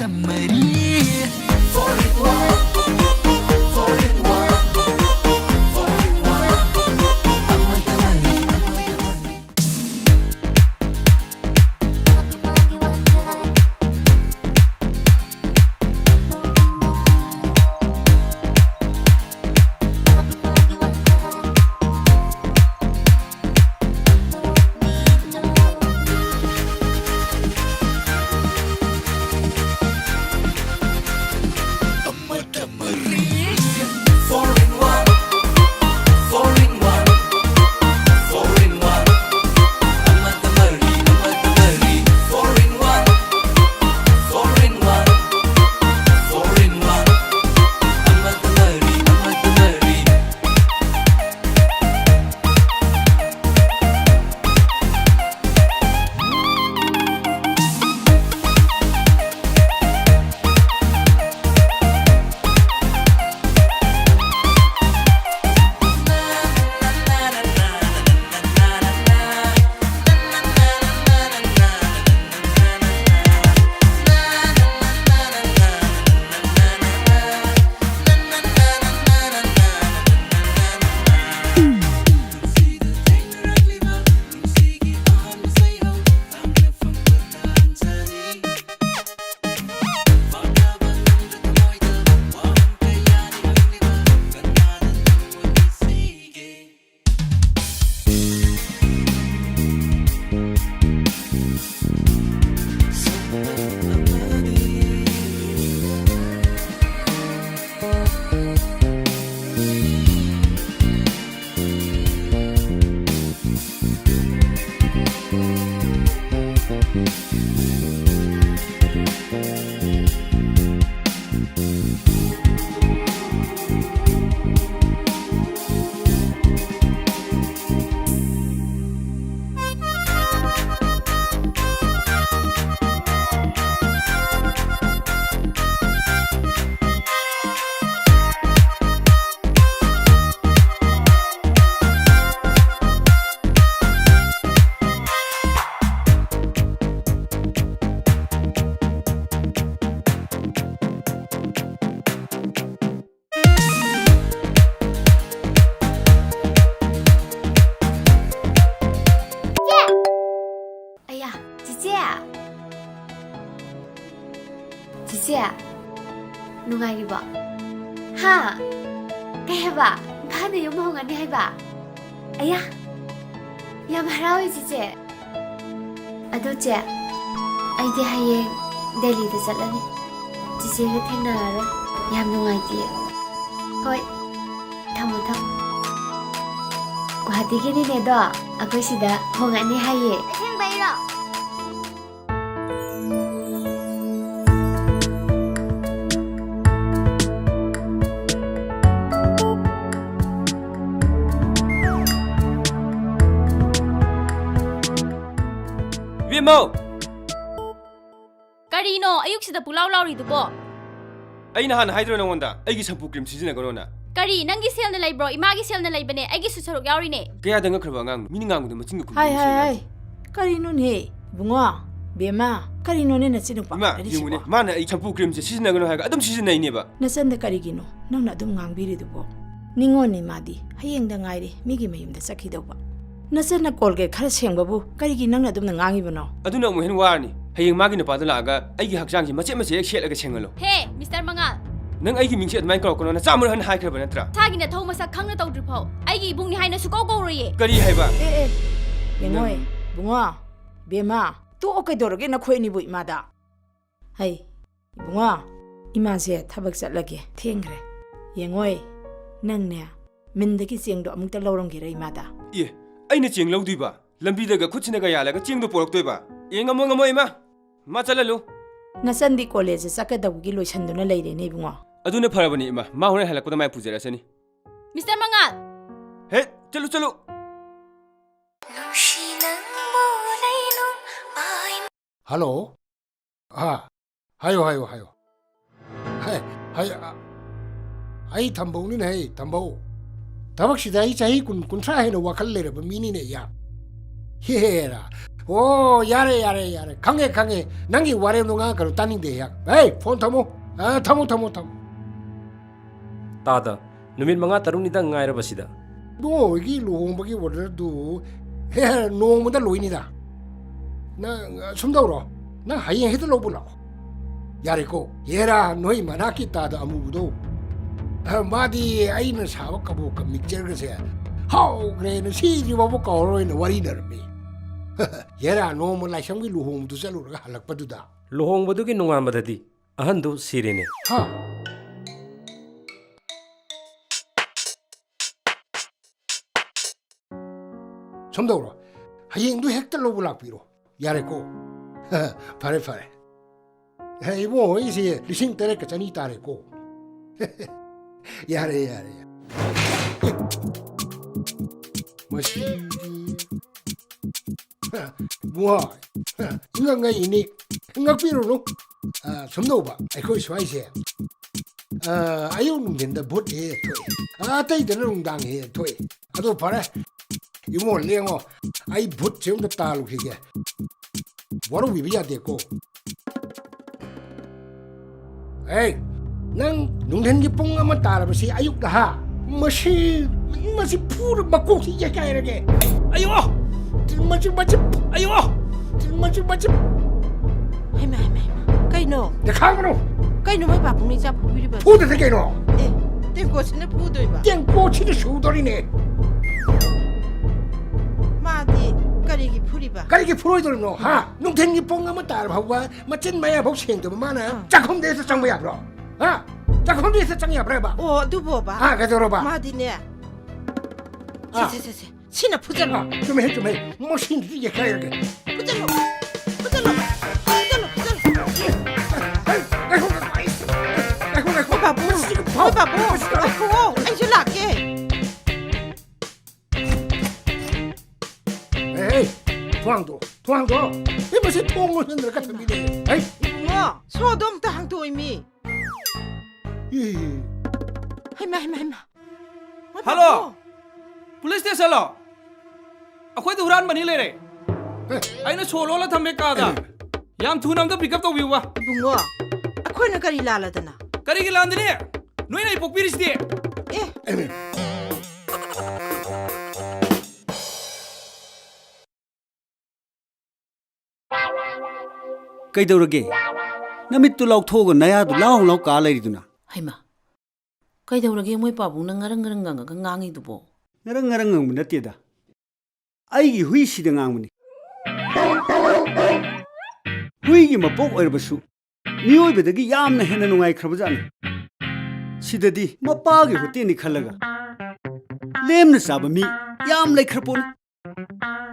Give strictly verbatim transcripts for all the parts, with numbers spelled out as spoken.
ꯃꯔꯤ꯫ Four in one, four in one, four in one, ꯑꯃꯠꯇ ꯃꯔꯤ꯫ ꯅꯨꯡꯉꯥꯏꯔꯤꯕꯣ? ꯍꯥ? ꯀꯩ ꯍꯥꯏꯕ? ꯏꯝꯐꯥꯜꯗ ꯌꯨꯝ ꯍꯣꯡꯉꯅꯤ ꯍꯥꯏꯕ? ꯑꯌꯥ, ꯌꯥꯝ ꯍꯔꯥꯎꯋꯦ ꯆꯤꯆꯦ꯫ ꯑꯗꯣ ꯆꯦ, ꯑꯩꯗꯤ ꯍꯌꯦꯡ ꯗꯦꯜꯂꯤꯗ ꯆꯠꯂꯅꯤ꯫ ꯆꯤꯆꯦꯒ ꯊꯦꯡꯅꯔꯔꯣꯏ꯫ ꯌꯥꯝ ꯅꯨꯡꯉꯥꯏꯇꯤꯌꯦ꯫ ꯍꯣꯏ, ꯊꯝꯃꯣ ꯊꯝꯃꯣ꯫ ꯒꯨꯋꯥꯍꯥꯇꯤꯒꯤꯅꯤꯅꯦꯗꯣ, ꯑꯩꯈꯣꯏ ꯁꯤꯗ ꯍꯣꯡꯉꯛꯅꯤ ꯍꯥꯏꯌꯦ꯫ ꯑꯁꯦꯡꯕꯩꯔꯣ? ꯏꯕꯦꯝꯃꯧ! ꯀꯔꯤꯅꯣ ꯑꯌꯨꯛꯁꯤꯗ ꯄꯨꯂꯥꯎ ꯂꯥꯎꯔꯤꯗꯨꯕꯣ? ꯑꯩꯅ ꯍꯥꯟꯅ ꯍꯥꯏꯗ꯭ꯔꯣ ꯅꯉꯣꯟꯗ ꯑꯩꯒꯤ ꯁꯝꯄꯨ ꯀ꯭ꯔꯤꯝ ꯁꯤꯖꯤꯟꯅꯒꯅꯣꯅ? ꯀꯔꯤ? ꯅꯪꯒꯤ ꯁꯦꯜꯅ ꯂꯩꯕ꯭ꯔꯣ? ꯏꯃꯥꯒꯤ ꯁꯦꯜꯅ ꯂꯩꯕꯅꯦ꯫ ꯑꯩꯒꯤꯁꯨ ꯁꯔꯨꯛ ꯌꯥꯎꯔꯤꯅꯦ꯫ ꯀꯌꯥꯗ ꯉꯛꯈ꯭ꯔꯕ ꯑꯉꯥꯡꯅꯣ? ꯃꯤꯅ ꯉꯥꯡꯕꯗꯣ ꯃꯆꯤꯟꯒ ꯈꯨꯝꯕ ꯍꯥꯏ, ꯍꯥꯏ, ꯁꯦꯡꯅ ꯍꯥꯏ꯫ ꯀꯔꯤꯅꯣꯅꯦ? ꯏꯕꯨꯡꯉꯣ, ꯕꯦꯝꯃ, ꯀꯔꯤꯅꯣꯅꯦ ꯅꯆꯤꯟꯅꯨꯄꯥ ꯏꯃꯥ, ꯀꯔꯤꯁꯤꯕꯣ? ꯌꯦꯡꯉꯨꯅꯦ, ꯃꯥꯅ ꯑꯩ ꯁꯝꯄꯨ ꯀ꯭ꯔꯤꯝꯁꯦ ꯁꯤꯖꯤꯟꯅꯒꯅꯣ ꯍꯥꯏꯔꯒ ꯑꯗꯨꯝ ꯁꯤꯖꯤꯟꯅꯩꯅꯦꯕ꯫ ꯅꯆꯟꯗ ꯀꯔꯤꯒꯤꯅꯣ ꯅꯪꯅ ꯑꯗꯨꯝ ꯉꯥꯡꯕꯤꯔꯤꯗꯨꯕꯣ? ꯅꯤꯉꯣꯜꯅꯤ ꯃꯥꯗꯤ, ꯍꯌꯦꯡꯗ ꯉꯥꯏꯔꯤ ꯃꯤꯒꯤ ꯃꯌꯨꯝꯗ ꯆꯠꯈꯤꯗꯧꯕ꯫ ꯅꯆꯟꯅ ꯀꯣꯜꯒꯦꯠ ꯈꯔ ꯁꯦꯡꯕꯕꯨ ꯀꯔꯤꯒꯤ ꯅꯪꯅ ꯑꯗꯨꯝꯅ ꯉꯥꯡꯉꯤꯕꯅꯣ? ꯑꯗꯨꯅ ꯑꯃꯨꯛ ꯍꯦꯟꯅ ꯋꯥꯔꯅꯤ꯫ ꯍꯌꯦꯡ ꯃꯥꯒꯤ ꯅꯨꯄꯥꯗꯣ ꯂꯥꯛꯑꯒ ꯑꯩꯒꯤ ꯍꯛꯆꯥꯡꯁꯦ ꯃꯆꯦꯠ ꯃꯆꯦꯠ ꯍꯦꯛ ꯁꯦꯠꯂꯒ ꯁꯦꯡꯍꯜꯂꯣ꯫ ꯍꯦ, ꯃꯤꯁꯇꯔ ꯃꯉꯥꯜ! ꯅꯪ ꯑꯩꯒꯤ ꯃꯤꯡꯁꯦ ꯑꯗꯨꯃꯥꯏꯅ ꯀꯧꯔꯛꯀꯅꯣꯅ ꯆꯥꯝꯃꯔꯛ ꯍꯟꯅ ꯍꯥꯏꯈ꯭ꯔꯕ ꯅꯠꯇ꯭ꯔꯥ? ꯏꯁꯥꯒꯤ ꯅꯊꯧ ꯃꯁꯛ ꯈꯪꯅ ꯇꯧꯗ꯭ꯔꯤꯐꯥꯎ ꯑꯩꯒꯤ ꯏꯕꯨꯡꯅꯤ ꯍꯥꯏꯅ ꯁꯨꯀꯧ ꯀꯧꯔꯣꯏꯌꯦ꯫ ꯀꯔꯤ ꯍꯥꯏꯕ? ꯑꯦ, ꯑꯦ, ꯌꯦꯡꯉꯣꯏ, ꯅꯪ ꯏꯕꯨꯡꯉꯣ, ꯕꯦꯝꯃ, ꯇꯣꯛꯑꯣ, ꯀꯩꯗꯧꯔꯒꯦ ꯅꯈꯣꯏ ꯑꯅꯤꯕꯨ ꯏꯃꯥꯗ? ꯍꯩ, ꯏꯕꯨꯡꯉꯣ, ꯏꯃꯥꯁꯦ ꯊꯕꯛ ꯆꯠꯂꯒꯦ, ꯊꯦꯡꯈ꯭ꯔꯦ꯫ ꯌꯦꯡꯉꯣꯏ, ꯅꯪꯅꯦ, ꯃꯤꯟꯗꯒꯤ ꯆꯦꯡꯗꯣ ꯑꯃꯨꯛꯇ ꯂꯧꯔꯝꯒꯦꯔꯥ ꯏꯃꯥꯗ? ꯑꯦ, ꯑꯩꯅ ꯆꯦꯡ ꯂꯧꯗꯣꯏꯕ? ꯂꯝꯕꯤꯗꯒ ꯈꯨꯠꯁꯤꯅꯒ ꯌꯥꯜꯂꯒ ꯆꯦꯡꯗꯣ ꯄꯣꯔꯛꯇꯣꯏꯕ? ꯑꯦ, ꯉꯝꯃꯣ, ꯉꯝꯃꯣ, ꯏꯃꯥ꯫ ꯃꯥ ꯆꯠꯍꯜꯂꯨ꯫ ꯅꯆꯟꯗꯤ ꯀꯣꯂꯦꯖꯇ ꯆꯠꯀꯗꯧꯕꯒꯤ ꯂꯣꯏꯁꯟꯗꯨꯅ ꯂꯩꯔꯦꯅꯦ, ꯏꯕꯨꯡꯉꯣ꯫ ꯑꯗꯨꯅ ꯐꯔꯕꯅꯤ, ꯏꯃꯥ꯫ ꯃꯥ ꯍꯣꯔꯦꯟ ꯍꯜꯂꯛꯄꯗ ꯃꯥꯏ ꯄꯨꯖꯔꯁꯅꯤ꯫ ꯃꯤꯁꯇꯔ ꯃꯉꯥꯜ! ꯍꯦ, ꯆꯠꯂꯨ, ꯆꯠꯂꯨ꯫ ꯍꯜꯂꯣ꯫ ꯑꯥ, ꯍꯥꯏꯌꯣ, ꯍꯥꯏꯌꯣ, ꯍꯥꯏꯌꯣ꯫ ꯍꯥꯏ, ꯍꯥꯏ, ꯑ, ꯑꯩ ꯊꯝꯕꯧꯅꯤꯅꯦ, ꯍꯩ, ꯊꯝꯕꯧ꯫ ꯊꯕꯛꯁꯤꯗ ꯑꯩ ꯆꯍꯤ ꯀꯨꯟ, ꯀꯨꯟꯊ꯭ꯔꯥ ꯍꯦꯟꯅ ꯋꯥꯈꯜ ꯂꯩꯔꯕ ꯃꯤꯅꯤꯅꯦ, ꯏꯌꯥ꯫ ꯍꯦꯔꯥ꯫ ꯑꯣ, ꯌꯥꯔꯦ, ꯌꯥꯔꯦ, ꯌꯥꯔꯦ꯫ ꯈꯪꯉꯦ, ꯈꯪꯉꯦ꯫ ꯅꯪꯒꯤ ꯋꯥꯔꯦꯝꯗꯣ ꯉꯥꯡꯉꯛꯀꯅꯨ, ꯇꯥꯅꯤꯡꯗꯦ, ꯏꯌꯥ꯫ ꯍꯦ, ꯐꯣꯟ ꯊꯝꯃꯣ꯫ ꯑ, ꯊꯝꯃꯣ, ꯊꯝꯃꯣ, ꯊꯝꯃꯣ꯫ ꯇꯥꯗ, ꯅꯨꯃꯤꯠ ꯃꯉꯥ ꯇꯔꯨꯛꯅꯤꯗꯪ ꯉꯥꯏꯔꯕꯁꯤꯗ꯫ ꯏꯕꯨꯡꯉꯣ ꯍꯣꯏꯒꯤ ꯂꯨꯍꯣꯡꯕꯒꯤ ꯑꯣꯔꯗꯔꯗꯨ, ꯍꯦ, ꯅꯣꯡꯃꯗ ꯂꯣꯏꯅꯤꯗ꯫ ꯅꯪ, ꯑ, ꯁꯨꯝ ꯇꯧꯔꯣ, ꯅꯪ ꯍꯌꯦꯡ ꯍꯦꯛꯇ ꯂꯧꯕ ꯂꯥꯛꯑꯣ꯫ ꯌꯥꯔꯦꯀꯣ, ꯍꯦꯔꯥ, ꯅꯣꯏ ꯃꯅꯥꯛꯀꯤ ꯇꯥꯗ ꯑꯃꯨꯕꯗꯣ, ꯑ, ꯃꯥꯗꯤ ꯑꯩꯅ ꯁꯥꯕ ꯀꯕꯣꯛꯀ ꯃꯤꯛꯆꯔꯒꯁꯦ ꯍꯥꯎꯈ꯭ꯔꯦꯅ ꯁꯤꯗ꯭ꯔꯤ ꯐꯥꯎꯕ ꯀꯥꯎꯔꯔꯣꯏꯅ ꯋꯥꯔꯤꯅꯔꯝꯃꯤ꯫ ꯍꯦꯔꯥ, ꯅꯣꯡꯃ ꯂꯥꯏꯁ꯭ꯔꯝꯒꯤ ꯂꯨꯍꯣꯡꯕꯗꯨ ꯆꯠꯂꯨꯔꯒ ꯍꯜꯂꯛꯄꯗꯨꯗ꯫ ꯂꯨꯍꯣꯡꯕꯗꯨꯒꯤ ꯅꯣꯡꯉꯥꯟꯕꯗꯗꯤ ꯑꯍꯟꯗꯨ ꯁꯤꯔꯦꯅꯦ꯫ ꯍꯥ? ꯁꯨꯝ ꯇꯧꯔꯣ, ꯍꯌꯦꯡꯗꯨ ꯍꯦꯛꯇ ꯂꯧꯕ ꯂꯥꯛꯄꯤꯔꯣ꯫ ꯌꯥꯔꯦꯀꯣ? ꯐꯔꯦ, ꯐꯔꯦ꯫ ꯍꯦ, ꯏꯕꯨꯡꯉꯣ, ꯑꯩꯁꯦ ꯂꯤꯁꯤꯡ ꯇꯔꯦꯠꯀ ꯆꯅꯤ ꯇꯥꯔꯦꯀꯣ꯫ ꯌꯥꯔꯦ, ꯌꯥꯔꯦ, ꯌꯥꯔꯦ꯫ ꯃꯁꯤꯗꯤ꯫ ꯏꯕꯨꯡꯉꯣ, ꯉꯛꯉꯛꯏꯅꯤ꯫ ꯉꯛꯄꯤꯔꯨꯅꯨ꯫ ꯑ, ꯁꯨꯝ ꯇꯧꯕ, ꯑꯩꯈꯣꯏ ꯁ꯭ꯋꯥꯏꯁꯦ, ꯑ, ꯑꯌꯨꯛ ꯅꯨꯡꯊꯤꯟꯗ ꯚꯨꯠ ꯍꯦꯛ ꯍꯦꯛ ꯊꯣꯛꯑꯦ꯫ ꯑ, ꯑꯇꯩꯗꯅ ꯅꯨꯡꯗꯥꯡ ꯍꯦꯛ ꯍꯦꯛ ꯊꯣꯛꯑꯦ꯫ ꯑꯗꯣ ꯐꯔꯦ, ꯏꯕꯨꯡꯉꯣ, ꯂꯦꯡꯉꯣ, ꯑꯩ ꯚꯨꯠꯁꯦ ꯑꯝꯇ ꯇꯥꯜꯂꯨꯈꯤꯒꯦ꯫ ꯋꯥꯔꯧꯕꯤꯕ ꯌꯥꯗꯦꯀꯣ꯫ ꯑꯦ, ꯅꯪ ꯅꯨꯡꯊꯤꯟꯒꯤ ꯄꯨꯡ ꯑꯃ ꯇꯥꯔꯕꯁꯤ ꯑꯌꯨꯛꯇ, ꯍꯥ? ꯃꯁꯤ, ꯃꯁꯤ ꯐꯨꯔ ꯃꯀꯣꯛꯁꯤ ꯌꯩꯈꯥꯏꯔꯒꯦ꯫ ꯑꯌꯣ! ꯃꯁꯤ, ꯃꯁꯤ, ꯑꯌꯣ! ꯃꯁꯤ, ꯃꯁꯤ꯫ ꯍꯩꯃꯥ, ꯍꯩꯃꯥ, ꯍꯩꯃꯥ꯫ ꯀꯩꯅꯣ? ꯌꯩꯈꯥꯏꯒꯅꯨ! ꯀꯩꯅꯣ ꯃꯣꯏ ꯄꯥꯕꯨꯡꯅ ꯏꯆꯥ ꯐꯨꯕꯤꯔꯤꯕ? ꯐꯨꯗꯗꯤ ꯀꯩꯅꯣ? ꯑꯦ, ꯇꯦꯡꯀꯣꯠꯁꯤꯅ ꯐꯨꯗꯣꯏꯕ? ꯇꯦꯡꯀꯣꯠꯁꯤꯅ ꯁꯨꯗꯣꯔꯤꯅꯦ꯫ ꯃꯥꯗꯤ ꯀꯔꯤꯒꯤ ꯐꯨꯔꯤꯕ? ꯀꯔꯤꯒꯤ ꯐꯨꯔꯣꯏꯗꯣꯔꯤꯅꯣ, ꯍꯥ? ꯅꯨꯡꯊꯤꯟꯒꯤ ꯄꯨꯡ ꯑꯃ ꯇꯥꯔ ꯐꯥꯎꯕ ꯃꯆꯤꯟ ꯃꯌꯥꯐꯥꯎ ꯁꯦꯡꯗꯕ ꯃꯥꯅ ꯑꯥ꯫ ꯆꯥꯛꯈꯨꯝꯗ ꯍꯦꯛꯇ ꯆꯪꯕ ꯌꯥꯕ꯭ꯔꯣ? ꯍꯥ? ꯆꯥꯛꯈꯨꯝꯗ ꯍꯦꯛꯇ ꯆꯪ ꯌꯥꯕ꯭ꯔꯕ? ꯑꯣ, ꯑꯗꯨꯕꯣꯕ꯫ ꯑꯥ, ꯀꯩꯗꯧꯔꯕ? ꯃꯥꯗꯤꯅꯦ꯫ ꯑꯥ꯫ ꯁꯦ, ꯁꯦ, ꯁꯦ, ꯁꯦ꯫ ꯁꯤꯅ ꯐꯨꯖꯜꯂꯣ꯫ ꯑꯥ, ꯆꯨꯝꯃꯦ, ꯆꯨꯝꯃꯦ꯫ ꯃꯁꯤꯅꯗꯤ ꯌꯦꯛꯈꯥꯏꯔꯒꯦ꯫ ꯐꯨꯖꯜꯂꯣ꯫ ꯐꯨꯖꯜꯂꯣ꯫ ꯐꯨꯖꯜꯂꯣ, ꯐꯨꯖꯜꯂꯣ꯫ ꯑꯦ, ꯉꯥꯏꯈꯣ, ꯉꯥꯏꯈꯣ, ꯑꯩ, ꯉꯥꯏꯈꯣ, ꯉꯥꯏꯈꯣ꯫ ꯍꯣꯏ, ꯕꯥꯕꯨ꯫ ꯃꯁꯤꯒꯤ ꯐꯥꯎ-, ꯍꯣꯏ, ꯕꯥꯕꯨ꯫ ꯃꯁꯤꯒꯤ ꯉꯥꯏꯈꯨꯑꯣ, ꯑꯩꯁꯨ ꯂꯥꯛꯀꯦ꯫ ꯑꯦ, ꯑꯦ, ꯊꯣꯡ ꯍꯥꯡꯗꯣꯛꯑꯣ, ꯊꯣꯡ ꯍꯥꯡꯗꯣꯛꯑꯣ꯫ ꯑꯦ, ꯃꯁꯤ ꯊꯣꯡ ꯂꯣꯟꯁꯤꯟꯗ꯭ꯔꯒ ꯊꯝꯃꯤꯅꯦ꯫ ꯍꯩ! ꯏꯕꯨꯡꯉꯣ, ꯁꯣꯗꯣ ꯑꯝꯇ ꯍꯥꯡꯇꯣꯛꯑꯣꯃꯤ꯫ ꯑꯦ꯫ ꯍꯩꯃꯥ, ꯍꯩꯃꯥ, ꯍꯩꯃꯥ꯫ ꯍꯣꯏ, ꯍꯜꯂꯣ! ꯕꯥꯕꯨ꯫ ꯄꯨꯂꯤꯁ ꯁ꯭ꯇꯦꯁꯟꯂꯣ? ꯑꯩꯈꯣꯏꯗ ꯍꯨꯔꯥꯟꯕ ꯑꯅꯤ ꯂꯩꯔꯦ꯫ ꯑꯦ꯫ ꯑꯩꯅ ꯁꯣ ꯂꯣꯜꯂ ꯊꯝꯃꯦ ꯀꯥꯗ꯫ ꯑꯦ꯫ ꯌꯥꯝ ꯊꯨꯅ ꯑꯝꯇ pick up ꯇꯧꯕꯤꯌꯨꯕ꯫ ꯏꯕꯨꯡꯉꯣ, ꯑꯩꯈꯣꯏꯅ ꯀꯔꯤ ꯂꯥꯜꯂꯗꯅ? ꯀꯔꯤꯒꯤ ꯂꯥꯟꯗꯅꯤ? ꯅꯣꯏꯅ ꯑꯩ ꯄꯣꯛꯄꯤꯔꯤꯁꯤꯗꯤ꯫ ꯑꯦ꯫ ꯀꯩꯗꯧꯔꯒꯦ? ꯅꯃꯤꯠꯇꯨ ꯂꯥꯎꯊꯣꯛꯑꯒ ꯅꯌꯥꯗꯨ ꯂꯥꯎ ꯂꯥꯎ ꯀꯥ ꯂꯩꯔꯤꯗꯨꯅ? ꯍꯩꯃꯥ, ꯀꯩꯗꯧꯔꯒꯦ ꯃꯣꯏ ꯄꯥꯕꯨꯡꯅ ꯉꯔꯪ ꯉꯔꯪ ꯉꯪꯉꯒ ꯉꯥꯡꯉꯤꯗꯨꯕꯣ? ꯉꯔꯪ ꯉꯔꯪ ꯉꯪꯕ ꯅꯠꯇꯦꯗ꯫ ꯑꯩꯒꯤ ꯍꯨꯏꯁꯤꯗ ꯉꯥꯡꯕꯅꯤ꯫ ꯍꯨꯏꯒꯤ ꯃꯄꯣꯛ ꯑꯣꯏꯔꯕꯁꯨ ꯃꯤꯑꯣꯏꯕꯗꯒꯤ ꯌꯥꯝꯅ ꯍꯦꯟꯅ ꯅꯨꯡꯉꯥꯏꯈ꯭ꯔꯕꯖꯥꯠꯅꯤ꯫ ꯁꯤꯗꯗꯤ ꯃꯄꯥꯒꯤ ꯍꯣꯇꯦꯜꯅꯤ ꯈꯜꯂꯒ ꯂꯦꯝꯅ ꯆꯥꯕ ꯃꯤ ꯌꯥꯝ ꯂꯩꯈ꯭ꯔ ꯄꯣꯠꯅꯤ꯫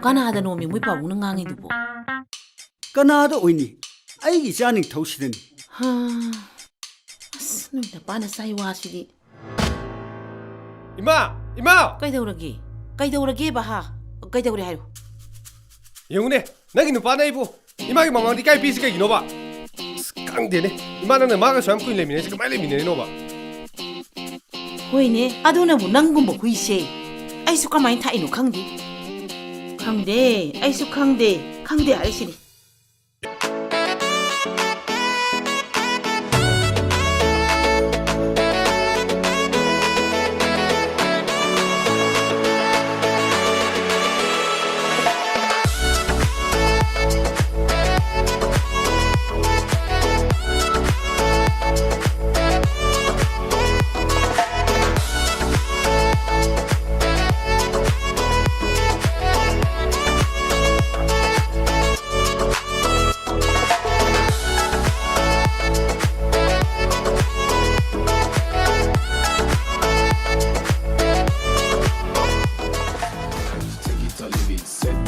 ꯀꯅꯥꯗꯅꯣꯃꯤ ꯃꯣꯏ ꯄꯥꯕꯨꯡꯅ ꯉꯥꯡꯉꯤꯗꯨꯕꯣ? ꯀꯅꯥꯗ ꯑꯣꯏꯅꯤ? ꯑꯩꯒꯤ ꯏꯆꯥ ꯅꯤꯡꯊꯧꯁꯤꯗꯅꯤ꯫ ꯍꯥ, ꯑꯁ, ꯅꯣꯏ ꯅꯄꯥꯅ ꯆꯥꯏ ꯋꯥꯁꯤꯗꯤ꯫ ꯏꯃꯥ! ꯏꯃꯥ! ꯀꯩꯗꯧꯔꯒꯦ? ꯀꯩꯗꯧꯔꯒꯦꯕ, ꯍꯥ? ꯀꯩꯗꯧꯔꯦ ꯍꯥꯏꯔꯣ? ꯌꯦꯡꯉꯨꯅꯦ, ꯅꯪꯒꯤ ꯅꯨꯄꯥꯅ ꯑꯩꯕꯨ ꯏꯃꯥꯒꯤ ꯃꯃꯥꯡꯗ ꯏꯀꯥꯏ ꯄꯤꯁꯤ ꯀꯩꯒꯤꯅꯣꯕ? ꯑꯁ, ꯈꯪꯗꯦꯅꯦ, ꯏꯃꯥ, ꯅꯪꯅ ꯃꯥꯒ ꯁꯨꯌꯥꯝ ꯀꯨꯏꯅ ꯂꯩꯃꯤꯟꯅꯩꯁꯦ ꯀꯃꯥꯏꯅ ꯂꯩꯃꯤꯟꯅꯔꯤꯅꯣꯕ? ꯍꯣꯏꯅꯦ, ꯑꯗꯨꯅꯕꯨ ꯅꯪꯒꯨꯝꯕ ꯍꯨꯏꯁꯦ ꯑꯩꯁꯨ ꯀꯃꯥꯏꯅ ꯊꯥꯛꯏꯅꯣ ꯈꯪꯗꯦ꯫ ꯈꯪꯗꯦ, ꯑꯩꯁꯨ ꯈꯪꯗꯦ, ꯈꯪꯗꯦ ꯍꯥꯏꯔꯤꯁꯤꯅꯤ꯫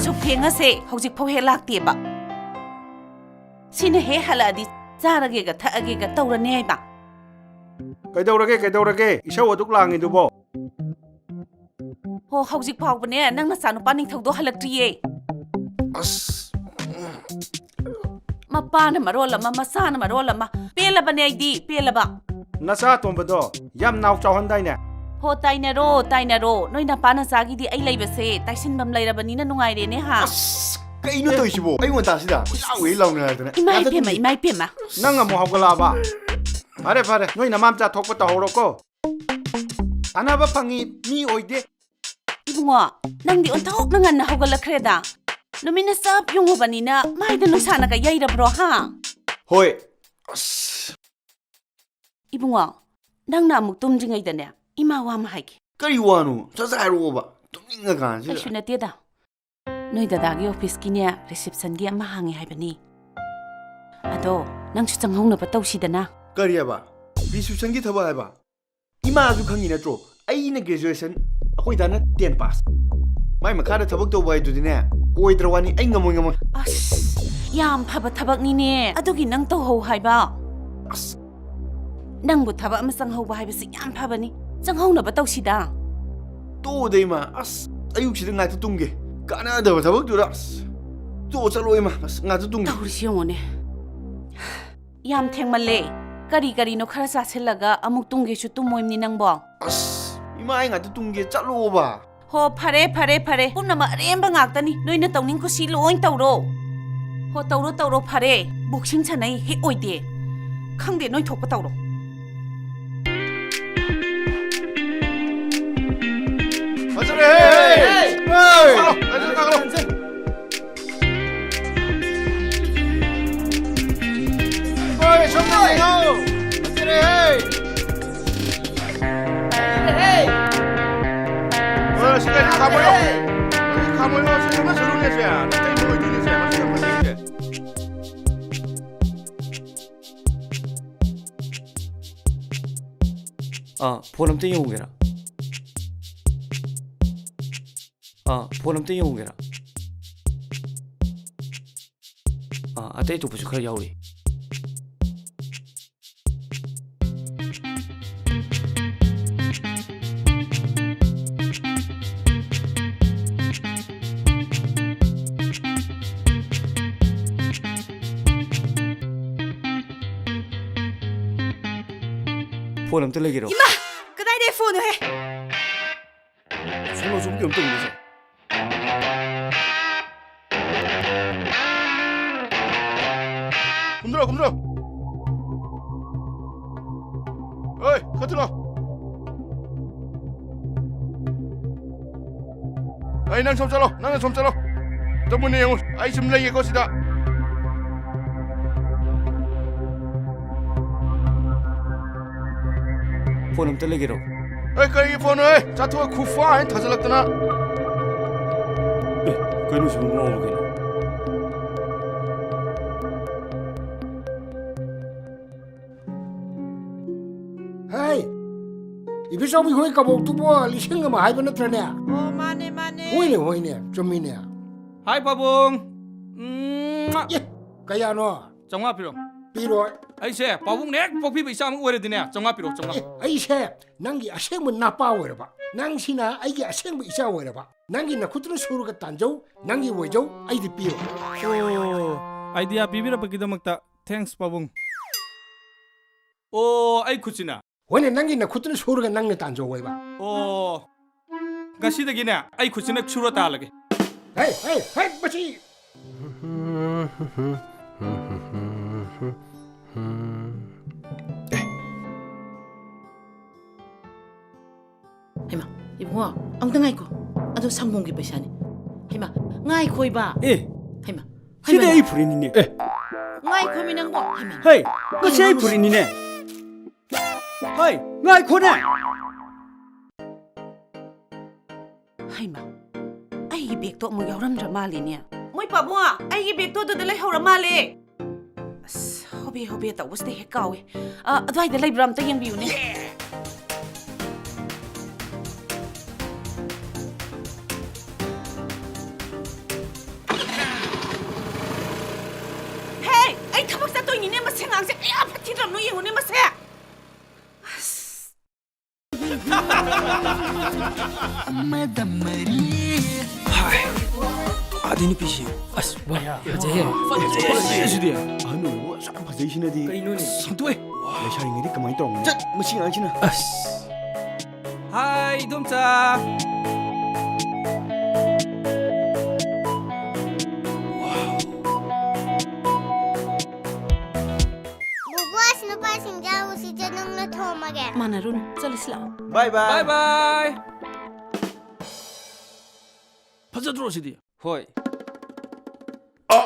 ꯁꯨꯛ ꯊꯦꯡꯉꯁꯦ, ꯍꯧꯖꯤꯛꯐꯥꯎ ꯍꯦꯛ ꯂꯥꯛꯇꯦꯕ꯫ ꯁꯤꯅ ꯍꯦꯛ ꯍꯜꯂꯛꯑꯗꯤ ꯆꯥꯔꯒꯦꯒ ꯊꯛꯑꯒꯦꯒ ꯇꯧꯔꯅꯤ ꯍꯥꯏꯕ꯫ ꯀꯩꯗꯧꯔꯒꯦ, ꯀꯩꯗꯧꯔꯒꯦ? ꯏꯁꯧ ꯑꯗꯨꯛ ꯂꯥꯡꯉꯤꯗꯨꯕꯣ? ꯍꯣ, ꯍꯧꯖꯤꯛ ꯐꯥꯎꯕꯅꯦ ꯅꯪ ꯅꯆꯥꯅꯨꯄꯥ ꯅꯤꯡꯊꯧꯗꯣ ꯍꯜꯂꯛꯇ꯭ꯔꯤꯌꯦ꯫ ꯑꯁ꯫ ꯃꯄꯥꯅ ꯃꯔꯣꯜ ꯑꯃ, ꯃꯆꯥꯅ ꯃꯔꯣꯜ ꯑꯃ꯫ ꯄꯦꯜꯂꯕꯅꯦ ꯑꯩꯗꯤ, ꯄꯦꯜꯂꯕ꯫ ꯅꯆꯥ ꯑꯇꯣꯝꯕꯗꯣ ꯌꯥꯝ ꯅꯥꯎ ꯆꯥꯎꯍꯟꯗꯥꯏꯅꯦ? ꯍꯣ, ꯇꯥꯏꯅꯔꯣ, ꯇꯥꯏꯅꯔꯣ꯫ ꯅꯣꯏ ꯅꯄꯥ ꯅꯆꯥꯒꯤꯗꯤ ꯑꯩ ꯂꯩꯕꯁꯦ ꯇꯥꯏꯁꯤꯟꯐꯝ ꯂꯩꯔꯕꯅꯤꯅ ꯅꯨꯡꯉꯥꯏꯔꯦꯅꯦ, ꯍꯥ? ꯑꯁ, ꯀꯩꯅꯣ ꯇꯧꯔꯤꯁꯤꯕꯣ? ꯑꯌꯨꯛ ꯉꯟꯇꯥꯁꯤꯗ ꯀꯣꯏꯂꯥꯎ ꯍꯦꯛ ꯂꯥꯎꯅꯔꯗꯅ꯫ ꯏꯃꯥ ꯌꯥꯗꯕꯅꯤ꯫ ꯏꯄꯦꯝꯃ, ꯏꯃꯥ ꯏꯄꯦꯝꯃ꯫ ꯅꯪ ꯑꯃꯨꯛ ꯍꯧꯒꯠꯂꯛꯑꯕ? ꯐꯔꯦ, ꯐꯔꯦ꯫ ꯅꯣꯏ ꯅꯃꯥꯝꯆꯥ ꯊꯣꯛꯄ ꯇꯧꯍꯧꯔꯣꯀꯣ꯫ ꯀꯥꯟꯅꯕ ꯐꯪꯉꯤ ꯃꯤ ꯑꯣꯏꯗꯦ꯫ ꯏꯕꯨꯡꯉꯣ, ꯅꯪꯗꯤ ꯑꯣꯟꯊꯣꯛꯅ ꯉꯟꯅ ꯍꯧꯒꯠꯂꯛꯈ꯭ꯔꯦꯗ꯫ ꯅꯨꯃꯤꯠꯅ ꯆꯞ ꯌꯨꯡꯉꯨꯕꯅꯤꯅ ꯃꯥꯏꯗ ꯅꯨꯡꯁꯥꯅꯒ ꯌꯩꯔꯕ꯭ꯔꯣ, ꯍꯥ? ꯍꯣꯏ, ꯑꯁ, ꯏꯕꯨꯡꯉꯣ, ꯅꯪꯅ ꯑꯃꯨꯛ ꯇꯨꯝꯗ꯭ꯔꯤꯉꯩꯗꯅꯦ, ꯏꯃꯥ ꯋꯥ ꯑꯃ ꯍꯥꯏꯒꯦ꯫ ꯀꯔꯤ ꯋꯥꯅꯣ? ꯁꯠ ꯁꯠ ꯍꯥꯏꯔꯛꯑꯣꯕ꯫ ꯇꯨꯝꯅꯤꯡꯉꯀꯥꯟꯁꯤꯗ꯫ ꯀꯩꯁꯨ ꯅꯠꯇꯦꯗ꯫ ꯅꯣꯏ ꯗꯗꯥꯒꯤ ꯑꯣꯐꯤꯁꯀꯤꯅꯦ, ꯔꯤꯁꯦꯞꯁꯟꯒꯤ ꯑꯃ ꯍꯥꯡꯉꯦ ꯍꯥꯏꯕꯅꯤ꯫ ꯑꯗꯣ ꯅꯪꯁꯨ ꯆꯪꯍꯧꯅꯕ ꯇꯧꯁꯤꯗꯅ꯫ ꯀꯔꯤ ꯍꯥꯏꯕ? ꯔꯤꯁꯦꯞꯁꯟꯒꯤ ꯊꯕꯛ ꯍꯥꯏꯕ? ꯏꯃꯥꯁꯨ ꯈꯪꯉꯤ ꯅꯠꯇ꯭ꯔꯣ? ꯑꯩꯅ ꯒ꯭ꯔꯦꯖꯨꯑꯦꯁꯟ, ꯑꯩꯈꯣꯏ ꯗꯥꯅ ꯇꯦꯟ ꯄꯥꯁ꯫ ꯃꯥꯏ ꯃꯈꯥꯗ ꯊꯕꯛ ꯇꯧꯕ ꯍꯥꯏꯗꯨꯗꯤꯅꯦ, ꯑꯣꯏꯗ꯭ꯔ ꯋꯥꯅꯤ, ꯑꯩ ꯉꯝꯃꯣꯏ, ꯉꯝꯃꯣꯏ꯫ ꯑꯁ, ꯌꯥꯝ ꯐꯕ ꯊꯕꯛꯅꯤꯅꯦ꯫ ꯑꯗꯨꯒꯤ ꯅꯪ ꯇꯧꯍꯧ ꯍꯥꯏꯕ? ꯑꯁ꯫ ꯅꯪꯕꯨ ꯊꯕꯛ ꯑꯃ ꯆꯪꯍꯧꯕ ꯍꯥꯏꯕꯁꯤ ꯌꯥꯝ ꯐꯕꯅꯤ꯫ ꯆꯪꯍꯧꯅꯕ ꯇꯧꯁꯤꯗ꯫ ꯇꯣꯛꯑꯣꯗ ꯏꯃꯥ, ꯑꯁ, ꯑꯌꯨꯛꯁꯤꯗ ꯉꯥꯛꯇ ꯇꯨꯝꯒꯦ꯫ ꯀꯥꯟꯅꯗꯕ ꯊꯕꯛꯇꯨꯗ, ꯑꯁ꯫ ꯇꯣꯛꯑꯣ, ꯆꯠꯂꯣ ꯏꯃꯥ, ꯑꯁ, ꯉꯥꯛꯇ ꯇꯨꯝꯒꯦ꯫ ꯇꯧꯔꯤꯁꯤ ꯌꯦꯡꯉꯨꯅꯦ꯫ ꯌꯥꯝ ꯊꯦꯡꯃꯜꯂꯦ꯫ ꯀꯔꯤ ꯀꯔꯤꯅꯣ ꯈꯔ ꯆꯥꯁꯤꯜꯂꯒ ꯑꯃꯨꯛ ꯇꯨꯝꯒꯦꯁꯨ ꯇꯨꯝꯃꯣꯏꯝꯅꯤ ꯅꯪꯕꯣ꯫ ꯑꯁ, ꯏꯃꯥ, ꯑꯩ ꯉꯥꯛꯇ ꯇꯨꯝꯒꯦ, ꯆꯠꯂꯣꯕ꯫ ꯍꯣ, ꯐꯔꯦ, ꯐꯔꯦ, ꯐꯔꯦ꯫ ꯄꯨꯝꯅꯃꯛ ꯑꯔꯦꯝꯕ ꯉꯥꯛꯇꯅꯤ꯫ ꯅꯣꯏꯅ ꯇꯧꯅꯤꯡ ꯀꯨꯁꯤ ꯂꯣꯏ ꯇꯧꯔꯣ꯫ ꯍꯣ, ꯇꯧꯔꯣ, ꯇꯧꯔꯣ, ꯐꯔꯦ꯫ ꯕꯣꯛꯁꯤꯡ ꯁꯥꯟꯅꯩ ꯍꯦꯛ ꯑꯣꯏꯗꯦ꯫ ꯈꯪꯗꯦ, ꯅꯣꯏ ꯊꯣꯛꯄ ꯇꯧꯔꯣ꯫ ꯐꯖꯔꯦꯍꯦ! ꯍꯦ! ꯍꯦ! ꯂꯥꯛꯂꯣ, ꯂꯥꯛꯂꯣ, ꯂꯥꯛꯂꯣ꯫ ꯍꯣꯏ, ꯁꯣꯝꯗ ꯌꯦꯡꯉꯣ꯫ ꯐꯖꯔꯦꯍꯦ! ꯐꯖꯔꯦꯍꯦ! ꯍꯣꯏ, ꯁꯤ ꯀꯩꯅꯣ ꯈꯥꯝꯃꯣ꯫ ꯐꯖꯔꯦꯍꯦ! ꯁꯤ ꯈꯥꯝꯃꯣ, ꯁꯤ ꯈꯥꯝꯃꯣ, ꯁꯤ ꯂꯣꯏꯗꯣꯏꯅꯦ, ꯁꯦ꯫ ꯃꯁꯤ ꯌꯥꯝ ꯐꯖꯩꯁꯦ꯫ ꯑꯥ, ꯐꯣꯟ ꯑꯝꯇ ꯌꯦꯡꯉꯨꯒꯦꯔꯥ? ꯑꯥ, ꯐꯣꯟ ꯑꯝꯇ ꯌꯦꯡꯉꯨꯒꯦꯔꯥ? ꯑꯥ, ꯑꯇꯩ ꯑꯇꯣꯞꯄꯁꯨ ꯈꯔ ꯌꯥꯎꯔꯤ꯫ ꯐꯣꯟ ꯑꯝꯇ ꯂꯩꯒꯦꯔꯣ? ꯏꯃꯥ! ꯀꯗꯥꯏꯗꯩ ꯐꯣꯟꯅꯣꯍꯦ? ꯁꯣꯝꯗ ꯁꯣꯝ ꯀꯩꯅꯣꯝ ꯇꯧꯔꯤꯁꯦ꯫ ꯀꯨꯝꯊꯔꯣ, ꯀꯨꯝꯊꯔꯣ꯫ ꯑꯣꯏ, ꯈꯔ ꯊꯨꯔꯣ꯫ ꯑꯩ, ꯅꯪ ꯁꯣꯝ ꯆꯠꯂꯣ, ꯅꯪꯅ ꯁꯣꯝ ꯆꯠꯂꯣ꯫ ꯑꯝꯇ ꯃꯨꯟꯅ ꯌꯦꯡꯉꯨ, ꯑꯩ ꯁꯨꯝ ꯂꯩꯒꯦꯀꯣ ꯁꯤꯗ꯫ ꯐꯣꯟ ꯑꯝꯇ ꯂꯩꯒꯦꯔꯣ? ꯑꯦ, ꯀꯔꯤꯒꯤ ꯐꯣꯟꯅꯣ, ꯍꯦ? ꯆꯥꯊꯣꯛꯑ ꯈꯨꯐꯥ ꯍꯥꯏꯅ ꯊꯥꯖꯤꯜꯂꯛꯇꯅ꯫ ꯑꯦ, ꯀꯩꯅꯣ ꯁꯤꯕꯨ ꯉꯥꯎꯔꯕ ꯀꯩꯅꯣ? ꯍꯦ! ꯏꯕꯤꯆꯧꯕꯤ ꯍꯣꯏ ꯀꯕꯣꯛꯇꯨꯕꯣ ꯂꯤꯁꯤꯡ ꯑꯃ ꯍꯥꯏꯕ ꯅꯠꯇ꯭ꯔꯅꯦ? ꯑꯣ, ꯃꯥꯅꯦ, ꯃꯥꯅꯦ꯫ ꯍꯣꯏꯅꯦ, ꯍꯣꯏꯅꯦ, ꯆꯨꯝꯃꯤꯅꯦ꯫ ꯍꯥꯏ, ꯄꯥꯕꯨꯡ꯫ ꯎꯝ꯫ ꯑꯦ, ꯀꯌꯥꯅꯣ? ꯆꯥꯝꯃꯉꯥ ꯄꯤꯔꯣ꯫ ꯄꯤꯔꯣꯏ꯫ ꯑꯩꯁꯦ ꯄꯥꯕꯨꯡꯅ ꯍꯦꯛ ꯄꯣꯛꯄꯤꯕ ꯏꯆꯥ ꯑꯃ ꯑꯣꯏꯔꯗꯤꯅꯦ, ꯆꯥꯝꯃꯉꯥ ꯄꯤꯔꯣ, ꯆꯥꯝꯃꯉꯥ꯫ ꯑꯦ, ꯑꯩꯁꯦ ꯅꯪꯒꯤ ꯑꯁꯦꯡꯕ ꯅꯄꯥ ꯑꯣꯏꯔꯕ, ꯅꯪꯁꯤꯅ ꯑꯩꯒꯤ ꯑꯁꯦꯡꯕ ꯏꯆꯥ ꯑꯣꯏꯔꯕ, ꯅꯪꯒꯤ ꯅꯈꯨꯠꯇꯨꯅ ꯁꯨꯔꯒ ꯇꯥꯟꯖꯧ, ꯅꯪꯒꯤ ꯑꯣꯏꯖꯧ, ꯑꯩꯗꯤ ꯄꯤꯔꯣꯏ꯫ ꯑꯣ, ꯑꯥꯏꯗꯤꯌꯥ ꯄꯤꯕꯤꯔꯛꯄꯒꯤꯗꯃꯛꯇ thanks, ꯄꯥꯕꯨꯡ꯫ ꯑꯣ, ꯑꯩ ꯈꯨꯠꯁꯤꯅ? ꯍꯣꯏꯅꯦ, ꯅꯪꯒꯤ ꯅꯈꯨꯠꯇꯨꯅ ꯁꯨꯔꯒ ꯅꯪꯅ ꯇꯥꯟꯖꯧ ꯍꯥꯏꯕ꯫ ꯑꯣ, ꯉꯁꯤꯗꯒꯤꯅꯦ ꯑꯩ ꯈꯨꯠꯁꯤꯅ ꯁꯨꯔ ꯇꯥꯜꯂꯒꯦ꯫ ꯍꯦ, ꯍꯦ, ꯍꯦ, ꯃꯁꯤ! ꯍꯩꯃꯥ, ꯏꯕꯨꯡꯉꯣ, ꯑꯃꯨꯛꯇ ꯉꯥꯏꯈꯣ꯫ ꯑꯗꯣ ꯁꯪꯒꯣꯝꯒꯤ ꯄꯩꯁꯥꯅꯤ꯫ ꯍꯩꯃꯥ, ꯉꯥꯏꯈꯣꯏꯕ꯫ ꯑꯦ, ꯍꯩꯃꯥ, ꯁꯤꯗꯤ ꯍꯩꯃꯥ꯫ ꯑꯩ ꯐꯨꯔꯤꯠꯅꯤꯅꯦ꯫ ꯑꯦ, ꯉꯥꯏꯈꯣꯃꯤ ꯅꯪꯕꯣ꯫ ꯍꯩꯃꯥ꯫ ꯍꯩ, ꯃꯁꯤ ꯑꯩ ꯐꯨꯔꯤꯠꯅꯤꯅꯦ꯫ ꯍꯩ, ꯉꯥꯏꯈꯣꯅꯦ꯫ ꯍꯩꯃꯥ, ꯑꯩꯒꯤ ꯕꯦꯒꯇꯣ ꯑꯃꯨꯛ ꯌꯥꯎꯔꯝꯗ꯭ꯔ ꯃꯥꯜꯂꯦꯅꯦ꯫ ꯃꯣꯏ ꯄꯥꯕꯨꯡ, ꯑꯩꯒꯤ ꯕꯦꯒꯇꯣ ꯑꯗꯨꯗ ꯂꯩꯍꯧꯔ ꯃꯥꯜꯂꯦ꯫ ꯑꯁ, ꯍꯣꯕꯦ ꯍꯣꯕꯦ ꯇꯧꯕꯁꯤꯗ ꯍꯦꯛ ꯀꯥꯎꯋꯦ꯫ ꯑ, ꯑꯗ꯭ꯋꯥꯏꯗ ꯂꯩꯕ꯭ꯔꯥ ꯑꯝꯇ ꯌꯦꯡꯕꯤꯌꯨꯅꯦ꯫ ꯍꯦ! ꯑꯩ ꯊꯕꯛ ꯆꯠꯇꯣꯏꯅꯤꯅꯦ, ꯃꯁꯤ ꯑꯉꯥꯡꯁꯦ ꯀꯌꯥ ꯐꯠꯈꯤꯗ꯭ꯔꯕꯅꯣ ꯌꯦꯡꯉꯨꯅꯦ ꯃꯁꯦ꯫ ꯑꯁ꯫ ꯑꯃꯗ ꯃꯔꯤ꯫ ꯍꯥꯏ꯫ ꯑꯥꯗꯤ ꯅꯨꯄꯤꯁꯤ꯫ ꯑꯁ, ꯋꯥ, ꯐꯖꯩꯍꯦ꯫ ꯐꯖꯩꯍꯦ ꯁꯤꯗꯤ꯫ ꯑꯍꯟ ꯑꯣꯏꯔꯕꯨ ꯑꯁꯨꯛ ꯌꯥꯝ ꯐꯖꯩꯁꯤꯅꯗꯤ꯫ ꯀꯩꯅꯣꯅꯦ? ꯑꯁ, ꯁꯦꯡꯗꯣꯛꯑꯦ꯫ ꯂꯩꯁꯥꯔꯤꯉꯩꯗꯤ ꯀꯃꯥꯏꯅ ꯇꯧꯔꯝꯒꯅꯤ? ꯆꯠ, ꯃꯁꯤ ꯑꯉꯥꯡꯁꯤꯅ꯫ ꯑꯁ꯫ ꯍꯥꯏ, ꯏꯗꯣꯝꯆꯥ꯫ ꯕꯨꯕꯣꯛ, ꯑꯁ, ꯅꯨꯄꯥꯁꯤꯡ ꯌꯥꯎꯔꯨꯁꯤꯗ, ꯅꯪꯅ ꯊꯣꯝꯃꯒꯦ꯫ ꯃꯥꯟꯅꯔꯨꯅꯨ, ꯆꯠꯂꯁꯤ ꯂꯥꯛꯑꯣ꯫ ꯕꯥꯏ ꯕꯥꯏ꯫ ꯕꯥꯏ ꯕꯥꯏ꯫ ꯐꯖꯗ꯭ꯔꯣ ꯁꯤꯗꯤ? ꯍꯣꯏ꯫ ꯑ!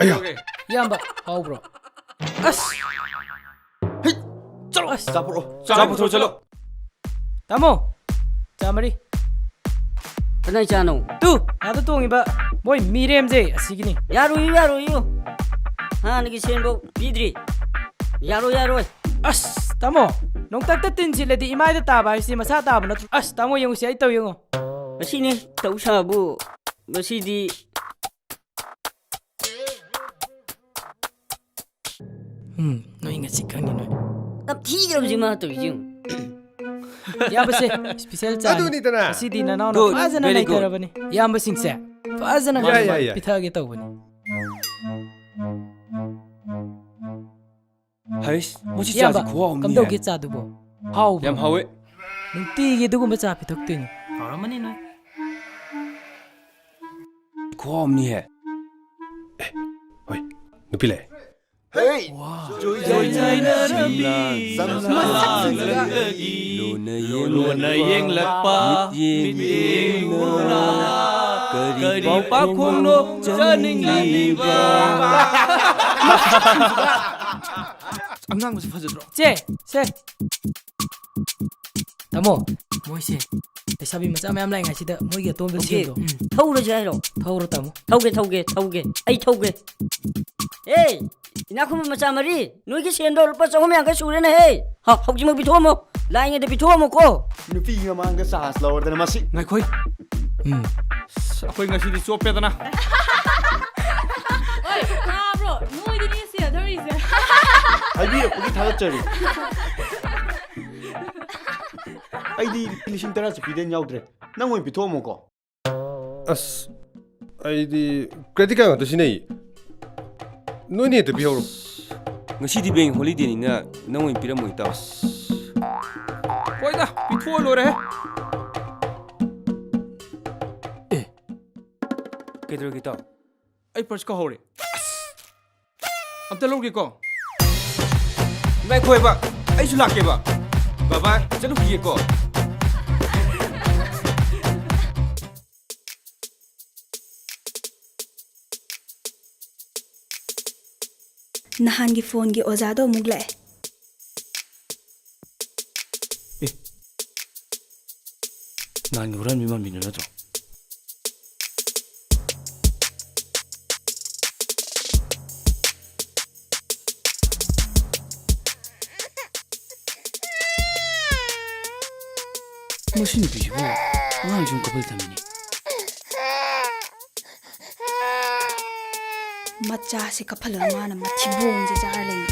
ꯑꯌꯥ! ꯀꯩꯗꯧꯔꯒꯦ? ꯏꯌꯥꯝꯕ, ꯍꯥꯎꯕ꯭ꯔꯣ? ꯑꯁ! ꯍꯩꯠ! ꯆꯠꯂꯣ! ꯑꯁ꯫ ꯆꯥ ꯄꯨꯔꯛꯑꯣ꯫ ꯆꯥ ꯄꯨꯊꯣꯔꯛꯑꯣ, ꯆꯠꯂꯣ꯫ ꯇꯥꯃꯣ, ꯆꯥ ꯃꯔꯤ꯫ ꯀꯅꯥꯏ ꯆꯥꯅꯣ? ꯇꯨ, ꯑꯥꯗ ꯇꯣꯡꯉꯤꯕ ꯃꯣꯏ ꯃꯤꯔꯦꯝꯁꯦ ꯑꯁꯤꯒꯤꯅꯤ꯫ ꯌꯥꯔꯣꯏꯌꯨ, ꯌꯥꯔꯣꯏꯌꯨ꯫ ꯍꯥꯟꯅꯒꯤ ꯁꯦꯟꯐꯧ ꯄꯤꯗ꯭ꯔꯤ꯫ ꯌꯥꯔꯣꯏ, ꯌꯥꯔꯣꯏ꯫ ꯑꯁ, ꯇꯥꯃꯣ, ꯅꯣꯡꯇꯛꯇ ꯇꯤꯟ ꯁꯤꯠꯂꯗꯤ ꯏꯃꯥꯏꯗ ꯇꯥꯕ ꯍꯥꯏꯁꯤ ꯃꯁꯥ ꯇꯥꯕ ꯅꯠꯇ꯭ꯔꯣ? ꯑꯁ, ꯇꯥꯃꯣ, ꯌꯦꯡꯉꯨꯁꯦ, ꯑꯩ ꯇꯧ ꯌꯦꯡꯉꯣ꯫ ꯃꯁꯤꯅꯦ ꯇꯧ ꯁꯥꯕꯨ꯫ ꯃꯁꯤꯗꯤ ꯎꯝ, ꯅꯣꯏ ꯉꯁꯤ ꯈꯪꯅꯤ ꯅꯣꯏ꯫ ꯅꯝꯊꯤꯈ꯭ꯔꯕꯁꯤ ꯃꯥ ꯇꯧꯔꯤꯁꯤ ꯌꯦꯡꯉꯨ꯫ ꯏꯌꯥꯝꯕꯁꯦ, special ꯆꯥꯅꯤ꯫ ꯑꯗꯨꯅꯤꯗꯅ꯫ ꯉꯁꯤꯗꯤ ꯅꯅꯥꯎꯅ good, ꯐꯖꯅ very good. ꯅꯩꯊꯔꯕꯅꯤ꯫ ꯏꯌꯥꯝꯕꯁꯤꯡꯁꯦ, ꯐꯖꯅ ꯌꯥꯏ, ꯍꯥꯎꯅ ꯌꯥꯏ, ꯌꯥꯏ꯫ ꯄꯤꯊꯛꯑꯒꯦ ꯇꯧꯕꯅꯤ꯫ ꯍꯩꯁ, ꯃꯁꯤ ꯏꯌꯥꯝꯕ, ꯆꯥꯁꯤ ꯈꯨꯍꯥꯎ ꯑꯃꯅꯤ ꯀꯝꯗꯧꯒꯦ ꯍꯦ꯫ ꯆꯥꯗꯨꯕꯣ? ꯍꯥꯎꯕ꯭ꯔꯣ? ꯌꯥꯝ ꯍꯥꯎꯋꯦ꯫ ꯅꯨꯡꯇꯤꯒꯤ ꯑꯗꯨꯒꯨꯝꯕ ꯆꯥ ꯄꯤꯊꯛꯇꯣꯏꯅꯤ꯫ ꯍꯥꯎꯔꯝꯃꯅꯤ ꯅꯣꯏ꯫ ꯈꯨꯍꯥꯎ ꯑꯃꯅꯤ ꯍꯦ꯫ ꯑꯦ, ꯍꯣꯏ, ꯅꯨꯄꯤ ꯂꯩ꯫ ꯍꯦ! ꯋꯥ꯫ ꯆꯣꯏꯖꯥꯏꯅꯔꯕꯤ꯫ ꯁꯝꯂꯥꯡꯂꯛꯂꯤ꯫ ꯂꯣꯟꯅ ꯌꯦꯡꯂꯛꯄ꯫ ꯃꯤꯠꯌꯦꯡ ꯃꯤꯠꯌꯦꯡ ꯎꯅ꯫ ꯎꯅ꯫ ꯀꯔꯤ ꯀꯔꯤ ꯄꯥꯎꯈꯣꯡꯅꯣ ꯄꯥꯎꯈꯣꯡꯅꯣ ꯆꯥꯅꯤꯡꯂꯤꯕ? ꯆꯥꯅꯤꯡꯂꯤꯕ? ꯑꯉꯥꯡꯕꯁꯤ ꯐꯖꯗ꯭ꯔꯣ? ꯆꯦ, ꯁꯦ꯫ ꯇꯥꯃꯣ, ꯃꯣꯏꯁꯦ ꯂꯩꯁꯥꯕꯤ ꯃꯆꯥ ꯃꯌꯥꯝ ꯂꯥꯛꯏꯉꯩꯁꯤꯗ ꯃꯣꯏꯒꯤ ꯑꯇꯣꯝꯕꯗ ꯑꯣꯀꯦ, ꯁꯦꯟꯗꯣ꯫ ꯎꯝ, ꯊꯧꯔꯁꯦ ꯍꯥꯏꯔꯣ? ꯊꯧꯔꯣ, ꯇꯥꯃꯣ꯫ ꯊꯧꯒꯦ, ꯊꯧꯒꯦ, ꯊꯧꯒꯦ꯫ ꯑꯩ ꯊꯧꯒꯦ꯫ ꯑꯦ, ꯏꯅꯥꯛꯈꯨꯟꯕ ꯃꯆꯥ ꯃꯔꯤ, ꯅꯣꯏꯒꯤ ꯁꯦꯟꯗꯣ ꯂꯨꯄꯥ ꯆꯍꯨꯝ ꯌꯥꯡꯈꯩ ꯁꯨꯔꯦꯅꯦꯍꯦ꯫ ꯍ, ꯍꯧꯖꯤꯛꯃꯛ ꯄꯤꯊꯣꯛꯑꯝꯃꯣ꯫ ꯂꯥꯛꯏꯉꯩꯗ ꯄꯤꯊꯣꯛꯑꯝꯃꯣꯀꯣ꯫ ꯅꯨꯄꯤꯒꯤ ꯃꯃꯥꯡꯗ ꯆꯥꯟꯁ ꯂꯧꯔꯗꯅ ꯃꯁꯤ꯫ ꯉꯥꯏꯈꯣꯏ꯫ ꯎꯝ꯫ ꯑꯁ, ꯑꯩꯈꯣꯏ ꯉꯁꯤꯗꯤ ꯆꯣꯞꯄꯦꯗꯅ꯫ ꯑꯣꯏ, ꯇꯥꯕ꯭ꯔꯣ? ꯅꯣꯏꯗꯅꯤ ꯁꯦꯟ ꯊꯧꯔꯤꯁꯦ꯫ ꯍꯥꯏꯕꯤꯔꯛꯄꯒꯤ ꯊꯥꯒꯠꯆꯔꯤ꯫ ꯑꯩꯗꯤ ꯂꯤꯁꯤꯡ ꯇꯔꯥ ꯆꯠꯄꯤꯗꯩ ꯍꯦꯟꯅ ꯌꯥꯎꯗ꯭ꯔꯦ꯫ ꯅꯪ ꯑꯣꯏꯅ ꯄꯤꯊꯣꯛꯑꯝꯃꯣꯀꯣ꯫ ꯑꯁ, ꯑꯩꯗꯤ credit card ꯉꯥꯛꯇ ꯁꯤꯖꯤꯟꯅꯩ꯫ ꯅꯣꯏꯅ ꯍꯦꯛꯇ ꯄꯤꯍꯧꯔꯣ꯫ ꯉꯁꯤꯗꯤ bank holidayꯅꯤꯅ ꯅꯪ ꯑꯣꯏꯅ ꯄꯤꯔꯝꯃꯣ, ꯏꯇꯥꯎ꯫ ꯍꯣꯏꯗ, ꯄꯤꯊꯣꯛꯑ ꯂꯣꯏꯔꯦꯍꯦ꯫ ꯑꯦ, ꯀꯩꯗꯧꯔꯒꯦ, ꯏꯇꯥꯎ? ꯑꯩ purse ꯀꯥꯎꯍꯧꯔꯦ꯫ ꯑꯁ! ꯑꯝꯇ ꯂꯧꯒꯦꯀꯣ꯫ ꯉꯥꯏꯈꯣ ꯍꯥꯏꯕ, ꯑꯩꯁꯨ ꯂꯥꯛꯀꯦꯕ꯫ ꯕꯕꯥ, ꯆꯠꯂꯨꯈꯤꯒꯦꯀꯣ꯫ ꯅꯍꯥꯟꯒꯤ phoneꯒꯤ ꯑꯣꯖꯥꯗꯣ ꯑꯃꯨꯛ ꯂꯥꯛꯑꯦ꯫ ꯑꯦ, ꯅꯍꯥꯟꯒꯤ ꯍꯨꯔꯥꯟꯕꯤ ꯃꯥꯟꯕꯤꯗꯨ ꯅꯠꯇ꯭ꯔꯣ? ꯃꯁꯤ ꯅꯨꯄꯤꯁꯤꯕꯨ ꯑꯉꯥꯡꯁꯤꯡ ꯀꯞꯄꯗ ꯊꯝꯃꯤꯅꯦ꯫ ꯃꯆꯥꯁꯦ ꯀꯞꯍꯜꯂꯒ ꯃꯥꯅ ꯃꯊꯤꯕꯣꯡꯁꯦ ꯆꯥꯔ ꯂꯩꯅꯤ꯫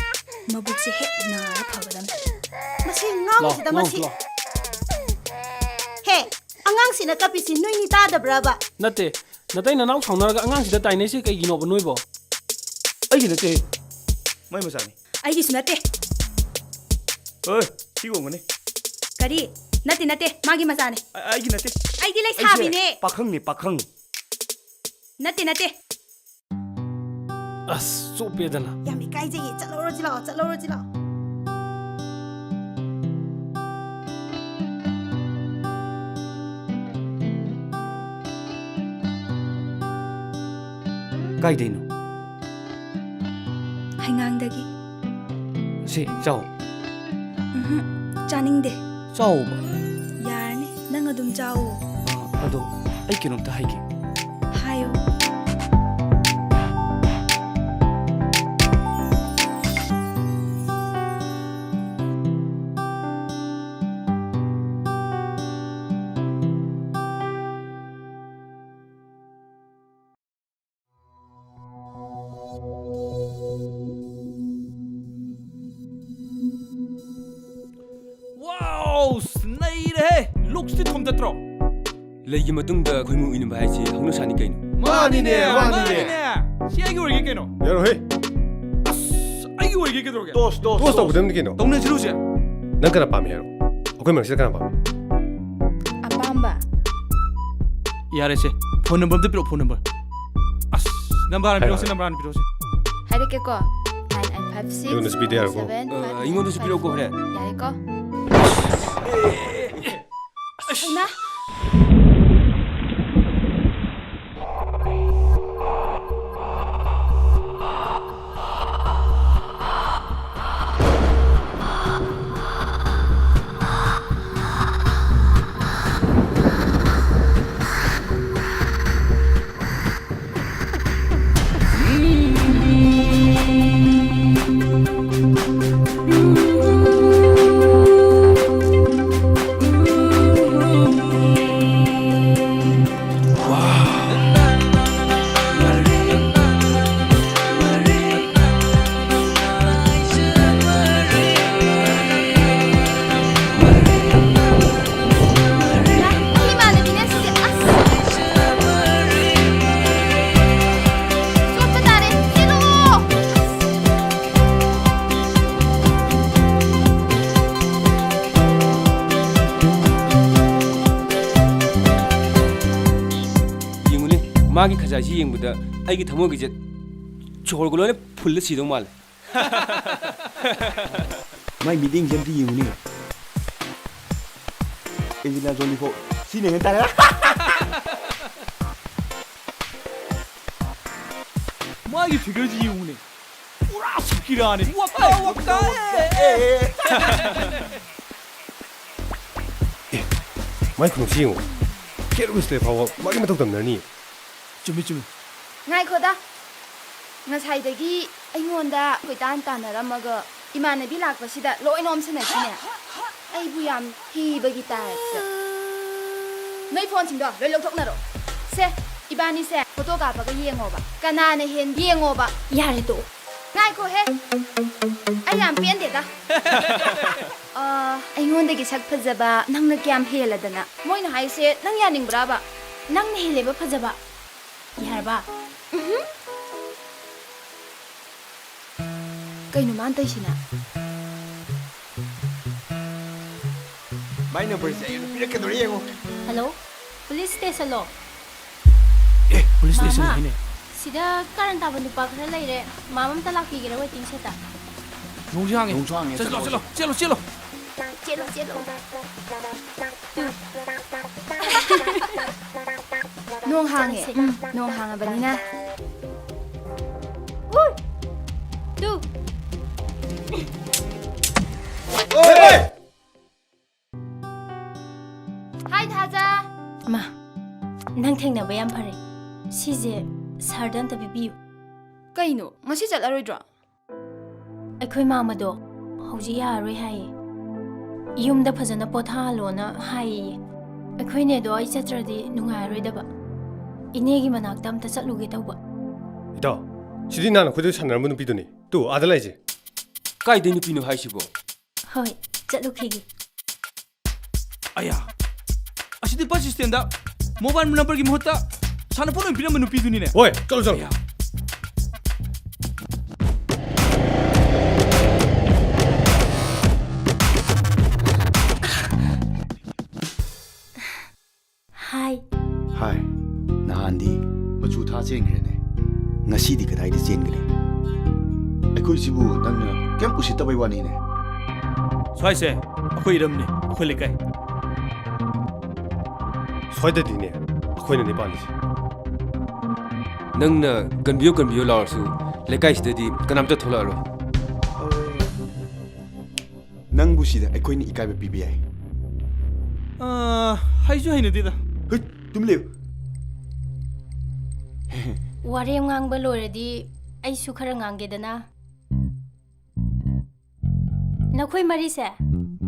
ꯃꯕꯨꯛꯁꯦ ꯍꯦꯛ ꯅꯥꯔ ꯐꯒꯗꯝꯅꯤ꯫ ꯃꯁꯤ ꯉꯥꯎꯁꯤꯗ ꯂꯥꯎ, ꯃꯁꯤ꯫ ꯂꯥꯎ꯫ ꯍꯦ, ꯑꯉꯥꯡꯁꯤꯅ ꯀꯞꯄꯤꯁꯤ ꯅꯣꯏꯅꯤ ꯇꯥꯗꯕ꯭ꯔꯕ? ꯅꯠꯇꯦ, ꯅꯇꯩ ꯅꯅꯥꯎ ꯁꯥꯎꯅꯔꯒ ꯑꯉꯥꯡꯁꯤꯗ ꯇꯥꯏꯅꯩꯁꯤ ꯀꯩꯒꯤꯅꯣꯕ ꯅꯣꯏꯕꯣ? ꯑꯩꯒꯤ ꯅꯠꯇꯦ꯫ ꯃꯥꯏ ꯃꯆꯥꯅꯤ꯫ ꯑꯩꯒꯤꯁꯨ ꯅꯠꯇꯦ꯫ ꯑꯦ, ꯁꯤ ꯑꯣꯏꯔꯝꯒꯅꯤ꯫ ꯀꯔꯤ? ꯅꯠꯇꯦ, ꯅꯠꯇꯦ, ꯃꯥꯒꯤ ꯃꯆꯥꯅꯦ꯫ ꯑ-, ꯑꯩꯒꯤ ꯅꯠꯇꯦ꯫ ꯑꯩꯗꯤ ꯑꯩꯁꯦ ꯂꯩꯁꯥꯕꯤꯅꯦ꯫ ꯄꯥꯈꯪꯅꯤ, ꯄꯥꯈꯪ꯫ ꯅꯠꯇꯦ, ꯅꯠꯇꯦ꯫ ꯑꯁ, ꯆꯣꯞꯄꯦꯗꯅ꯫ ꯌꯥꯝ ꯏꯀꯥꯏꯖꯩꯌꯦ꯫ ꯆꯠꯍꯧꯔꯁꯤ ꯂꯥꯛꯑꯣ, ꯆꯠꯍꯧꯔꯁꯤ ꯂꯥꯛꯑꯣ꯫ ꯀꯥꯏꯗꯩꯅꯣ? ꯍꯩꯉꯥꯡꯗꯒꯤ꯫ ꯁꯤ, ꯆꯥꯎ꯫ ꯎꯝꯍꯨꯝ, ꯆꯥꯅꯤꯡꯗꯦ꯫ ꯆꯥꯎꯕ꯫ ꯌꯥꯔꯅꯤ, ꯅꯪ ꯑꯗꯨꯝ ꯆꯥꯎꯋꯣ꯫ ꯑ, ꯑꯗꯣ ꯑꯩ ꯀꯩꯅꯣꯝꯇ ꯍꯥꯏꯒꯦ꯫ ꯍꯥꯏꯌꯣ꯫ Wow, ꯅꯩꯔꯦꯍꯦ! Looks ꯇꯤ ꯊꯣꯝꯗꯠꯇ꯭ꯔꯣ? ꯂꯩꯒꯤ ꯃꯇꯨꯡꯗ ꯈꯣꯏꯃꯨ ꯏꯟꯕ ꯍꯥꯏꯁꯤ ꯍꯧꯅꯁꯥꯅꯤ ꯀꯩꯅꯣ꯫ ꯃꯥꯅꯤꯅꯦ, ꯃꯥꯅꯤꯅꯦ꯫ ꯃꯥꯅꯤꯅꯦ꯫ ꯁꯤ ꯑꯩꯒꯤ ꯑꯣꯏꯔꯒꯦ ꯀꯩꯅꯣ? ꯌꯥꯔꯣꯏꯍꯦ꯫ ꯑꯁ, ꯑꯩꯒꯤ ꯑꯣꯏꯔꯒꯦ ꯀꯩꯗꯧꯔꯒꯦ? Toss, toss, toss toss꯫ ꯇꯧꯒꯗꯕꯅꯤ ꯀꯩꯅꯣ꯫ ꯇꯧꯅꯁꯤꯔꯣ ꯁꯦ? ꯅꯪ ꯀꯅꯥ ꯄꯥꯝꯃꯤ ꯍꯥꯏꯔꯣ? ꯑꯩꯈꯣꯏ ꯃꯔꯛꯁꯤꯗ ꯀꯅꯥ ꯄꯥꯝꯃꯤ? ꯑꯄꯥꯝꯕ꯫ ꯌꯥꯔꯦꯁꯦ, phone number ꯑꯝꯇ ꯄꯤꯔꯛꯑꯣ, phone number꯫ ꯑꯁ, number ꯍꯥꯟꯅ ꯍꯥꯏꯔꯣ, ꯄꯤꯔꯛꯑꯣꯁꯦ, ꯍꯥꯏꯔꯣ꯫ Number ꯍꯥꯟꯅ ꯄꯤꯔꯛꯑꯣꯁꯦ꯫ ꯍꯥꯏꯔꯛꯀꯦꯀꯣ, nine eight five six ꯑꯩꯉꯣꯟꯗꯁꯨ ꯄꯤꯗ ꯌꯥꯔꯕꯣ? Seven ꯑ, ꯑꯩꯉꯣꯟꯗꯁꯨ ꯄꯤꯔꯛꯑꯣꯀꯣ ꯍꯣꯔꯦꯟ꯫ Five five꯫ ꯌꯥꯔꯦꯀꯣ? ꯍꯩꯃꯥ! ꯃꯥꯒꯤ ꯈꯖꯥꯏꯁꯤ ꯌꯦꯡꯕꯗ ꯑꯩꯒꯤ ꯊꯃꯣꯏꯒꯤꯁꯦ ꯁꯣꯔꯒ ꯂꯣꯏꯅ ꯐꯨꯜꯂ ꯁꯤꯗꯧ ꯃꯥꯜꯂꯦ꯫ ꯃꯥꯏ ꯃꯤꯠꯌꯦꯡꯁꯦ ꯑꯝꯇ ꯌꯦꯡꯉꯨꯅꯦ꯫ ꯑꯦꯟꯖꯦꯂꯤꯅꯥ ꯖꯣꯂꯤ ꯐꯥꯎ ꯁꯤꯅ ꯍꯦꯟ ꯇꯥꯔꯦ꯫ ꯃꯥꯒꯤ ꯐꯤꯒꯔꯁꯤ ꯌꯦꯡꯉꯨꯅꯦ, ꯄꯨꯔꯥ ꯁꯀꯤꯔꯥꯅꯤ꯫ ꯋꯥꯀꯥ, ꯋꯥꯀꯥ, ꯑꯦ꯫ ꯑꯦ, ꯃꯥꯏ ꯈꯨꯅꯣꯛꯁꯤ ꯌꯦꯡꯉꯨ꯫ ꯀꯦꯠ ꯋꯤꯟꯁꯂꯦꯠ ꯐꯥꯎꯕ ꯃꯥꯒꯤ ꯃꯇꯧ ꯇꯝꯅꯔꯅꯤ꯫ ꯆꯨꯝꯃꯤ, ꯆꯨꯝꯃꯤ꯫ ꯉꯥꯏꯈꯣꯗ, ꯉꯁꯥꯏꯗꯒꯤ ꯑꯩꯉꯣꯟꯗ ꯀꯣꯏꯇꯥꯟ ꯇꯥꯟꯅꯔꯝꯃꯒ ꯏꯃꯥꯟꯅꯕꯤ ꯂꯥꯛꯄꯁꯤꯗ ꯂꯣꯏ ꯅꯣꯝꯁꯤꯟꯅꯈꯤꯅꯦ꯫ ꯑꯩꯕꯨ ꯌꯥꯝ ꯍꯩꯕꯒꯤ ꯇꯥꯏꯞꯇ꯫ ꯅꯣꯏ ꯐꯣꯟꯁꯤꯡꯗꯣ ꯂꯣꯏ ꯂꯧꯊꯣꯛꯅꯔꯣ꯫ ꯁꯦ, ꯏꯕꯥꯅꯤꯁꯦ ꯐꯣꯇꯣ ꯀꯥꯞꯄꯒ ꯌꯦꯡꯉꯣꯕ꯫ ꯀꯅꯥꯅ ꯍꯦꯟ ꯌꯦꯡꯉꯣꯕ꯫ ꯌꯥꯔꯦ, ꯇꯣꯛꯑꯣ꯫ ꯉꯥꯏꯈꯣꯍꯦ꯫ ꯑꯩ ꯌꯥꯝ ꯄꯦꯟꯗꯦꯗ꯫ ꯑ, ꯑꯩꯉꯣꯟꯗꯒꯤ ꯁꯛ ꯐꯖꯕ ꯅꯪꯅ ꯀꯌꯥꯝ ꯍꯦꯜꯂꯗꯅ? ꯃꯣꯏꯅ ꯍꯥꯏꯁꯦ ꯅꯪ ꯌꯥꯅꯤꯡꯕ꯭ꯔꯥꯕ? ꯅꯪꯅ ꯍꯦꯜꯂꯦꯕ ꯐꯖꯕ꯫ ꯌꯥꯔꯕ? ꯎꯝꯍꯨꯝ꯫ ꯀꯩꯅꯣ ꯃꯥꯅ ꯇꯧꯏꯁꯤꯅ? ꯃꯥꯏ ꯅꯝꯕꯔꯁꯦ ꯑꯩꯉꯣꯟꯗ ꯄꯤꯔꯛꯀꯗꯧꯔꯦ ꯌꯦꯡꯉꯣ꯫ ꯍꯜꯂꯣ, ꯄꯨꯂꯤꯁ ꯁ꯭ꯇꯦꯁꯟꯂꯣ? ꯑꯦ, ꯄꯨꯂꯤꯁ ꯃꯥꯃ, ꯁ꯭ꯇꯦꯁꯟ ꯍꯥꯏꯅꯦ꯫ ꯁꯤꯗ ꯀꯥꯔꯟ ꯇꯥꯕ ꯅꯨꯄꯥ ꯈꯔ ꯂꯩꯔꯦ꯫ ꯃꯥꯃ ꯑꯝꯇ ꯂꯥꯛꯄꯤꯒꯦꯔꯥ ꯋꯦꯇꯤꯡ ꯁꯦꯠꯇ? ꯅꯣꯡꯁꯨ ꯍꯥꯡꯉꯦ꯫ ꯅꯣꯡꯁꯨ ꯍꯥꯡꯉꯦ, ꯆꯠꯂꯣ, ꯆꯠꯂꯣ, ꯆꯠꯂꯣ, ꯆꯠꯂꯣ, ꯆꯠꯂꯣ꯫ ꯆꯦꯜꯂꯣ, ꯆꯦꯜꯂꯣ꯫ ꯅꯣꯡ ꯍꯥꯡꯉꯦ꯫ ꯆꯠꯂꯁꯦ꯫ ꯎꯝ, ꯅꯣꯡ ꯍꯥꯡꯉꯕꯅꯤꯅ꯫ ꯎꯏ! ꯇꯨ꯫ ꯑꯣꯏ! ꯍꯥꯏ, ꯊꯥꯖ꯫ ꯃꯥ, ꯅꯪ ꯊꯦꯡꯅꯕ ꯌꯥꯝ ꯐꯔꯦ꯫ ꯁꯤꯁꯦ ꯁꯥꯔꯗ ꯑꯝꯇ ꯄꯤꯕꯤꯌꯨ꯫ ꯀꯩꯅꯣ, ꯉꯁꯤ ꯆꯠꯂꯔꯣꯏꯗ꯭ꯔꯣ? ꯑꯩꯈꯣꯏ ꯃꯥꯃꯗꯣ ꯍꯧꯖꯤꯛ ꯌꯥꯔꯔꯣꯏ ꯍꯥꯏꯌꯦ꯫ ꯌꯨꯝꯗ ꯐꯖꯅ ꯄꯣꯊꯥꯍꯜꯂꯣꯅ ꯍꯥꯏꯌꯦ꯫ ꯑꯩꯈꯣꯏ ꯅꯦꯗꯣ ꯑꯩ ꯆꯠꯇ꯭ꯔꯗꯤ ꯅꯨꯡꯉꯥꯏꯔꯔꯣꯏꯗꯕ꯫ ꯏꯅꯦꯒꯤ ꯃꯅꯥꯛꯇ ꯑꯝꯇ ꯆꯠꯂꯨꯒꯦ ꯇꯧꯕ꯫ ꯏꯇꯥꯎ, ꯁꯤꯗꯤ ꯅꯍꯥꯟ ꯑꯩꯈꯣꯏꯗ ꯁꯥꯟꯅꯔꯝꯕ ꯅꯨꯄꯤꯗꯨꯅꯤ꯫ ꯇꯨ, ꯑꯥꯗ ꯂꯩꯁꯦ꯫ ꯀꯥꯏꯗꯩ ꯅꯨꯄꯤꯅꯣ ꯍꯥꯏꯁꯤꯕꯣ? ꯍꯣꯏ, ꯆꯠꯂꯨꯈꯤꯒꯦ꯫ ꯑꯌꯥ, ꯑꯁꯤꯗꯤ ꯕꯁ ꯁ꯭ꯇꯦꯟꯗ ꯃꯣꯕꯥꯏꯜ ꯅꯝꯕꯔꯒꯤ ꯃꯍꯨꯠꯇ ꯁꯥꯟꯅꯄꯣꯠ ꯑꯣꯏꯅ ꯄꯤꯔꯝꯕ ꯅꯨꯄꯤꯗꯨꯅꯤꯅꯦ꯫ ꯍꯣꯏ, ꯆꯠꯂꯣ, ꯆꯠꯂꯣ꯫ ꯑꯌꯥ꯫ ꯍꯥꯏ꯫ ꯍꯥꯏ꯫ ꯅꯍꯥꯟꯗꯤ ꯅꯪꯅ ꯀꯩꯝ ꯎꯁꯤꯠꯇꯕꯩ ꯋꯥꯅꯤꯅꯦ꯫ ꯁ꯭ꯋꯥꯏꯁꯦ ꯑꯩꯈꯣꯏ ꯏꯔꯝꯅꯤ, ꯑꯩꯈꯣꯏ ꯂꯩꯀꯥꯏ꯫ ꯁ꯭ꯋꯥꯏꯗꯗꯤꯅꯦ ꯑꯩꯈꯣꯏꯅꯅꯦ ꯄꯥꯜꯂꯤꯁꯦ꯫ ꯅꯪꯅ "ꯀꯟꯕꯤꯌꯨ, ꯀꯟꯕꯤꯌꯨ" ꯂꯥꯎꯔꯁꯨ ꯂꯩꯀꯥꯏꯁꯤꯗꯗꯤ ꯀꯅꯥꯝꯇ ꯊꯣꯛꯂꯛꯑꯔꯣꯏ꯫ ꯅꯪꯕꯨ ꯁꯤꯗ ꯑꯩꯈꯣꯏꯅ ꯏꯀꯥꯏꯕ ꯄꯤꯕ ꯌꯥꯏ꯫ ꯑꯥ, ꯍꯩꯁꯨ ꯍꯩꯅꯗꯦꯗ꯫ ꯍꯨꯏꯠ, ꯇꯨꯃꯤꯟ ꯂꯩꯌꯨ꯫ ꯋꯥꯔꯦꯝ ꯉꯥꯡꯕ ꯂꯣꯏꯔꯗꯤ ꯑꯩꯁꯨ ꯈꯔ ꯉꯥꯡꯒꯦꯗꯅ꯫ ꯅꯈꯣꯏ ꯃꯔꯤꯁꯦ,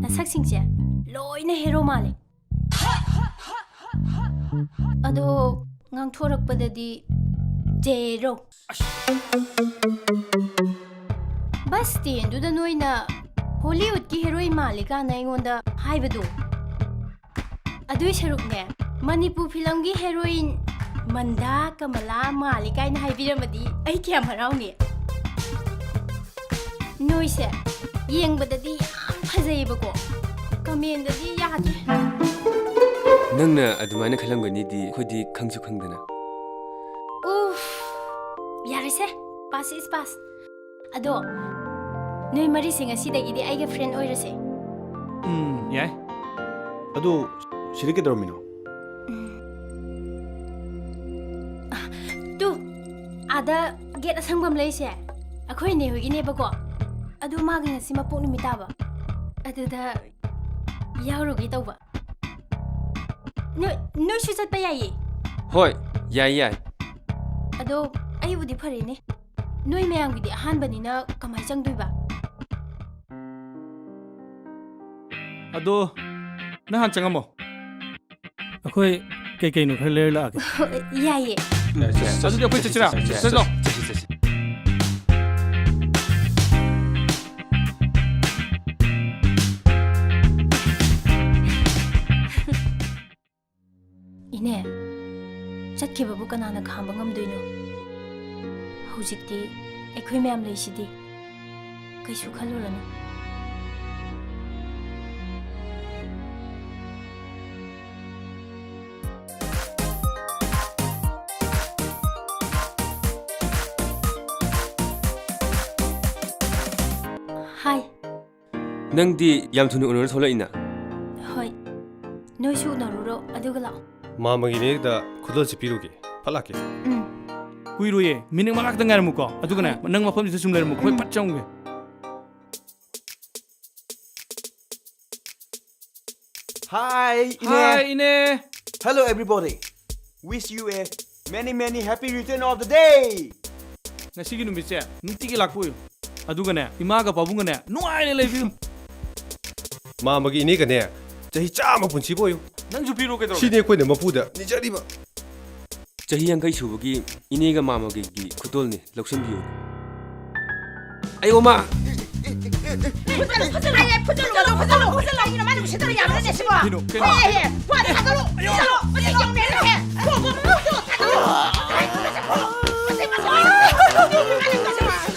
ꯅꯁꯛꯁꯤꯡꯁꯦ ꯂꯣꯏꯅ ꯍꯦꯔꯣ ꯃꯥꯜꯂꯦ꯫ ꯑꯗꯣ ꯉꯥꯡꯊꯣꯔꯛꯄꯗꯗꯤ ꯖꯦꯔꯣ꯫ ꯕꯁ ꯁ꯭ꯇꯦꯟꯗꯨꯗ ꯅꯣꯏꯅ ꯍꯣꯂꯤꯋꯨꯗꯀꯤ ꯍꯦꯔꯣꯏꯟ ꯃꯥꯜꯂꯤ ꯀꯥꯟꯅ ꯑꯩꯉꯣꯟꯗ ꯍꯥꯏꯕꯗꯣ, ꯑꯗꯨꯏ ꯁꯔꯨꯛꯅꯦ, ꯃꯅꯤꯄꯨꯔ ꯐꯤꯂꯝꯒꯤ ꯍꯦꯔꯣꯏꯟ ꯃꯟꯗꯥ ꯀꯃꯂꯥ ꯃꯥꯜꯂꯤ ꯀꯥꯏꯅ ꯍꯥꯏꯕꯤꯔꯝꯃꯗꯤ ꯑꯩ ꯀꯌꯥꯝ ꯍꯔꯥꯎꯅꯤ꯫ ꯅꯣꯏꯁꯦ ꯌꯦꯡꯕꯗꯗꯤ ꯌꯥꯝ ꯐꯖꯩꯌꯦꯕꯀꯣ, ꯀꯃꯦꯟꯗꯗꯤ ꯌꯥꯗ꯭ꯔꯦ꯫ ꯅꯪꯅ ꯑꯗꯨꯃꯥꯏꯅ ꯈꯜꯂꯝꯒꯅꯤꯗꯤ ꯑꯩꯈꯣꯏꯗꯤ ꯈꯪꯁꯨ ꯈꯪꯗꯅ꯫ ꯎꯐ, ꯌꯥꯔꯦꯁꯦ, past is past꯫ ꯑꯗꯣ, ꯅꯣꯏ ꯃꯔꯤꯁꯦ ꯉꯁꯤꯗꯒꯤꯗꯤ ꯑꯩꯒ friend ꯑꯣꯏꯔꯁꯦ꯫ ꯎꯝ, ꯌꯥꯏ꯫ ꯑꯗꯨ, ꯁꯤꯗ ꯀꯩꯗꯧꯔꯝꯃꯤꯅꯣ? ꯎꯝ꯫ ꯑ, ꯇꯨ, ꯑꯥꯗ gate ꯑꯁꯪꯕ ꯑꯃ ꯂꯩꯁꯦ, ꯑꯩꯈꯣꯏ ꯏꯅꯦ ꯍꯣꯏꯒꯤꯅꯦꯕꯀꯣ꯫ ꯑꯗꯨ ꯃꯥꯒꯤ ꯉꯁꯤ ꯃꯄꯣꯛ ꯅꯨꯃꯤꯠ ꯇꯥꯕ꯫ ꯑꯗꯨꯗ ꯌꯥꯎꯔꯨꯒꯦ ꯇꯧꯕ꯫ ꯅꯣꯏ, ꯅꯣꯏꯁꯨ ꯆꯠꯄ ꯌꯥꯏꯌꯦ꯫ ꯍꯣꯏ, ꯌꯥꯏ, ꯌꯥꯏ꯫ ꯑꯗꯣ ꯑꯩꯕꯨꯗꯤ ꯐꯔꯦꯅꯦ꯫ ꯅꯣꯏ ꯃꯌꯥꯝꯒꯤꯗꯤ ꯑꯍꯥꯟꯕꯅꯤꯅ ꯀꯃꯥꯏ ꯆꯪꯗꯣꯏꯕ? ꯑꯗꯣ ꯅꯪ ꯍꯥꯟꯅ ꯆꯪꯉꯝꯃꯣ꯫ ꯑꯩꯈꯣꯏ ꯀꯩ ꯀꯩꯅꯣ ꯈꯔ ꯂꯩꯔ ꯂꯥꯛꯑꯒꯦ꯫ ꯌꯥꯏꯌꯦ꯫ ꯑꯗꯨꯗꯤ ꯑꯩꯈꯣꯏ ꯆꯠꯁꯤꯔꯥ? ꯆꯠꯁꯤ, ꯆꯠꯂꯣ꯫ ꯆꯠꯁꯤ, ꯆꯠꯁꯤ꯫ ꯏꯅꯦ, ꯆꯠꯈꯤꯕꯕꯨ ꯀꯅꯥꯅ ꯈꯥꯝꯕ ꯉꯝꯗꯣꯏꯅꯣ? ꯍꯧꯖꯤꯛꯇꯤ ꯑꯩꯈꯣꯏ ꯃꯌꯥꯝ ꯂꯩꯁꯤꯗꯤ꯫ ꯀꯩꯁꯨ ꯈꯜꯂꯨꯔꯅꯨ꯫ ꯅꯪꯗꯤ ꯌꯥꯝ ꯊꯨꯅ ꯎꯅꯔ ꯊꯣꯛꯂꯛꯏꯅ꯫ ꯍꯣꯏ, ꯅꯣꯏꯁꯨ ꯎꯅꯔꯨꯔꯣ, ꯑꯗꯨꯒ ꯂꯥꯛꯑꯣ꯫ ꯃꯥꯝꯃꯒꯤ ꯏꯅꯦꯗ ꯈꯨꯗꯣꯜꯁꯤ ꯄꯤꯔꯨꯒꯦ꯫ ꯐꯠ ꯂꯥꯛꯀꯦ꯫ ꯎꯝ꯫ ꯀꯨꯏꯔꯣꯏꯌꯦ, ꯃꯤꯅꯤꯠ ꯃꯉꯥ ꯈꯛꯇ ꯉꯥꯏꯔꯝꯃꯨꯀꯣ꯫ ꯑꯗꯨꯒꯅꯦ, ꯍꯣꯏ꯫ ꯅꯪ ꯃꯐꯝꯁꯤꯗ ꯁꯨꯝ ꯂꯩꯔꯝꯃꯨꯀꯣ, ꯑꯩꯈꯣꯏ ꯎꯝ꯫ ꯐꯠ ꯆꯪꯉꯨꯒꯦ꯫ Hi, ꯏꯅꯦ꯫ Hi, ꯏꯅꯦ꯫ Hello, everybody. Wish you a many, many happy return of the day. ꯉꯁꯤꯒꯤ ꯅꯨꯃꯤꯠꯁꯦ ꯅꯨꯡꯇꯤꯒꯤ ꯂꯥꯛꯄ ꯑꯣꯏꯌꯨ꯫ ꯑꯗꯨꯒꯅꯦ, ꯏꯃꯥꯒ ꯄꯥꯕꯨꯡꯒꯅꯦ ꯅꯨꯡꯉꯥꯏꯅ ꯂꯩꯕꯤꯌꯨ꯫ ꯃꯥꯝꯃꯒꯤ ꯏꯅꯦꯒꯅꯦ ꯆꯍꯤ ꯆꯥꯝꯃ ꯄꯨꯟꯁꯤꯕ ꯑꯣꯏꯌꯨ꯫ ꯅꯪꯁꯨ ꯄꯤꯔꯣ ꯀꯩꯗꯧꯔꯒꯦ? ꯁꯤꯅꯤ ꯑꯩꯈꯣꯏꯅ ꯃꯄꯨꯗ ꯅꯤꯖꯔꯤꯕ꯫ ꯆꯍꯤ ꯌꯥꯡꯈꯩ ꯁꯨꯕꯒꯤ ꯏꯅꯦꯒ ꯃꯥꯝꯃꯒꯒꯤ ꯈꯨꯗꯣꯜꯅꯤ, ꯂꯧꯁꯤꯟꯕꯤꯌꯨ꯫ ꯑꯌꯣ ꯃꯥ! ꯐꯨꯠꯆꯜꯂꯨ, ꯐꯨꯠꯆꯜꯂꯨ, ꯐꯨꯠꯆꯜꯂꯨ, ꯐꯨꯠꯆꯜꯂꯨ, ꯐꯨꯠꯆꯜꯂꯨ, ꯐꯨꯠꯆꯜꯂꯨ꯫ ꯀꯩꯒꯤꯅꯣ ꯃꯥꯅ ꯎꯁꯤꯠꯇꯅ ꯌꯥꯕ꯭ꯔꯅꯦ ꯁꯤꯕꯣ? ꯀꯩꯅꯣ, ꯀꯩꯅꯣ? ꯑꯦ, ꯑꯦ, ꯐꯨꯠꯆꯜꯂꯨ, ꯐꯨꯠꯆꯜꯂꯨ, ꯃꯁꯤ ꯌꯧꯅꯦ, ꯍꯦ꯫ ꯐꯨ, ꯐꯨ, ꯐꯨ, ꯐꯨ, ꯊꯥꯗꯣꯛꯑꯣ꯫ ꯃꯁꯤ, ꯃꯁꯤ, ꯃꯁꯤ, ꯃꯁꯤ, ꯃꯁꯤ, ꯃꯁꯤ,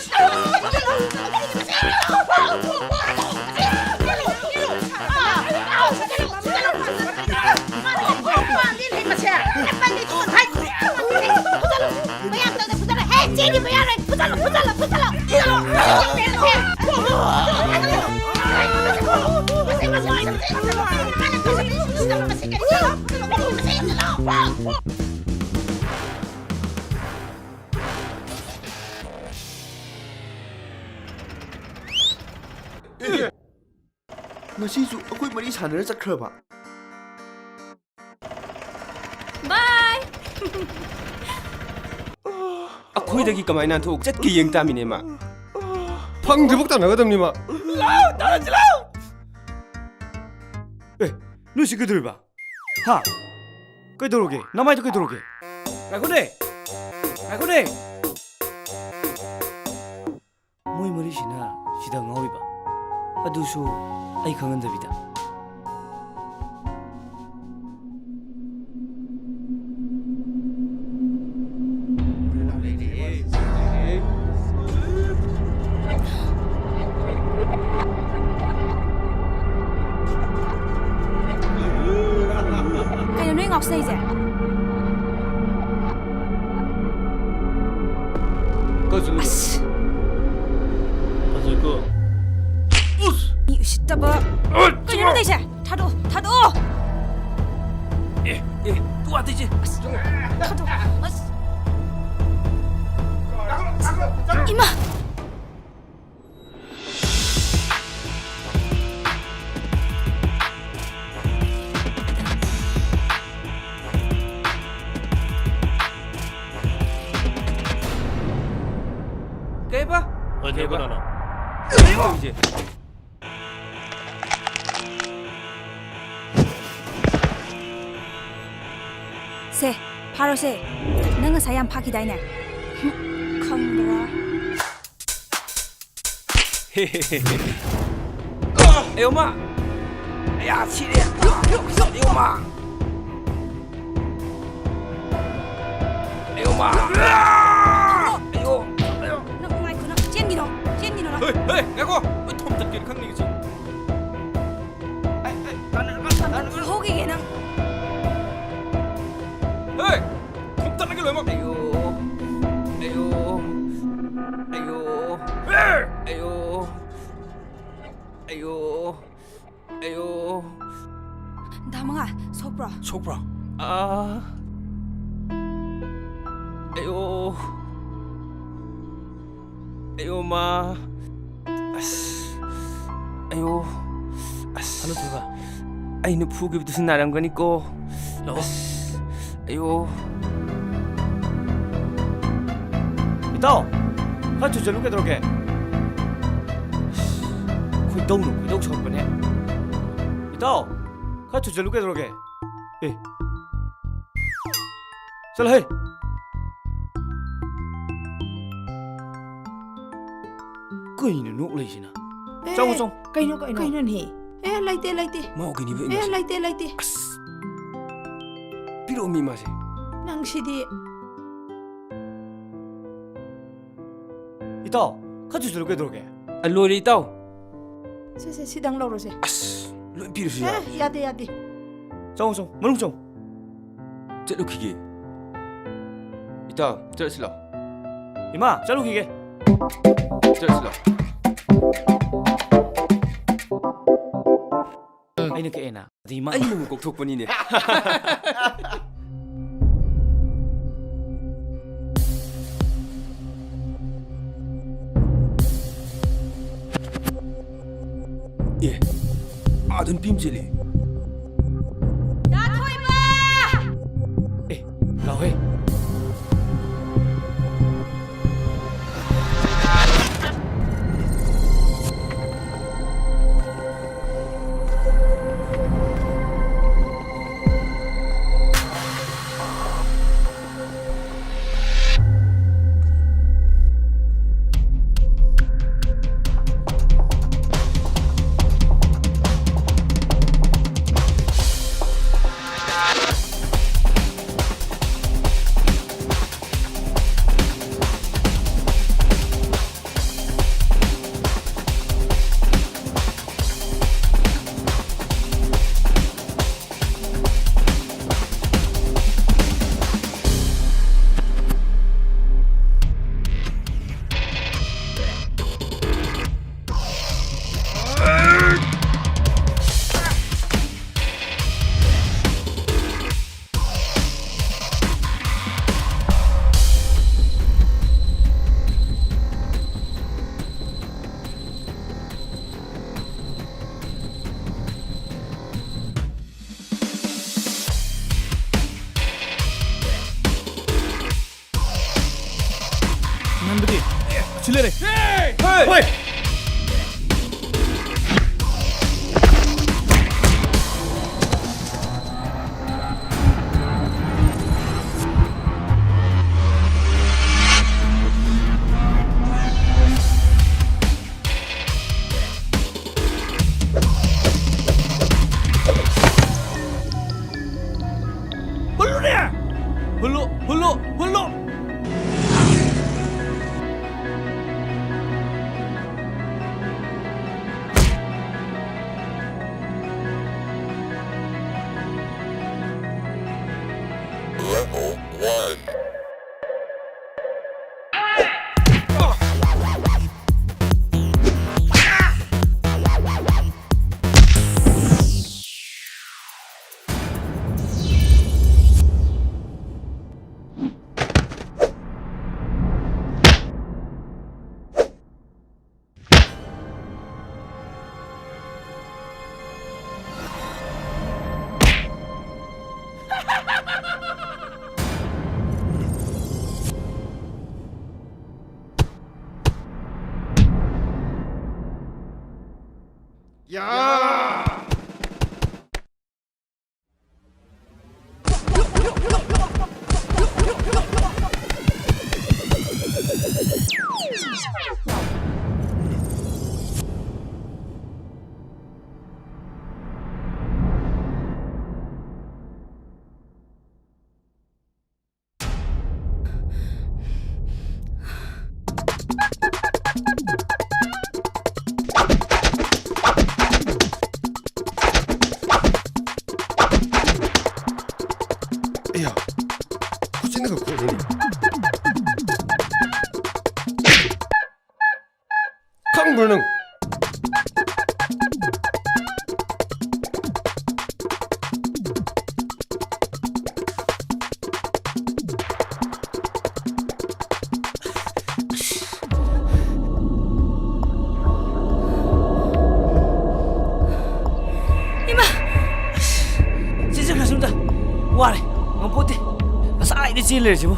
ꯉꯁꯤꯁꯨ ꯑꯩꯈꯣꯏ ꯃꯔꯤ ꯁꯥꯟꯅꯔ ꯆꯠꯈ꯭ꯔꯕ? ꯕꯥꯏ! ꯑꯩꯈꯣꯏꯗꯒꯤ ꯀꯃꯥꯏꯅ ꯅꯥꯟꯊꯣꯛ ꯆꯠꯀꯦ ꯌꯦꯡ ꯇꯥꯃꯤꯅꯦ ꯃꯥ꯫ ꯐꯪꯗ꯭ꯔꯤꯕꯨꯛ ꯇꯥꯟꯅꯒꯗꯕꯅꯤ ꯃꯥ꯫ ꯂꯥꯎ, ꯇꯥꯟꯅꯁꯤ ꯂꯥꯎ! ꯑꯦ, ꯅꯣꯏꯁꯤ ꯀꯩꯗꯧꯔꯤꯕ? ꯍꯥ? ꯀꯩꯗꯧꯔꯒꯦ? ꯅꯃꯥꯏꯗꯣ ꯀꯩꯗꯧꯔꯒꯦ? ꯉꯥꯏꯈꯣꯅꯦ! ꯉꯥꯏꯈꯣꯅꯦ! ꯃꯣꯏ ꯃꯔꯤꯁꯤꯅ ꯁꯤꯗ ꯉꯥꯎꯔꯤꯕ, ꯑꯗꯨꯁꯨ ꯑꯩ ꯈꯪꯍꯟꯗꯕꯤꯗ꯫ ꯀꯩꯅꯣ ꯅꯣꯏ ꯉꯥꯎꯁꯟꯅꯩꯁꯦ? ꯀꯛꯆꯤꯡ ꯑꯁ! ꯐꯖꯩꯀꯣ꯫ ꯎꯁ! ꯃꯤ ꯎꯁꯤꯠ ꯑꯩꯁꯦ ꯊꯥꯗꯣꯛꯑꯣ, ꯊꯥꯗꯣꯛꯑꯣ꯫ ꯑꯦ, ꯑꯦ, ꯇꯨ ꯑꯇꯩꯁꯦ꯫ ꯑꯁ, ꯊꯥꯗꯣꯛꯑꯣ꯫ ꯑꯁ꯫ ꯏꯃꯥ! ꯀꯩꯕ? ꯍꯣꯏ, ꯀꯩꯕ? ꯂꯦꯞꯄꯣ, ꯂꯥꯛꯑꯣ꯫ ꯀꯩꯕ? ꯁꯦ, ꯐꯥꯔꯣꯁꯦ꯫ ꯅꯪ ꯉꯁꯥꯏ ꯌꯥꯝ ꯐꯥꯈꯤꯗꯥꯏꯅꯦ? ꯍꯨꯝ, ꯈꯪꯕ꯭ꯔꯥ? ꯑꯌꯣ ꯃꯥ! ꯑꯌꯥ, ꯁꯤꯔꯦ! ꯑꯌꯣ ꯃꯥ! ꯑꯌꯣ ꯃꯥ! ꯑꯌꯣ! ꯑꯌꯣ! ꯅꯪ ꯉꯥꯏꯈꯣ, ꯅꯪ ꯆꯦꯟꯈꯤꯅꯣ, ꯆꯦꯟꯈꯤꯅꯣ ꯅꯪ꯫ ꯍꯦ, ꯍꯦ, ꯉꯥꯏꯈꯣ! ꯑꯩ ꯊꯣꯝ ꯇꯠꯀꯦꯅ ꯈꯪꯅꯤ ꯉꯁꯤ꯫ ꯑꯩ, ꯑꯩ, ꯇꯥꯟꯅꯔꯒ, ꯇꯥꯟꯅꯔꯒ꯫ ꯍꯧꯈꯤꯒꯦ ꯅꯪ꯫ ꯍꯦ! ꯊꯣꯝ ꯇꯠꯂꯒꯦ ꯂꯣꯏꯅꯃꯛ꯫ ꯑꯌꯣ! ꯑꯌꯣ! ꯑꯌꯣ! ꯍꯦ! ꯑꯌꯣ! ꯑꯌꯣ! ꯑꯌꯣ! ꯗꯥ ꯃꯉꯥꯜ, ꯁꯣꯛꯄ꯭ꯔꯣ? ꯁꯣꯛꯄ꯭ꯔꯣ? ꯑꯥ! ꯑꯌꯣ! ꯑꯌꯣ ꯃꯥ! ꯑꯁ! ꯑꯌꯣ! ꯑꯁ! ꯍꯜꯂꯣ, ꯊꯣꯏꯕ꯫ ꯑꯩꯅ ꯐꯨꯈꯤꯕꯗꯨꯁꯨ ꯅꯥꯔꯝꯒꯅꯤꯀꯣ꯫ ꯂꯥꯛꯑꯣ꯫ ꯑꯁ! ꯑꯌꯣ! ꯏꯇꯥꯎ! ꯈꯔ ꯊꯨ ꯆꯠꯂꯨ ꯀꯩꯗꯧꯔꯒꯦ? ꯑꯁ! ꯈꯣꯏꯗꯧꯅ ꯈꯣꯏꯗꯧ ꯁꯥꯎꯔꯛꯄꯅꯦ꯫ ꯏꯇꯥꯎ! ꯈꯔ ꯊꯨ ꯆꯠꯂꯨ ꯀꯩꯗꯧꯔꯒꯦ? ꯑꯦ꯫ ꯆꯠꯂꯣꯍꯦ꯫ ꯀꯩꯅꯣ ꯅꯣꯛ ꯂꯩꯁꯤꯅ? ꯑꯦ, ꯆꯪꯉꯣ, ꯆꯪꯉꯣ꯫ ꯀꯩꯅꯣ, ꯀꯩꯅꯣ? ꯀꯩꯅꯣꯅꯦ? ꯑꯦ, ꯂꯩꯇꯦ, ꯂꯩꯇꯦ꯫ ꯃꯥ ꯀꯩꯅꯤꯕ ꯑꯦ, ꯏꯃꯥꯁꯦ? ꯂꯩꯇꯦ, ꯂꯩꯇꯦ꯫ ꯑꯁ! ꯄꯤꯔꯛꯑꯣ ꯃꯤ ꯃꯥꯁꯦ꯫ ꯅꯪ ꯁꯤꯗꯤ꯫ ꯏꯇꯥꯎ, ꯈꯔ ꯊꯨꯖꯜꯂꯨ ꯀꯩꯗꯧꯔꯒꯦ? ꯑ, ꯂꯣꯏꯔꯦ, ꯏꯇꯥꯎ꯫ ꯁꯦ, ꯁꯦ, ꯁꯤꯗꯪ ꯂꯧꯔꯁꯦ꯫ ꯑꯁ, ꯂꯣꯏ ꯄꯤꯔꯁꯨ ꯑꯦ, ꯌꯥꯔꯦ꯫ ꯌꯥꯗꯦ, ꯌꯥꯗꯦ꯫ ꯆꯪꯉꯣ, ꯆꯪꯉꯣ, ꯃꯅꯨꯡ ꯆꯪꯉꯣ꯫ ꯆꯠꯂꯨꯈꯤꯒꯦ꯫ ꯏꯇꯥꯎ, ꯆꯠꯂꯁꯤ ꯂꯥꯎ꯫ ꯏꯃꯥ, ꯆꯠꯂꯨꯈꯤꯒꯦ꯫ ꯆꯠꯂꯁꯤ ꯂꯥꯎ꯫ ꯑꯩꯅ ꯀꯛꯑꯦꯅ꯫ ꯑꯗꯨꯗꯤ ꯃꯥ ꯑꯩꯅ ꯑꯃꯨꯛ ꯀꯣꯛꯊꯣꯛꯄꯅꯤꯅꯦ꯫ ꯑꯦ, ꯑꯥꯗ ꯅꯨꯄꯤ ꯑꯃ ꯆꯦꯜꯂꯦ꯫ ꯗꯥ ꯊꯣꯏꯕ! ꯑꯦ, ꯂꯥꯎꯍꯦ꯫ ꯅꯟꯕꯗꯤ? ꯑꯦ, ꯑꯁꯤ ꯂꯩꯔꯦ꯫ ꯍꯣꯏ! ꯍꯨꯜꯂꯨꯅꯦ! ꯍꯨꯜꯂꯨ, ꯍꯨꯜꯂꯨ, ꯍꯨꯜꯂꯨ! ꯏꯆꯦ ꯂꯩꯔꯤꯁꯤꯕꯨ?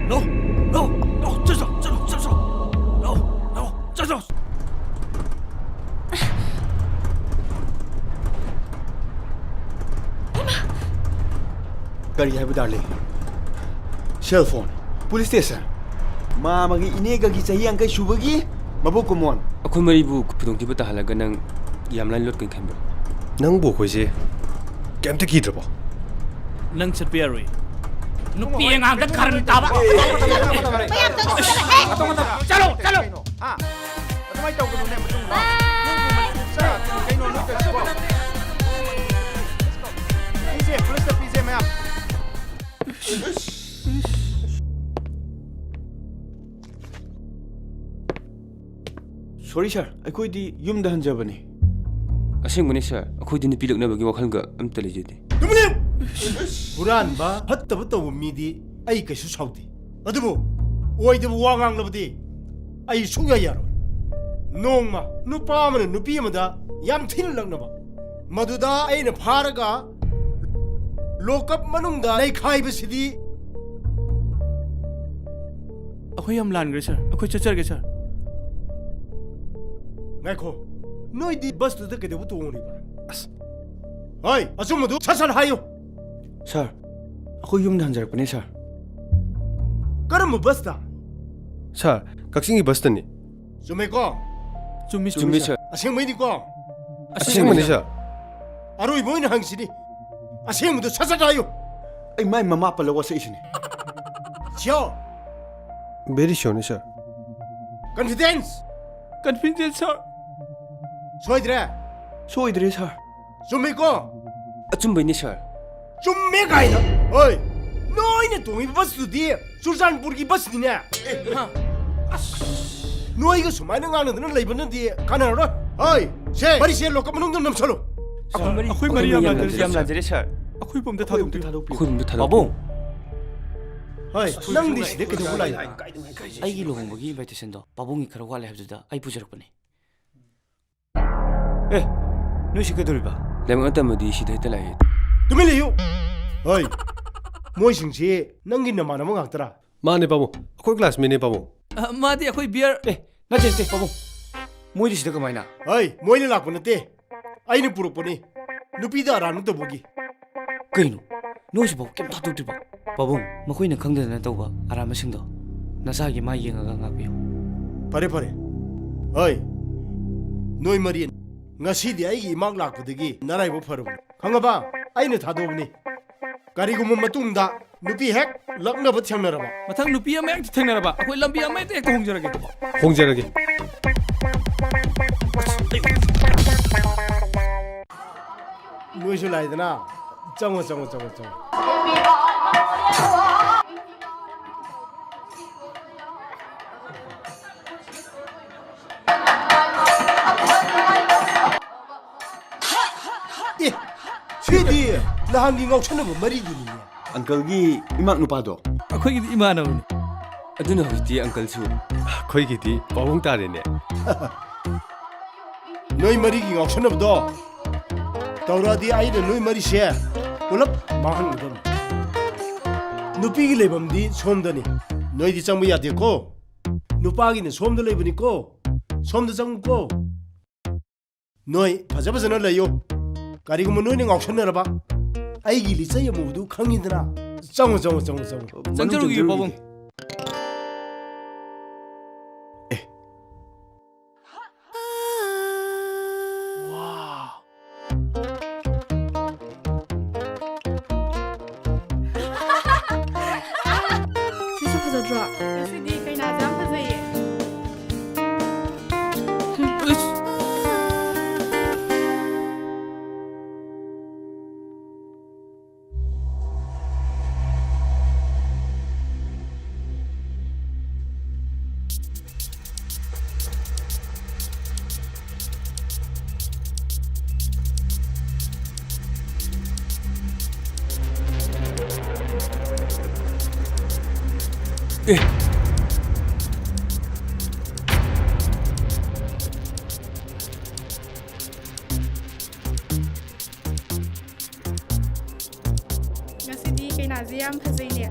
No, no, no, ꯆꯠꯂꯣ, ꯆꯠꯂꯣ, ꯆꯠꯂꯣ, ꯆꯠꯂꯣ꯫ No, no, ꯆꯠꯂꯣ꯫ ꯀꯔꯤ ꯍꯥꯏꯕ, ꯗꯥꯔꯂꯤꯡ? ꯁꯦꯜ ꯐꯣꯟ, ꯄꯨꯂꯤꯁ ꯁ꯭ꯇꯦꯁꯟ, ꯃꯥ ꯑꯃꯒꯤ ꯏꯅꯦꯒꯒꯤ ꯆꯍꯤ ꯌꯥꯡꯈꯩ ꯁꯨꯕꯒꯤ ꯃꯕꯨꯛ ꯀꯨꯝꯃꯣꯟ꯫ ꯑꯩꯈꯣꯏ ꯃꯔꯤꯕꯨ ꯈꯨꯗꯣꯡꯊꯤꯕ ꯇꯥꯍꯜꯂꯒ ꯅꯪ ꯌꯥꯝ ꯂꯥꯏꯅ ꯂꯣꯠꯀꯅꯤ ꯈꯟꯕ꯭ꯔꯥ? ꯅꯪꯕꯨ ꯑꯩꯈꯣꯏꯁꯦ ꯀꯩꯝꯇ ꯀꯤꯗ꯭ꯔꯕꯣ? ꯅꯪ ꯆꯠꯄ ꯌꯥꯔꯣꯏ꯫ ꯅꯨꯄꯤ ꯑꯉꯥꯡꯗ ꯀꯔꯟ ꯇꯥꯕ꯫ ꯃꯌꯥꯝ ꯆꯠꯂꯣ, ꯆꯠꯂꯣ, ꯍꯦ! ꯆꯠꯂꯣ, ꯆꯠꯂꯣ꯫ ꯍꯥ? ꯑꯗꯨꯃꯥꯏꯅ ꯇꯧꯒꯅꯨꯅꯦ, ꯃꯇꯨꯡꯗ꯫ ꯅꯪꯕꯨ ꯃꯅꯤꯄꯨꯔ ꯆꯠ-, ꯀꯩꯅꯣ ꯅꯣꯏ ꯇꯧꯔꯤꯁꯤꯕꯣ? ꯄꯤꯁꯦ, ꯄꯨꯂꯤꯁꯇ ꯄꯤꯁꯦ, ꯃꯌꯥꯝ꯫ Sorry, sir, ꯑꯩꯈꯣꯏꯗꯤ ꯌꯨꯝꯗ ꯍꯟꯖꯕꯅꯤ꯫ ꯑꯁꯦꯡꯕꯅꯤ, sir, ꯑꯩꯈꯣꯏꯗꯤ ꯅꯨꯄꯤ ꯂꯛꯅꯕꯒꯤ ꯋꯥꯈꯜꯒ ꯑꯝꯇ ꯂꯩꯖꯗꯦ꯫ ꯇꯨꯃꯤꯟ ꯂꯩꯌꯨ! ꯍꯨꯔꯥꯟꯕ, ꯐꯠꯇꯕ ꯇꯧꯕ ꯃꯤꯗꯤ ꯑꯩ ꯀꯩꯁꯨ ꯁꯥꯎꯗꯦ, ꯑꯗꯨꯕꯨ ꯑꯣꯏꯗꯕ ꯋꯥ ꯉꯥꯡꯂꯕꯗꯤ ꯑꯩ ꯁꯨꯡꯌꯥ ꯌꯥꯔꯣꯏ꯫ ꯅꯣꯡꯃ ꯅꯨꯄꯥ ꯑꯃꯅ ꯅꯨꯄꯤ ꯑꯃꯗ ꯌꯥꯝ ꯊꯤꯅ ꯂꯛꯅꯕ, ꯃꯗꯨꯗ ꯑꯩꯅ ꯐꯥꯔꯒ ꯂꯣꯀꯞ ꯃꯅꯨꯡꯗ ꯅꯩꯈꯥꯏꯕꯁꯤꯗꯤ꯫ ꯑꯩꯈꯣꯏ ꯌꯥꯝ ꯂꯥꯟꯈ꯭ꯔꯦ, sir꯫ ꯑꯩꯈꯣꯏ ꯆꯠꯆꯔꯒꯦ, sir꯫ ꯉꯥꯏꯈꯣ, ꯅꯣꯏꯗꯤ ꯕꯁꯇꯨꯗ ꯀꯩꯗꯧꯕ ꯇꯣꯡꯉꯨꯔꯤꯕ? ꯑꯁ꯫ ꯍꯣꯏ, ꯑꯆꯨꯝꯕꯗꯨ ꯁꯠ ꯁꯠ ꯍꯥꯏꯌꯨ꯫ Sir, ꯑꯩꯈꯣꯏ ꯌꯨꯝꯗ ꯍꯟꯖꯔꯛꯄꯅꯦ, sir꯫ ꯀꯔꯝꯕ ꯕꯁꯇ? Sir, ꯀꯛꯆꯤꯡꯒꯤ ꯕꯁꯇꯅꯤ꯫ ꯆꯨꯝꯃꯦꯀꯣ? ꯆꯨꯝꯃꯤ, ꯆꯨꯝꯃꯤ, sir꯫ ꯑꯁꯦꯡꯕꯩꯅꯤꯀꯣ? ꯑꯁꯦꯡꯕꯅꯤ, sir꯫ ꯑꯔꯣꯏꯕ ꯑꯣꯏꯅ ꯍꯪꯁꯤꯅꯤ, ꯑꯁꯦꯡꯕꯗꯨ ꯁꯠ ꯁꯠ ꯍꯥꯏꯌꯨ꯫ ꯑꯩ ꯃꯥꯏ ꯃꯃꯥ ꯄꯜꯂꯒ ꯋꯥꯁꯛꯏꯁꯤꯅꯦ꯫ ꯁꯤꯌꯣ꯫ Very sure ꯅꯤ, sir꯫ Confidence꯫ Confidence, sir꯫ ꯁꯣꯏꯗ꯭ꯔꯦ꯫ ꯁꯣꯏꯗ꯭ꯔꯦ, sir꯫ ꯆꯨꯝꯃꯤꯀꯣ? ꯑꯆꯨꯝꯕꯩꯅꯤ, sir꯫ ꯆꯨꯝꯃꯦ ꯀꯥꯏꯅ꯫ ꯍꯣꯏ꯫ ꯅꯣꯏꯅ ꯇꯣꯡꯉꯤꯕ ꯕꯁꯇꯨꯗꯤ ꯆꯨꯔꯆꯥꯟꯄꯨꯔꯒꯤ ꯕꯁꯅꯤꯅꯦ꯫ ꯅꯣꯏꯒ ꯁꯨꯃꯥꯏꯅ ꯉꯥꯡꯅꯗꯅ ꯂꯩꯕꯅꯗꯤ ꯀꯥꯟꯅꯔꯔꯣꯏ꯫ ꯍꯣꯏ꯫ ꯁꯦ, ꯃꯔꯤꯁꯦ ꯂꯣꯀꯞ ꯃꯅꯨꯡꯗ ꯅꯝꯁꯜꯂꯨ꯫ ꯑꯩꯈꯣꯏ ꯃꯔꯤ ꯌꯥꯝ ꯂꯥꯟꯖꯔꯦ, sir꯫ ꯌꯥꯝ ꯂꯥꯟꯖꯔꯦ, sir꯫ ꯑꯩꯈꯣꯏ ꯄꯨꯝꯗ ꯊꯥꯗꯣꯛꯄꯤꯌꯨ꯫ ꯑꯩꯈꯣꯏ ꯄꯨꯝꯗ ꯊꯥꯗꯣꯛꯄꯤꯌꯨ꯫ ꯄꯥꯕꯨꯡ! ꯍꯣꯏ, ꯅꯪꯗꯤ ꯁꯤꯗ ꯀꯩꯗꯧꯕ ꯂꯥꯛꯏꯅꯣ? ꯑꯩꯒꯤ ꯂꯨꯍꯣꯡꯕꯒꯤ invitation ꯗꯣ ꯄꯥꯕꯨꯡꯒꯤ ꯈꯔ ꯋꯥꯠꯂꯦ ꯍꯥꯏꯕꯗꯨꯗ ꯑꯩ ꯄꯨꯖꯔꯛꯄꯅꯦ꯫ ꯑꯦ, ꯅꯣꯏꯁꯤ ꯀꯩꯗꯧꯔꯤꯕ? ꯂꯥꯏꯕꯛꯅ ꯇꯝꯃꯗꯤ ꯁꯤꯗ ꯍꯦꯛꯇ ꯂꯥꯛꯑꯦ꯫ ꯇꯨꯃꯤꯟ ꯂꯩꯌꯨ꯫ ꯍꯣꯏ, ꯃꯣꯏꯁꯤꯡꯁꯤ ꯅꯪꯒꯤ ꯅꯃꯥꯟꯅꯕ ꯉꯥꯛꯇꯔꯥ? ꯃꯥꯅꯦ ꯄꯥꯕꯨꯡ, ꯑꯩꯈꯣꯏ classmate ꯅꯦ ꯄꯥꯕꯨꯡ꯫ ꯑ, ꯃꯥꯗꯤ ꯑꯩꯈꯣꯏ beer ꯑꯦ, ꯅꯠꯇꯦ, ꯅꯠꯇꯦ, ꯄꯥꯕꯨꯡ꯫ ꯃꯣꯏꯗꯤ ꯁꯤꯗ ꯀꯃꯥꯏꯅ? ꯍꯣꯏ, ꯃꯣꯏꯅ ꯂꯥꯛꯄ ꯅꯠꯇꯦ꯫ ꯑꯩꯅ ꯄꯨꯔꯛꯄꯅꯤ꯫ ꯅꯨꯄꯤꯗ ꯑꯔꯥꯟꯕ ꯇꯧꯕꯒꯤ꯫ ꯀꯩꯅꯣ? ꯅꯣꯏꯁꯤꯐꯥꯎ ꯀꯩꯝ ꯊꯥꯗꯣꯛꯇ꯭ꯔꯤꯕꯣ? ꯄꯥꯕꯨꯡ, ꯃꯈꯣꯏꯅ ꯈꯪꯗꯗꯅ ꯇꯧꯕ ꯑꯔꯥꯟꯕꯁꯤꯡꯗꯣ ꯅꯆꯥꯒꯤ ꯃꯥꯏ ꯌꯦꯡꯉꯒ ꯉꯥꯛꯄꯤꯌꯨ꯫ ꯐꯔꯦ, ꯐꯔꯦ꯫ ꯍꯣꯏ, ꯅꯣꯏ ꯃꯔꯤ ꯉꯁꯤꯗꯤ ꯑꯩꯒꯤ ꯏꯃꯥꯛ ꯂꯥꯛꯄꯗꯒꯤ ꯅꯔꯥꯏꯕꯛ ꯐꯔꯕꯅꯤ꯫ ꯈꯪꯉꯕ? ꯑꯩꯅ ꯊꯥꯗꯣꯛꯑꯕꯅꯤ꯫ ꯀꯔꯤꯒꯨꯝꯕ ꯃꯇꯨꯡꯗ ꯅꯨꯄꯤ ꯍꯦꯛ ꯂꯛꯅꯕ ꯊꯦꯡꯅꯔꯕ, ꯃꯊꯪ ꯅꯨꯄꯤ ꯑꯃ ꯍꯦꯛ ꯊꯦꯡꯅꯔꯕ, ꯑꯩꯈꯣꯏ ꯂꯝꯕꯤ ꯑꯃꯍꯦꯛꯇ ꯍꯦꯛꯇ ꯍꯣꯡꯖꯔꯒꯦ꯫ ꯍꯣꯡꯖꯔꯒꯦ꯫ ꯅꯣꯏꯁꯨ ꯂꯥꯛꯏꯗꯅ꯫ ꯆꯪꯉꯣ, ꯆꯪꯉꯣ, ꯆꯪꯉꯣ, ꯆꯪꯉꯣ꯫ ꯑꯦ, ꯁꯤꯗꯤ ꯅꯍꯥꯟꯒꯤ ꯉꯥꯎꯁꯟꯅꯕ ꯃꯔꯤꯗꯨꯅꯤꯅꯦ꯫ Uncle ꯒꯤ ꯏꯃꯥꯛ ꯅꯨꯄꯥꯗꯣ꯫ ꯑꯩꯈꯣꯏꯒꯤꯗꯤ ꯏꯃꯥꯟꯅꯕꯅꯤ꯫ ꯑꯗꯨꯅ ꯍꯧꯖꯤꯛꯇꯤ uncle ꯁꯨ ꯑꯩꯈꯣꯏꯒꯤꯗꯤ ꯄꯥꯕꯨꯡ ꯇꯥꯔꯦꯅꯦ꯫ ꯅꯣꯏ ꯃꯔꯤꯒꯤ ꯉꯥꯎꯁꯟꯅꯕꯗꯣ ꯇꯧꯔꯛꯑꯗꯤ ꯑꯩꯅ ꯅꯣꯏ ꯃꯔꯤꯁꯦ ꯄꯨꯂꯞ ꯃꯥꯡꯍꯟꯒꯗꯕꯅꯤ꯫ ꯅꯨꯄꯤꯒꯤ ꯂꯩꯐꯝꯗꯤ ꯁꯣꯝꯗꯅꯤ꯫ ꯅꯣꯏꯗꯤ ꯆꯪꯕ ꯌꯥꯗꯦꯀꯣ꯫ ꯅꯨꯄꯥꯒꯤꯅ ꯁꯣꯝꯗ ꯂꯩꯕꯅꯤꯀꯣ꯫ ꯁꯣꯝꯗ ꯆꯪꯉꯨꯀꯣ꯫ ꯅꯣꯏ ꯐꯖ ꯐꯖꯅ ꯂꯩꯌꯨ꯫ ꯀꯔꯤꯒꯨꯝꯕ ꯅꯣꯏꯅ ꯉꯥꯎꯁꯟꯅꯔꯕ, ꯑꯩꯒꯤ ꯂꯤꯆꯩ ꯑꯃꯨꯕꯗꯨ ꯈꯪꯉꯤꯗꯅ꯫ ꯆꯪꯉꯨ, ꯆꯪꯉꯨ, ꯆꯪꯉꯨ, ꯆꯪꯉꯨ꯫ ꯆꯪꯖꯔꯨꯒꯦ, ꯄꯥꯕꯨꯡ꯫ ꯑꯦ꯫ ꯋꯥꯎ꯫ ꯅꯠꯇ꯭ꯔꯣ? ꯉꯁꯤꯗꯤ ꯀꯩꯅꯥꯁꯦ ꯌꯥꯝ ꯐꯖꯩꯌꯦ꯫ ꯑꯦ꯫ ꯉꯁꯤꯗꯤ ꯀꯩꯅꯥꯁꯦ ꯌꯥꯝ ꯐꯖꯩꯅꯦ꯫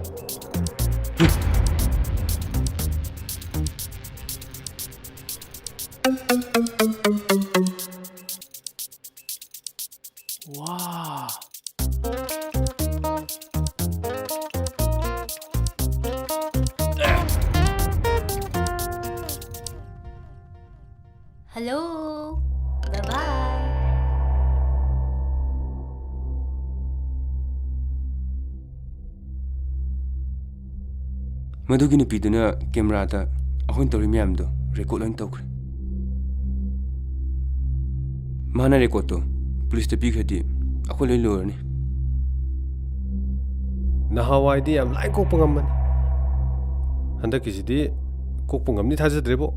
ꯋꯥ꯫ Hello. Bye bye. ꯃꯗꯨꯒꯤ ꯅꯨꯄꯤꯗꯨꯅ ꯀꯦꯃꯦꯔꯥꯗ ꯑꯩꯈꯣꯏꯅ ꯇꯧꯔꯤ ꯃꯌꯥꯝꯗꯣ ꯔꯦꯀꯣꯔꯗ ꯂꯣꯏꯅ ꯇꯧꯈ꯭ꯔꯦ꯫ ꯃꯥꯅ ꯔꯦꯀꯣꯔꯗꯇꯣ ꯄꯨꯂꯤꯁꯇ ꯄꯤꯈ꯭ꯔꯗꯤ ꯑꯩꯈꯣꯏ ꯂꯣꯏ ꯂꯣꯏꯔꯅꯤ꯫ ꯅꯍꯥꯟꯋꯥꯏꯗꯤ ꯌꯥꯝ ꯂꯥꯏ ꯀꯣꯛꯄ ꯉꯝꯕꯅꯤ꯫ ꯍꯟꯗꯛꯀꯤꯁꯤꯗꯤ ꯀꯣꯛꯄ ꯉꯝꯅꯤ ꯊꯥꯖꯗ꯭ꯔꯦꯕꯣ꯫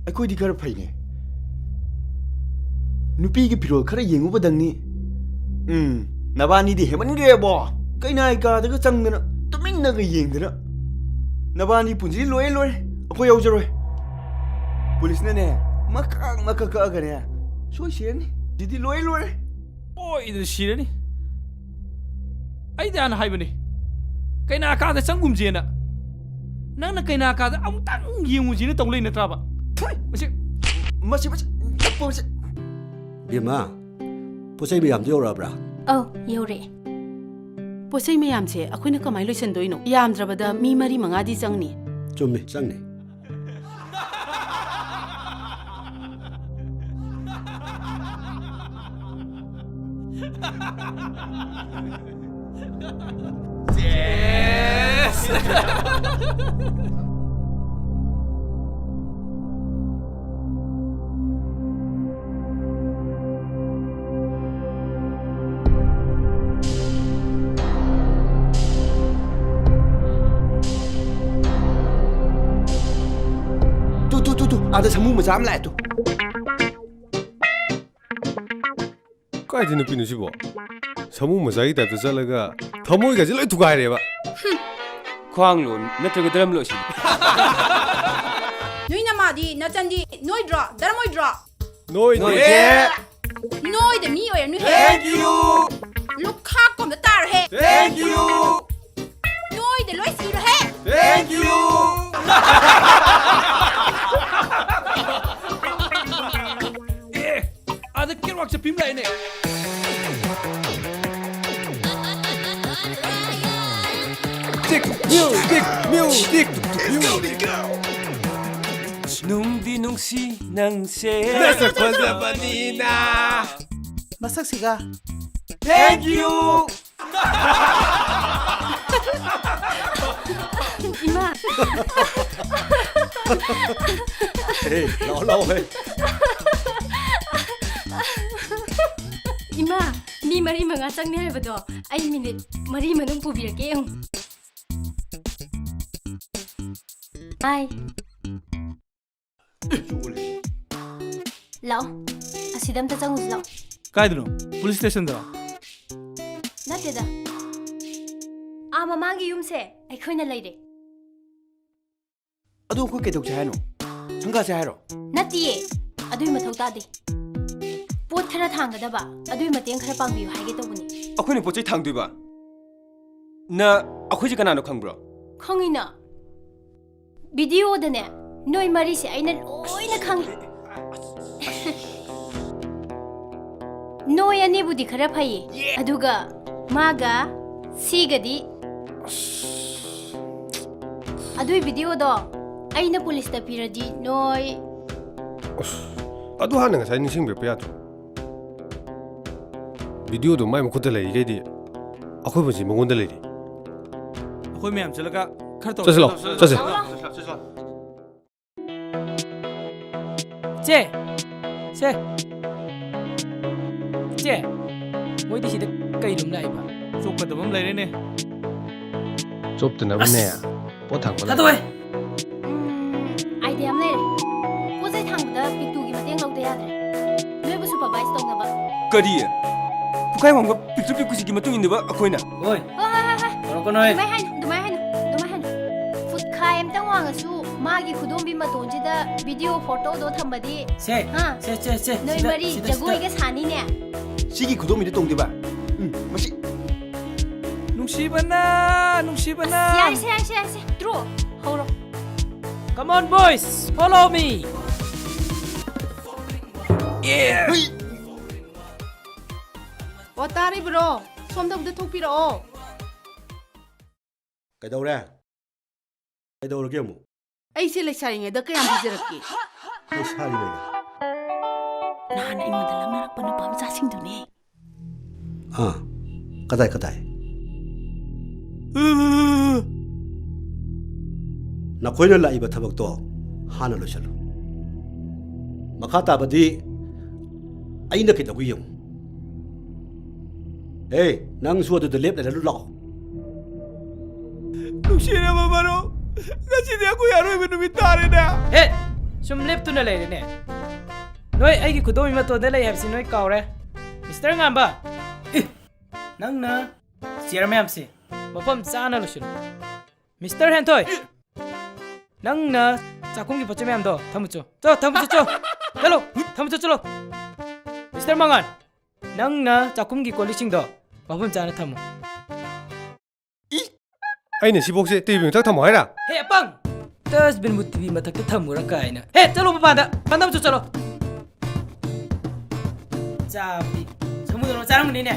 ꯑꯩꯈꯣꯏꯗꯤ ꯈꯔ ꯐꯩꯅꯦ꯫ ꯅꯨꯄꯤꯒꯤ ꯐꯤꯔꯣꯜ ꯈꯔ ꯌꯦꯡꯉꯨꯕꯗꯪꯅꯤ꯫ ꯎꯝ, ꯅꯕꯥꯅꯤꯗꯤ ꯍꯦꯃꯟꯈ꯭ꯔꯦꯕꯣ꯫ ꯀꯩꯅꯥꯏ ꯀꯥꯗꯒ ꯆꯪꯗꯅ ꯇꯨꯃꯤꯟꯅꯒ ꯌꯦꯡꯗꯅ꯫ ꯅꯕꯥꯅꯤ ꯄꯨꯟꯁꯤ ꯂꯣꯏꯔꯦ ꯂꯣꯏꯔꯦ꯫ ꯑꯩꯈꯣꯏ ꯌꯥꯎꯖꯔꯣꯏ꯫ ꯄꯨꯂꯤꯁꯅꯅꯦ, ꯃꯀꯛ ꯃꯀꯛ ꯀꯛꯑꯒꯅꯦ, ꯁꯣꯏ ꯁꯤꯔꯅꯤ꯫ ꯁꯤꯗꯤ ꯂꯣꯏꯔꯦ ꯂꯣꯏꯔꯦ꯫ ꯁꯣꯏꯗꯅ ꯁꯤꯔꯅꯤ꯫ ꯑꯩꯗꯤ ꯍꯥꯟꯅ ꯍꯥꯏꯕꯅꯤ, ꯀꯩꯅꯥ ꯀꯥꯗ ꯆꯪꯒꯨꯝꯁꯦꯅ꯫ ꯅꯪꯅ ꯀꯩꯅꯥ ꯀꯥꯗ ꯑꯃꯨꯛꯇꯪ ꯌꯦꯡꯉꯨꯁꯤꯅ ꯇꯧ ꯂꯩ ꯅꯠꯇ꯭ꯔꯕ? ꯊꯣꯏ! ꯃꯁꯤ, ꯃꯁꯤ, ꯃꯁꯤ, ꯃꯁꯤ꯫ ꯕꯦꯝꯃ, ꯄꯣꯠ ꯆꯩ ꯃꯌꯥꯝꯗꯨ ꯌꯧꯔꯛꯑꯕ꯭ꯔꯥ? ꯑꯧ, ꯌꯧꯔꯛꯑꯦ꯫ ꯄꯣꯠ ꯆꯩ ꯃꯌꯥꯝꯁꯦ ꯑꯩꯈꯣꯏꯅ ꯀꯃꯥꯏꯅ ꯂꯣꯏꯁꯟꯗꯣꯏꯅꯣ? ꯌꯥꯝꯗ꯭ꯔꯕꯗ ꯃꯤ ꯃꯔꯤ ꯃꯉꯥꯗꯤ ꯆꯪꯅꯤ꯫ ꯆꯨꯝꯃꯤ, ꯆꯪꯅꯤ꯫ ꯇꯨ, ꯇꯨ, ꯇꯨ, ꯇꯨ, ꯑꯥꯗ ꯁꯥꯃꯨ ꯃꯆꯥ ꯑꯃ ꯂꯥꯛꯑꯦ, ꯇꯨ꯫ ꯀꯥꯏꯗ ꯅꯨꯄꯤꯅꯣ ꯁꯤꯕꯣ? ꯁꯥꯃꯨ ꯃꯆꯥꯒꯤ ꯇꯥꯏꯞꯇ ꯆꯠꯂꯒ ꯊꯃꯣꯏꯒꯁꯦ ꯂꯣꯏ ꯊꯨꯒꯥꯏꯔꯦꯕ꯫ ꯈ꯭ꯋꯥꯡꯂꯣ ꯅꯠꯇ꯭ꯔꯒ ꯗꯔꯝꯂꯣ ꯁꯤꯕꯣ? ꯅꯣꯏ ꯅꯃꯥꯗꯤ ꯅꯆꯟꯗꯤ ꯅꯣꯏꯗ꯭ꯔꯣ, ꯗꯔꯝ ꯑꯣꯏꯗ꯭ꯔꯣ? ꯅꯣꯏꯗꯦ꯫ ꯅꯣꯏꯗꯦ꯫ ꯅꯣꯏꯗ ꯃꯤ ꯑꯣꯏꯔꯅꯨꯍꯦ꯫ Thank you꯫ ꯂꯨꯈꯥꯛꯀꯨꯝꯕ ꯇꯥꯔꯣꯍꯦ꯫ Thank you꯫ ꯅꯣꯏꯗ ꯂꯣꯏ ꯁꯤꯔꯣꯍꯦ꯫ Thank you꯫ ꯑꯦ, ꯑꯥꯗ catwalk ꯆꯠꯄꯤ ꯑꯃ ꯂꯥꯛꯑꯦꯅꯦ꯫ Music, music, music, music. ꯅꯨꯡꯗꯤ ꯅꯨꯡꯁꯤ ꯅꯪꯁꯦ꯫ ꯅꯁꯛ ꯐꯖꯕꯅꯤꯅ꯫ ꯃꯁꯛꯁꯤꯒ꯫ Thank you꯫ ꯏꯃꯥ꯫ ꯍꯦ, ꯂꯥꯛꯑꯣ, ꯂꯥꯛꯑꯣ, ꯍꯦ꯫ ꯏꯃꯥ, ꯃꯤ ꯃꯔꯤ ꯃꯉꯥ ꯆꯪꯅꯤ ꯍꯥꯏꯕꯗꯣ ꯑꯩ minute ꯃꯔꯤ ꯃꯅꯨꯡ ꯄꯨꯕꯤꯔꯛꯀꯦ ꯌꯦꯡꯉꯨ꯫ ꯍꯥꯏ꯫ ꯂꯥꯛꯑꯣ, ꯑꯁꯤꯗ ꯑꯝꯇ ꯆꯪꯉꯨꯁꯤ ꯂꯥꯛꯑꯣ꯫ ꯀꯥꯏꯗꯅꯣ? Police stationꯗꯔꯣ? ꯅꯠꯇꯦꯗ, ꯑꯥ ꯃꯃꯥꯡꯒꯤ ꯌꯨꯝꯁꯦ ꯑꯩꯈꯣꯏꯅ ꯂꯩꯔꯦ꯫ ꯑꯗꯨ ꯑꯩꯈꯣꯏ ꯀꯩꯗꯧꯁꯦ ꯍꯥꯏꯅꯣ? ꯁꯪꯒꯥꯁꯦ ꯍꯥꯏꯔꯣ? ꯅꯠꯇꯤꯌꯦ, ꯑꯗꯨꯏ ꯃꯊꯧ ꯇꯥꯗꯦ꯫ ꯄꯣꯠ ꯈꯔ ꯊꯥꯡꯒꯗꯕ, ꯑꯗꯨꯏ ꯃꯇꯦꯡ ꯈꯔ ꯄꯥꯡꯕꯤꯌꯨ ꯍꯥꯏꯒꯦ ꯇꯧꯕꯅꯤ꯫ ꯑꯩꯈꯣꯏꯅ ꯄꯣꯠ ꯆꯩ ꯊꯥꯡꯗꯣꯏꯕ? ꯅ, ꯑꯩꯈꯣꯏꯁꯦ ꯀꯅꯥꯅꯣ ꯈꯪꯕ꯭ꯔꯣ? ꯈꯪꯉꯤꯅ꯫ ꯚꯤꯗꯤꯑꯣꯗꯅꯦ, ꯅꯣꯏ ꯃꯔꯤꯁꯦ ꯑꯩꯅ ꯂꯣꯏꯅ ꯈꯪꯉꯤ꯫ ꯅꯣꯏ ꯑꯅꯤꯕꯨꯗꯤ ꯈꯔ ꯐꯩꯌꯦ, ꯑꯗꯨꯒ ꯃꯥꯒ ꯁꯤꯒꯗꯤ꯫ ꯑꯗꯨꯏ ꯚꯤꯗꯤꯑꯣꯗꯣ ꯑꯩꯅ ꯄꯨꯂꯤꯁꯇ ꯄꯤꯔꯗꯤ ꯅꯣꯏ꯫ ꯑꯁ, ꯑꯗꯨ ꯍꯥꯟꯅ ꯉꯁꯥꯏ ꯅꯤꯡꯁꯤꯡꯕꯤꯔꯛꯄ ꯌꯥꯗ꯭ꯔꯣ? ꯚꯤꯗꯤꯑꯣꯗꯣ ꯃꯥꯏ ꯃꯈꯨꯠꯇ ꯂꯩꯔꯤꯈꯩꯗꯤ ꯑꯩꯈꯣꯏ ꯄꯨꯟꯁꯤ ꯃꯉꯣꯟꯗ ꯂꯩꯔꯤ꯫ ꯑꯩꯈꯣꯏ ꯃꯌꯥꯝ ꯆꯠꯂꯒ ꯈꯔ ꯆꯠꯁꯤꯂꯣ, ꯇꯧꯔꯁꯤ꯫ ꯆꯠꯁꯤ꯫ ꯆꯦ, ꯆꯦ, ꯆꯦ, ꯃꯣꯏꯗꯤ ꯁꯤꯗ ꯀꯩ ꯂꯨꯝ ꯂꯥꯛꯏꯕ? ꯆꯣꯞꯀꯗꯕ ꯑꯃ ꯂꯩꯔꯦꯅꯦ꯫ ꯆꯣꯞꯇꯅꯕꯅꯦ ꯄꯣꯠ ꯊꯥꯡꯕ ꯂꯥꯛꯑꯦ꯫ ꯊꯥꯗꯣꯛꯑꯦ꯫ ꯎꯝ, ꯑꯥꯏꯗꯤꯌꯥ ꯑꯃ ꯂꯩꯔꯦ꯫ ꯄꯣꯠ ꯆꯩ ꯊꯥꯡꯕꯗ ꯄꯤꯛꯇꯨꯒꯤ ꯃꯇꯦꯡ ꯂꯧꯗ ꯌꯥꯗ꯭ꯔꯦ꯫ ꯅꯣꯏꯕꯨ ꯁꯨꯄꯔꯚꯥꯏꯁ ꯇꯧꯅꯕ꯫ ꯀꯔꯤ? ꯄꯨꯈꯥꯏ ꯋꯥꯡꯕ ꯄꯤꯛꯇ꯭ꯔꯨ ꯄꯤꯛꯄꯁꯤꯒꯤ ꯃꯇꯨꯡ ꯏꯟꯅꯕ ꯑꯩꯈꯣꯏꯅ? ꯍꯣꯏ, ꯍꯣꯏ ꯍꯣꯏ ꯍꯣꯏ ꯍꯣꯏ꯫ ꯇꯧꯔꯛꯀꯅꯣꯏ꯫ ꯑꯗꯨꯃꯥꯏ ꯍꯥꯏꯅꯨ, ꯑꯗꯨꯃꯥꯏ ꯍꯥꯏꯅꯨ, ꯑꯗꯨꯃꯥꯏ ꯍꯥꯏꯅꯨ꯫ ꯐꯨꯠꯈꯥꯏ ꯑꯝꯇꯪ ꯋꯥꯡꯉꯁꯨ ꯃꯥꯒꯤ ꯈꯨꯗꯣꯝꯕꯤ ꯃꯇꯣꯟꯁꯤꯗ ꯚꯤꯗꯤꯑꯣ ꯐꯣꯇꯣꯗꯣ ꯊꯝꯕꯗꯤ ꯁꯦ, ꯍꯥ? ꯁꯦ, ꯁꯦ, ꯁꯦ, ꯅꯣꯏ ꯁꯤꯗ, ꯃꯔꯤ ꯁꯤꯗ, ꯖꯒꯣꯏꯒ ꯁꯤꯗ꯫ ꯁꯥꯅꯤꯅꯦ꯫ ꯁꯤꯒꯤ ꯈꯨꯗꯣꯝꯕꯤꯗ ꯇꯣꯡꯗꯣꯏꯕ? ꯎꯝ, ꯃꯁꯤ꯫ ꯅꯨꯡꯁꯤꯕꯅ, ꯅꯨꯡꯁꯤꯕꯅ꯫ ꯌꯥꯔꯦꯁꯦ, ꯌꯥꯔꯦꯁꯦ, ꯌꯥꯔꯦꯁꯦ꯫ ꯇ꯭ꯔꯣ, ꯍꯧꯔꯣ꯫ Come on, boys, follow me. ꯑꯣ, ꯇꯥꯔꯤꯕ꯭ꯔꯣ? ꯁꯣꯝꯗ ꯑꯝꯇ ꯊꯣꯛꯄꯤꯔꯛꯑꯣ꯫ ꯀꯩꯗꯧꯔꯦ? ꯀꯩꯗꯧꯔꯒꯦ ꯑꯃꯨꯛ? ꯑꯩꯁꯦ ꯂꯩꯁꯥꯔꯤꯉꯩꯗ ꯀꯌꯥꯝ ꯐꯖꯔꯛꯀꯦ? ꯂꯩꯁꯥꯔꯤꯉꯩꯗ? ꯅꯍꯥꯟ ꯑꯩꯉꯣꯟꯗ ꯂꯛꯅꯔꯛꯄ ꯅꯨꯄꯥ ꯃꯆꯥꯁꯤꯡꯗꯨꯅꯦ꯫ ꯑꯥ, ꯀꯗꯥꯏ, ꯀꯗꯥꯏ? ꯅꯈꯣꯏꯅ ꯂꯥꯛꯏꯕ ꯊꯕꯛꯇꯣ ꯍꯥꯟꯅ ꯂꯣꯏꯁꯤꯜꯂꯨ꯫ ꯃꯈꯥ ꯇꯥꯕꯗꯤ ꯑꯩꯅ ꯀꯩꯗꯧꯒꯦ ꯌꯦꯡꯉꯨ꯫ ꯑꯦ, ꯅꯪꯁꯨ ꯑꯗꯨꯗ ꯂꯦꯞ ꯂꯩꯔꯅꯨ, ꯂꯥꯛꯑꯣ꯫ ꯅꯨꯡꯁꯤꯔꯕ ꯃꯔꯨꯞ, ꯉꯁꯤꯗꯤ ꯑꯩꯈꯣꯏ ꯑꯔꯣꯏꯕ ꯅꯨꯃꯤꯠ ꯇꯥꯔꯦꯅꯦ꯫ ꯍꯦ! ꯁꯨꯝ ꯂꯦꯞꯇꯨꯅ ꯂꯩꯔꯦꯅꯦ꯫ ꯅꯣꯏ ꯑꯩꯒꯤ ꯈꯨꯗꯣꯝꯕꯤ ꯃꯇꯣꯟꯗ ꯂꯩ ꯍꯥꯏꯕꯁꯤ ꯅꯣꯏ ꯀꯥꯎꯔꯦ꯫ ꯃꯤꯁꯇꯔ ꯉꯥꯟꯕ, ꯑꯦ, ꯅꯪꯅ ꯆꯤꯌꯔ ꯃꯌꯥꯝꯁꯦ ꯃꯐꯝ ꯆꯥꯅ ꯂꯣꯏꯁꯤꯜꯂꯨ꯫ ꯃꯤꯁꯇꯔ ꯍꯦꯟꯊꯣꯏ, ꯅꯪꯅ ꯆꯥꯛꯈꯨꯝꯒꯤ ꯄꯣꯠ ꯆꯩ ꯃꯌꯥꯝꯗꯣ ꯊꯝꯃꯨꯆꯣ꯫ ꯆꯣ, ꯊꯝꯃꯨꯆꯣ, ꯆꯣ꯫ ꯆꯠꯂꯣ, ꯊꯝꯃꯨꯆꯣ, ꯆꯠꯂꯣ꯫ ꯃꯤꯁꯇꯔ ꯃꯉꯥꯜ, ꯅꯪꯅ ꯆꯥꯛꯈꯨꯝꯒꯤ ꯀꯣꯜ ꯂꯤꯛꯁꯤꯡꯗꯣ ꯃꯐꯝ ꯆꯥꯅ ꯊꯝꯃꯨ꯫ ꯑꯩꯅ ꯁꯤꯕꯣꯛꯁꯦ ꯇꯤꯚꯤ ꯃꯊꯛ ꯊꯝꯃꯣ ꯍꯥꯏꯔ? ꯍꯦ, ꯑꯄꯪ! ꯗꯁꯕꯤꯟꯕꯨ ꯇꯤꯚꯤ ꯃꯊꯛꯇ ꯊꯝꯃꯨꯔ ꯀꯥꯏꯅ꯫ ꯍꯦ, ꯆꯠꯂꯣ ꯃꯄꯥꯟꯗ! ꯃꯄꯥꯟꯗ ꯑꯃꯨꯛ ꯆꯠꯂꯣ! ꯆꯥꯕꯗꯤ ꯁꯃꯨꯗ꯭ꯔ ꯆꯥꯔꯝꯒꯅꯤꯅꯦ꯫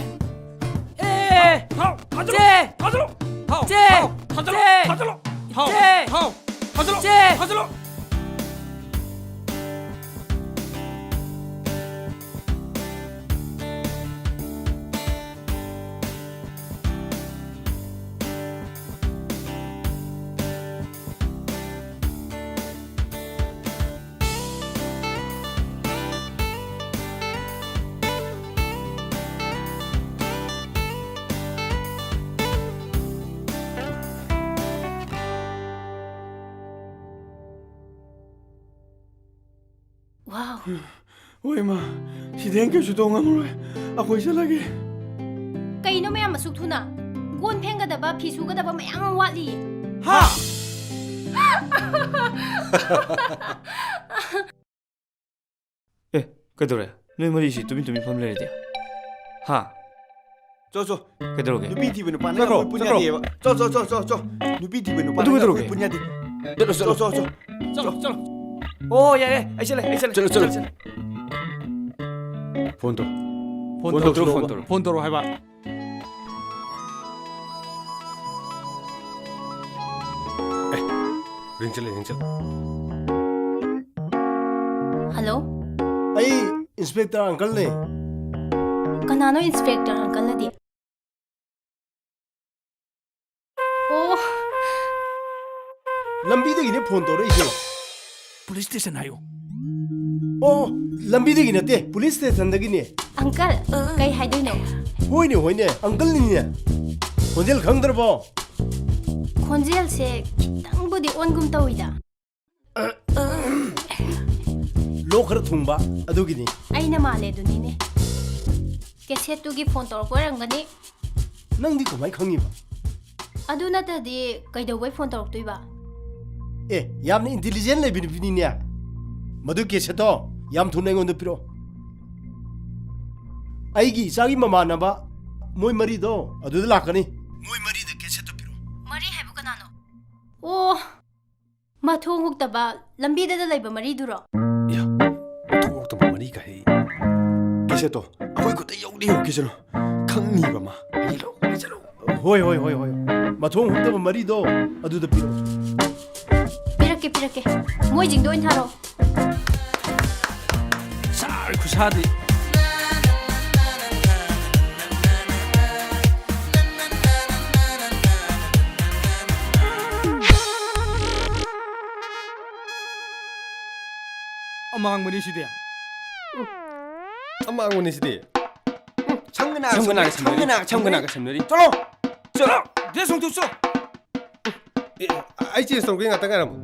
ꯑꯦ! ꯊꯥꯎ! ꯊꯥꯖꯤꯜꯂꯣ! ꯆꯦ! ꯊꯥꯖꯤꯜꯂꯣ! ꯊꯥꯎ! ꯆꯦ! ꯊꯥꯎ! ꯊꯥꯖꯤꯜꯂꯣ! ꯆꯦ! ꯊꯥꯖꯤꯜꯂꯣ! ꯊꯥꯎ! ꯆꯦ! ꯊꯥꯎ! ꯊꯥꯖꯤꯜꯂꯣ! ꯆꯦ! ꯊꯥꯖꯤꯜꯂꯣ! ꯍꯣꯏ, ꯏꯃꯥ, ꯁꯤꯗꯤ ꯑꯩ ꯀꯩꯁꯨ ꯇꯧ ꯉꯝꯃꯔꯣꯏ꯫ ꯑꯩꯈꯣꯏ ꯆꯠꯂꯒꯦ꯫ ꯀꯩꯅꯣ ꯃꯌꯥꯝ ꯑꯁꯨꯛ ꯊꯨꯅ? ꯀꯣꯟ ꯐꯦꯡꯒꯗꯕ, ꯐꯤ ꯁꯨꯒꯗꯕ ꯃꯌꯥꯝ ꯑꯃ ꯋꯥꯠꯂꯤ꯫ ꯍꯥ? ꯑꯦ, ꯀꯩꯗꯧꯔꯦ? ꯅꯣꯏ ꯃꯔꯤꯁꯤ ꯇꯨꯃꯤꯟ ꯇꯨꯃꯤꯟ ꯐꯝ ꯂꯩꯔꯗꯤ? ꯍꯥ? ꯆꯣ, ꯆꯣ꯫ ꯀꯩꯗꯧꯔꯒꯦ? ꯅꯨꯄꯤ ꯊꯤꯕ ꯅꯨꯄꯥꯅ ꯆꯠꯈ꯭ꯔꯣ, ꯑꯩꯈꯣꯏ ꯄꯨꯟ ꯆꯠꯈ꯭ꯔꯣ꯫ ꯌꯥꯗꯦꯕ꯫ ꯆꯣ, ꯆꯣ, ꯆꯣ, ꯆꯣ, ꯆꯣ꯫ ꯅꯨꯄꯤ ꯊꯤꯕ ꯅꯨꯄꯥꯅ ꯑꯗꯨ ꯀꯩꯗꯧꯔꯒꯦ? ꯑꯩꯈꯣꯏ ꯄꯨꯟ ꯌꯥꯗꯦ꯫ ꯆꯠꯂꯣ, ꯆꯠꯂꯣ꯫ ꯆꯣ, ꯆꯣ, ꯆꯣ꯫ ꯆꯠꯂꯣ, ꯆꯠꯂꯣ꯫ ꯑꯣ, ꯌꯥꯔꯦ, ꯑꯩ ꯆꯠꯂꯦ, ꯑꯩ ꯆꯠꯂꯦ꯫ ꯆꯠꯂꯣ, ꯆꯠꯂꯣ꯫ ꯆꯠꯂꯦ, ꯆꯠꯂꯦ꯫ ꯐꯣꯟ ꯇꯧ꯫ ꯐꯣꯟ ꯐꯣꯟ ꯇꯧꯔꯣ, ꯇꯧꯁꯤꯜꯂꯣ, ꯐꯣꯟ ꯐꯣꯟ ꯇꯧꯔꯣ꯫ ꯇꯧꯔꯣ꯫ ꯐꯣꯟ ꯇꯧꯔꯣ ꯍꯥꯏꯕ꯫ ꯑꯦ, ꯔꯤꯡ ꯆꯠꯂꯦ, ꯔꯤꯡ ꯆꯠꯂꯦ꯫ ꯍꯜꯂꯣ? ꯑꯩ ꯏꯟꯁꯄꯦꯛꯇꯔ ꯑꯪꯀꯜꯅꯦ꯫ ꯀꯅꯥꯅꯣ ꯏꯟꯁꯄꯦꯛꯇꯔ ꯑꯪꯀꯜꯅꯗꯤ? ꯑꯣ꯫ ꯂꯝꯕꯤꯗꯒꯤꯅꯦ ꯐꯣꯟ ꯇꯧꯔꯛꯏꯁꯦ꯫ ꯄꯨꯂꯤꯁ ꯁ꯭ꯇꯦꯁꯟ ꯍꯥꯏꯌꯣ꯫ ꯑꯣ, ꯂꯝꯕꯤꯗꯒꯤ ꯅꯠꯇꯦ, ꯄꯨꯂꯤꯁ ꯁ꯭ꯇꯦꯁꯟꯗꯒꯤꯅꯦ꯫ ꯑꯪꯀꯜ, ꯀꯩ ꯍꯥꯏꯗꯣꯏꯅꯣ? ꯍꯣꯏꯅꯦ, ꯍꯣꯏꯅꯦ, ꯑꯪꯀꯜꯅꯤꯅꯦ꯫ ꯈꯣꯟꯖꯦꯜ ꯈꯪꯗ꯭ꯔꯕꯣ? ꯈꯣꯟꯖꯦꯜꯁꯦ ꯈꯤꯇꯪꯕꯨꯗꯤ ꯑꯣꯟꯒꯨꯝ ꯇꯧꯏꯗ꯫ ꯂꯣꯛ ꯈꯔ ꯊꯨꯡꯕ, ꯑꯗꯨꯒꯤꯅꯤ꯫ ꯑꯩꯅ ꯃꯥꯜꯂꯦ ꯑꯗꯨꯅꯤꯅꯦ꯫ ꯀꯦꯁꯦꯠꯇꯨꯒꯤ ꯐꯣꯟ ꯇꯧꯔꯛꯄ ꯑꯣꯏꯔꯝꯒꯅꯤ꯫ ꯅꯪꯗꯤ ꯀꯃꯥꯏ ꯈꯪꯉꯤꯕ? ꯑꯗꯨ ꯅꯠꯇ꯭ꯔꯗꯤ ꯀꯩꯗꯧꯕꯩ ꯐꯣꯟ ꯇꯧꯔꯛꯇꯣꯏꯕ? ꯑꯦ, ꯌꯥꯝꯅ ꯏꯟꯇꯤꯂꯤꯖꯦꯟ ꯂꯩꯕ ꯅꯨꯄꯤꯅꯤꯅꯦ꯫ ꯃꯗꯨ ꯀꯦꯁꯦꯠꯇꯣ ꯌꯥꯝ ꯊꯨꯅ ꯑꯩꯉꯣꯟꯗ ꯄꯤꯔꯛꯑꯣ꯫ ꯑꯩꯒꯤ ꯏꯆꯥꯒꯤ ꯃꯃꯥꯟꯅꯕ ꯃꯣꯏ ꯃꯔꯤꯗꯣ ꯑꯗꯨꯗ ꯂꯥꯛꯀꯅꯤ꯫ ꯃꯣꯏ ꯃꯔꯤꯗ ꯀꯦꯁꯦꯠꯇꯣ ꯄꯤꯔꯛꯑꯣ꯫ ꯃꯔꯤ ꯍꯥꯏꯕꯨ ꯀꯅꯥꯅꯣ? ꯑꯣ, ꯃꯊꯣꯡ ꯍꯨꯛꯇꯕ ꯂꯝꯕꯤꯗꯗ ꯂꯩꯕ ꯃꯔꯤꯗꯨꯔꯣ? ꯌꯥ, ꯃꯊꯣꯡ ꯍꯨꯛꯇꯕ ꯃꯔꯤ ꯀꯥꯏ꯫ ꯀꯦꯁꯦꯠꯇꯣ ꯑꯩꯈꯣꯏ ꯈꯨꯠꯇ ꯌꯧꯗꯤ ꯌꯧꯈꯤꯁꯅꯨ꯫ ꯈꯪꯅꯤꯕ ꯃꯥ꯫ ꯍꯣꯏ, ꯍꯣꯏ, ꯍꯣꯏ, ꯍꯣꯏ꯫ ꯃꯊꯣꯡ ꯍꯨꯛꯇꯕ ꯃꯔꯤꯗꯣ ꯑꯗꯨꯗ ꯄꯤꯔꯛꯑꯣ꯫ ꯄꯤꯔꯛꯀꯦ, ꯄꯤꯔꯛꯀꯦ꯫ ꯃꯣꯏꯁꯤꯡꯗꯣ ꯑꯣꯏꯅ ꯊꯥꯔꯛꯑꯣ꯫ ꯁꯥꯔ ꯈꯨꯁꯥꯗꯤ꯫ ꯑꯃꯥꯡꯕꯅꯤ ꯁꯤꯗꯤ꯫ ꯑꯃꯥꯡꯕꯅꯤ ꯁꯤꯗꯤ꯫ ꯁꯝꯒ ꯅꯥꯒ ꯁꯝꯒ ꯅꯥꯒ ꯁꯝꯅꯔꯤ꯫ ꯁꯝꯒ ꯅꯥꯒ ꯁꯝꯅꯔꯤ꯫ ꯆꯠꯂꯣ! ꯆꯠꯂꯣ! ꯗ꯭ꯔꯦꯁ ꯍꯣꯡꯗꯣꯛꯆꯣ! ꯑꯦ, ꯑꯩ ꯆꯦꯟꯖ ꯇꯧꯔꯛꯀꯦ, ꯉꯥꯛꯇꯪ ꯉꯥꯏꯔꯝꯃꯣ꯫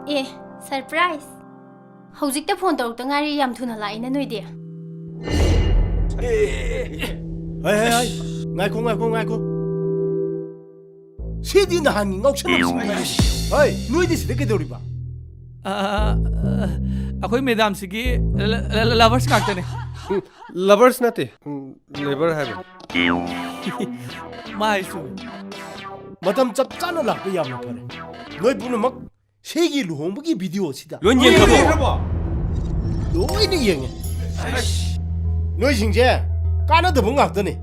ꯑꯦ, ꯁꯔꯄ꯭ꯔꯥꯏꯖ! ꯍꯧꯖꯤꯛꯇ ꯐꯣꯟ ꯇꯧꯔꯛꯇ ꯉꯥꯏꯔꯤ, ꯌꯥꯝ ꯊꯨꯅ ꯂꯥꯛꯏꯅ ꯅꯣꯏꯗꯤ꯫ ꯍꯩ, ꯍꯩ, ꯍꯩ, ꯉꯥꯏꯈꯣ, ꯉꯥꯏꯈꯣ, ꯉꯥꯏꯈꯣ꯫ ꯁꯤꯗꯤ ꯅꯍꯥꯟꯒꯤ ꯉꯥꯎꯁꯟꯅꯕꯁꯤꯡ꯫ ꯍꯩ, ꯅꯣꯏꯗꯤ ꯁꯤꯗ ꯀꯩꯗꯧꯔꯤꯕ? ꯑ, ꯑ, ꯑ, ꯑꯩꯈꯣꯏ ꯃꯦꯗꯥꯝꯁꯤꯒꯤ ꯂ-, ꯂ-, ꯂ-, ꯂꯚꯔꯁ ꯉꯥꯛꯇꯅꯦ꯫ ꯎꯝ, ꯂꯚꯔꯁ ꯅꯠꯇꯦ, ꯎꯝ, ꯂꯦꯕꯔ ꯍꯥꯏꯕꯅꯤ꯫ ꯃꯥꯏꯁꯨ꯫ ꯃꯇꯝ ꯆꯞ ꯆꯥꯅ ꯂꯥꯛꯄ ꯌꯥꯝꯅ ꯐꯔꯦ꯫ ꯅꯣꯏ ꯄꯨꯝꯅꯃꯛ ꯁꯤꯒꯤ ꯂꯨꯍꯣꯡꯕꯒꯤ ꯚꯤꯗꯤꯑꯣ ꯑꯁꯤꯗ ꯂꯣꯏ ꯌꯦꯡꯈ꯭ꯔꯕꯣ? ꯂꯣꯏꯅ ꯌꯦꯡꯉꯦ꯫ ꯅꯣꯏꯁꯤꯡꯁꯦ ꯀꯥꯟꯅꯗꯕ ꯉꯥꯛꯇꯅꯦ꯫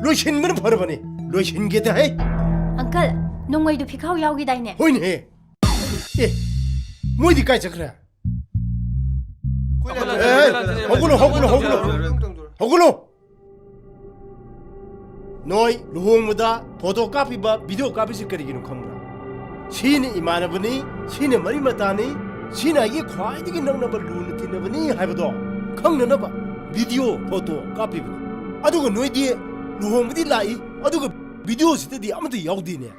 ꯂꯣꯏꯁꯤꯟꯕꯅ ꯐꯔꯕꯅꯦ꯫ ꯂꯣꯏꯁꯤꯟꯒꯦꯗ ꯍꯩ꯫ ꯑꯪꯀꯜ, ꯅꯣꯡꯃꯩꯗꯨ ꯐꯤꯈꯥꯎ ꯌꯥꯎꯈꯤꯗꯥꯏꯅꯦ? ꯍꯣꯏꯅꯦꯍꯦ꯫ ꯑꯦ, ꯃꯣꯏꯗꯤ ꯀꯥꯏ ꯆꯠꯈ꯭ꯔꯦ? ꯑꯦ, ꯍꯧꯒꯠꯂꯣ, ꯍꯧꯒꯠꯂꯣ, ꯍꯧꯒꯠꯂꯣ꯫ ꯍꯧꯒꯠꯂꯣ꯫ ꯅꯣꯏ ꯂꯨꯍꯣꯡꯕꯗ ꯐꯣꯇꯣ ꯀꯥꯞꯄꯤꯕ, ꯚꯤꯗꯤꯑꯣ ꯀꯥꯞꯄꯤꯁꯤ ꯀꯔꯤꯒꯤꯅꯣ ꯈꯪꯕ꯭ꯔꯥ? ꯁꯤꯅ ꯏꯃꯥꯟꯅꯕꯅꯤ, ꯁꯤꯅ ꯃꯔꯤ ꯃꯇꯥꯅꯤ, ꯁꯤꯅ ꯑꯩꯒꯤ ꯈ꯭ꯋꯥꯏꯗꯒꯤ ꯅꯛꯅꯕ ꯂꯨꯅ ꯇꯤꯟꯅꯕꯅꯤ ꯍꯥꯏꯕꯗꯣ ꯈꯪꯅꯅꯕ ꯚꯤꯗꯤꯑꯣ ꯐꯣꯇꯣ ꯀꯥꯞꯄꯤꯕꯅꯤ꯫ ꯑꯗꯨꯒ ꯅꯣꯏꯗꯤ ꯂꯨꯍꯣꯡꯕꯗꯤ ꯂꯥꯛꯏ, ꯑꯗꯨꯒ ꯚꯤꯗꯤꯑꯣꯁꯤꯗꯗꯤ ꯑꯃꯠꯇ ꯌꯥꯎꯗꯦꯅꯦ꯫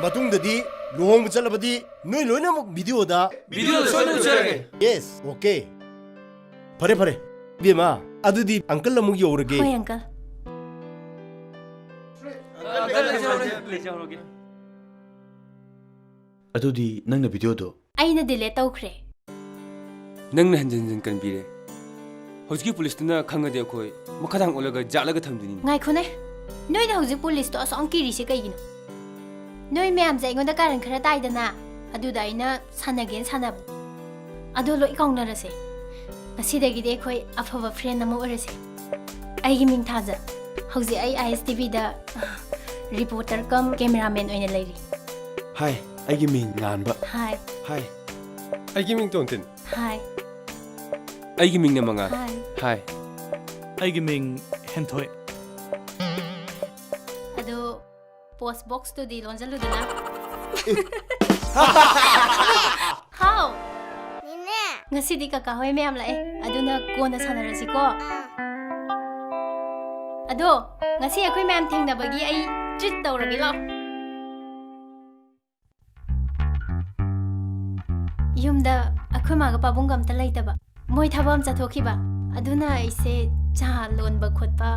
ꯃꯇꯨꯡꯗꯗꯤ ꯂꯨꯍꯣꯡꯕ ꯆꯠꯂꯕꯗꯤ ꯅꯣꯏ ꯂꯣꯏꯅꯃꯛ ꯚꯤꯗꯤꯑꯣꯗ ꯚꯤꯗꯤꯑꯣꯗ ꯁꯣꯏꯗꯅ ꯎꯠꯆꯔꯒꯦ꯫ Yes, okay. ꯐꯔꯦ, ꯐꯔꯦ꯫ ꯏꯕꯦꯝꯃ, ꯑꯗꯨꯗꯤ ꯑꯪꯀꯜ ꯑꯃꯨꯛ ꯌꯧꯔꯒꯦ꯫ ꯍꯣꯏ, ꯑꯪꯀꯜ꯫ ꯑꯗꯨꯗꯤ ꯅꯪꯅ ꯚꯤꯗꯤꯑꯣꯗꯣ? ꯑꯩꯅ ꯗꯤꯂꯦꯠ ꯇꯧꯈ꯭ꯔꯦ꯫ ꯅꯪꯅ ꯍꯟꯖꯤꯟ ꯍꯟꯖꯤꯟ ꯀꯟꯕꯤꯔꯦ꯫ ꯍꯧꯖꯤꯛꯀꯤ ꯄꯨꯂꯤꯁꯇꯨꯅ ꯈꯪꯉꯗꯤ ꯑꯩꯈꯣꯏ ꯃꯈꯥꯗꯥꯡ ꯑꯣꯜꯂꯒ ꯌꯥꯠꯂꯒ ꯊꯝꯗꯣꯏꯅꯤ꯫ ꯉꯥꯏꯈꯣꯅꯦ, ꯅꯣꯏꯅ ꯍꯧꯖꯤꯛ ꯄꯨꯂꯤꯁꯇꯣ ꯑꯁꯨꯛ ꯌꯥꯝ ꯀꯤꯔꯤꯁꯦ ꯀꯩꯒꯤꯅꯣ? ꯅꯣꯏ ꯃꯌꯥꯝꯁꯦ ꯑꯩꯉꯣꯟꯗ ꯀꯥꯔꯟ ꯈꯔ ꯇꯥꯏꯗꯅ, ꯑꯗꯨꯗ ꯑꯩꯅ ꯁꯥꯟꯅꯒꯦꯅ ꯁꯥꯟꯅꯕꯅꯦ꯫ ꯑꯗꯣ ꯂꯣꯏ ꯀꯥꯎꯅꯔꯁꯦ꯫ ꯉꯁꯤꯗꯒꯤꯗꯤ ꯑꯩꯈꯣꯏ ꯑꯐꯕ ꯐ꯭ꯔꯦꯟ ꯑꯃ ꯑꯣꯏꯔꯁꯦ꯫ ꯑꯩꯒꯤ ꯃꯤꯡ ꯊꯥꯖ꯫ ꯍꯧꯖꯤꯛ ꯑꯩ ꯑꯥꯏ ꯑꯦꯁ ꯇꯤ ꯚꯤꯗ ꯔꯤꯄꯣꯔꯇꯔ ꯀꯝ ꯀꯦꯃꯦꯔꯥꯃꯦꯟ ꯑꯣꯏꯅ ꯂꯩꯔꯤ꯫ ꯍꯥꯏ, ꯑꯩꯒꯤ ꯃꯤꯡ ꯉꯥꯟꯕ꯫ ꯍꯥꯏ꯫ ꯍꯥꯏ꯫ ꯑꯩꯒꯤ ꯃꯤꯡ ꯇꯣꯟꯇꯤꯟ꯫ ꯍꯥꯏ꯫ ꯑꯩꯒꯤ ꯃꯤꯡꯅ ꯃꯉꯥꯜ꯫ ꯍꯥꯏ꯫ ꯍꯥꯏ꯫ ꯑꯩꯒꯤ ꯃꯤꯡ ꯍꯦꯟꯊꯣꯏ꯫ ꯑꯗꯣ ꯄꯣꯁ ꯕꯣꯛꯁꯇꯨꯗꯤ ꯂꯣꯟꯖꯜꯂꯨꯗꯅ꯫ ꯍꯥꯎ꯫ ꯅꯦꯅꯦ꯫ ꯉꯁꯤꯗꯤ ꯀꯀꯥ ꯍꯣꯏ ꯃꯌꯥꯝ ꯂꯥꯛꯑꯦ, ꯑꯗꯨꯅ ꯀꯣꯟꯅ ꯁꯥꯟꯅꯔꯁꯤꯀꯣ꯫ ꯑꯥ꯫ ꯑꯗꯣ ꯉꯁꯤ ꯑꯩꯈꯣꯏ ꯃꯌꯥꯝ ꯊꯦꯡꯅꯕꯒꯤ ꯑꯩ ꯇ꯭ꯔꯤꯠ ꯇꯧꯔꯒꯦ, ꯂꯥꯛꯑꯣ꯫ ꯌꯨꯝꯗ ꯑꯩꯈꯣꯏ ꯃꯥꯒ ꯄꯥꯕꯨꯡꯒ ꯑꯝꯇ ꯂꯩꯇꯕ꯫ ꯃꯣꯏ ꯊꯕꯛ ꯑꯃ ꯆꯠꯊꯣꯛꯈꯤꯕ꯫ ꯑꯗꯨꯅ ꯑꯩꯁꯦ ꯆꯥ ꯂꯣꯟꯕ ꯈꯣꯠꯄ